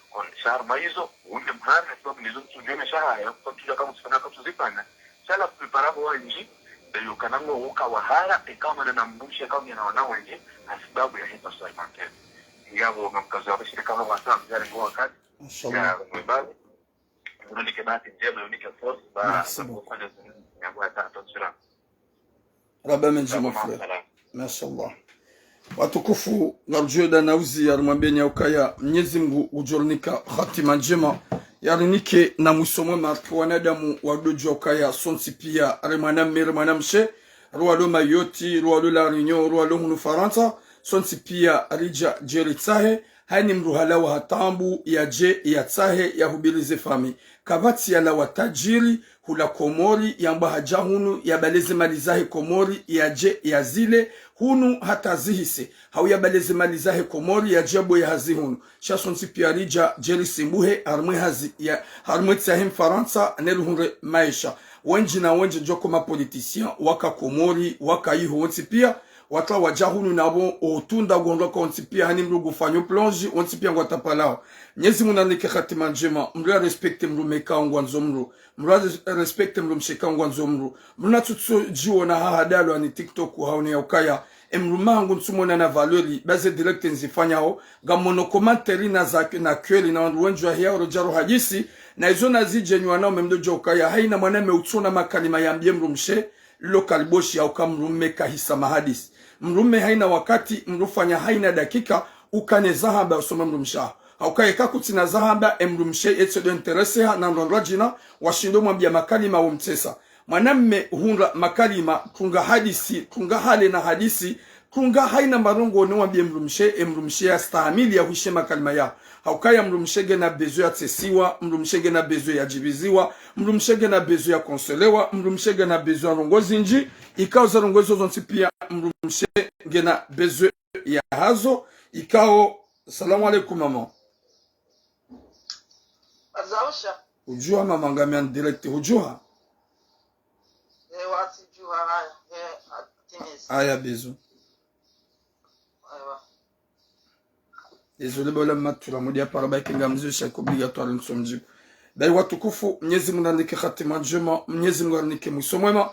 Kwa shahar maizo, unde mhari, hasibabu nizo mtu njone shahaya, kwa tuja kama usifanya, kwa tuzifanya. Sha la plupart abo wendji, beyo kana ngo uka wahara, eka mana na mbumishe, eka mwana wana wendji, hasibabu ya hii passport alimentaire. Ngabo, ngamkazo ya bashire kama wasa, mzari ngo wakati. Mashallah. Ya, mwebazi. Unike bahati njema, unike force, ba, merci beaucoup. Kufanya zuri, ya kwa tatu, sura. Raba menji, mon frère. Mashallah. Watukufu, ngarudjuwe da nauzi ya rimwambeni ya ukaya Mnyezi Mngu udjorinika hatima ndjema, yarinike na mwiso mwema, wanadamu wadodjuwa ukaya sontsi piya, ri mwanamme, ri mwanamshe, ri walo Mayotte, ri walo La Réunion, ri walo hunu Farantsa, sontsi piya ridja djeritsahe, hayina mdru halawa ha taabu, yadje, yatsahe, yahubiri ze famiyi. Kapvatsi yalawa tajiri, hula Komori, yamba hadja hunu, yabale ze mali zahe Komori, yadje, yazile, hunu hata zihise. Hau yabale ze mali zahe Komori, yadje yaboye hazi hunu. Sha sontsi piya ridja, djeli simbuhe, harumwa ye hazi, ya, harumwa ye ntsi yahe Mfarantsa, ne ruhundre maesha. Wendji na wendji djoko ma politiciens, waka Komori, waka iho wontsi piya, watra wadja hunu nabo, otunda ngondro ka wontsi piya, hayina mdru ngufanyo plonge, wontsi piya ngwatapalao. Mnyezi Mungu narinike hatima ndjema, mdru ya respecte mdrume ka ngwandzo mdru, mdru ya res-, respecte mdrumshe ka ngwandzo mdru, mdru natsutso djiwona ha hadalwa ni TikTok, haone ya ukaya, e mdrume hangu ntsumona na valeur, ba ze direct nzifanyao, ngamono commentaire na za, na kweli na wandru wendji wahiya orodjaro hadisi, na izo nazidje nyuwana ume mdodjo ukaya, hayina mwanamme utsona makalima yambiye mdrumshe, lo kaliboshi ya uka mdrume kahisa mahadisi. Mdrume hayina wakati, mdru fanya hayina dakika, ukane zahamba usome mdrumshe. Hauka yeka kutsina zahamba, e mdrumshe, yetso do intéressé ha, na ndrondro djina, washindo mwambiya makalima wo mtsesa. Mwanamme hundra makalima, tunga hadisi, tunga hale na hadisi, tunga hayina marongo ne wambiye mdrumshe, e mdrumshe yastahamili yahwishe makalima ya. Hauka ya mdrumshe ngena besoin yatsesiwa, mdrumshe ngena besoin yadjibiziwa, mdrumshe ngena besoin yakonsolewa, mdrumshe ngena besoin ya ndrongo zindji, ikao ze ndrongo izo zontsi piya mdrumshe ngena besoin yahazo, ikao, salamu alaikum mama. Azausha. Udjuha mama, ngami en direct, udjuha? Eh, watsi djuha, haya, eh, atinisi. Haya, bisous. Aywa. Désolé, bola matura mudi apara ba kinga mzio shaka obligatoire nsomdjibu. Bayi watukufu, Mnyezi Mungu narinike hatima ndjema, Mnyezi Mungu narinike mwiso mwema.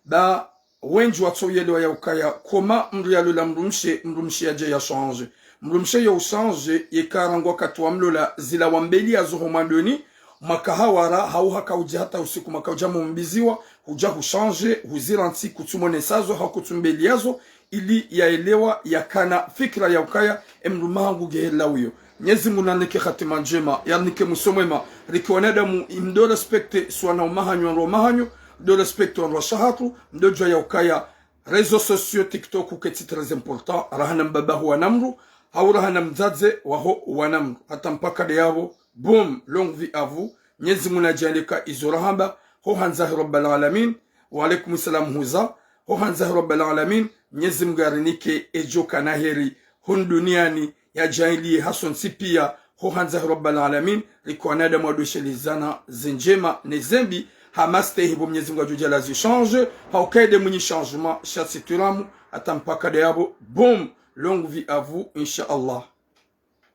Ba wendji watso yelewa ya ukaya, koma mdru yalola mdrumshe, mdrumshe yadje ya change. Mdrumshe yo uchange, yeka rangu wakati wamlola, zila wambeli yazo ho mwandoni, mwaka hawara, hau haka udja hata usiku, mwaka udja mumbiziwa, hudja huchange, huzira ntsi kutsumonesazo, hau kutsumbeli yazo, ili yaelewa, yakana fikira ya ukaya, e mdrume hangu ngehela uyo. Mnyezi Mungu narinike hatima ndjema, yarinike mwiso mwema, rike wanadamu, mdo respecte swana umahanyu, wandru wa mahanyu, mdo respecte wandru washe hatru, mdo djuwa ya ukaya, réseaux sociaux, TikTok, ketsi très important, raha na mbaba ho wana mdru, hau raha na mdzadze waho wana mdru. Hata mpaka de yapvo, boum, longue vie à vous, Mnyezi Mungu nadjaanlie ka izo rahamba, ho handza he Rabbal Alamin, wa alaikum salam huza, ho handza he Rabbal Alamin, Mnyezi Mungu yarinike edjo kana heri, hunu duniani, yadjaanlie hasontsi piya, ho handza he Rabbal Alamin, rike wanadamu wadoshelezana ze ndjema ne ze mbi, ha mastehi bo Mnyezi Mungu adjo djaanlia zi change, hauka ye de mwinyi changement, sha tsi turamu, hata mpaka de yapvo, boum, longue vie à vous, insha Allah.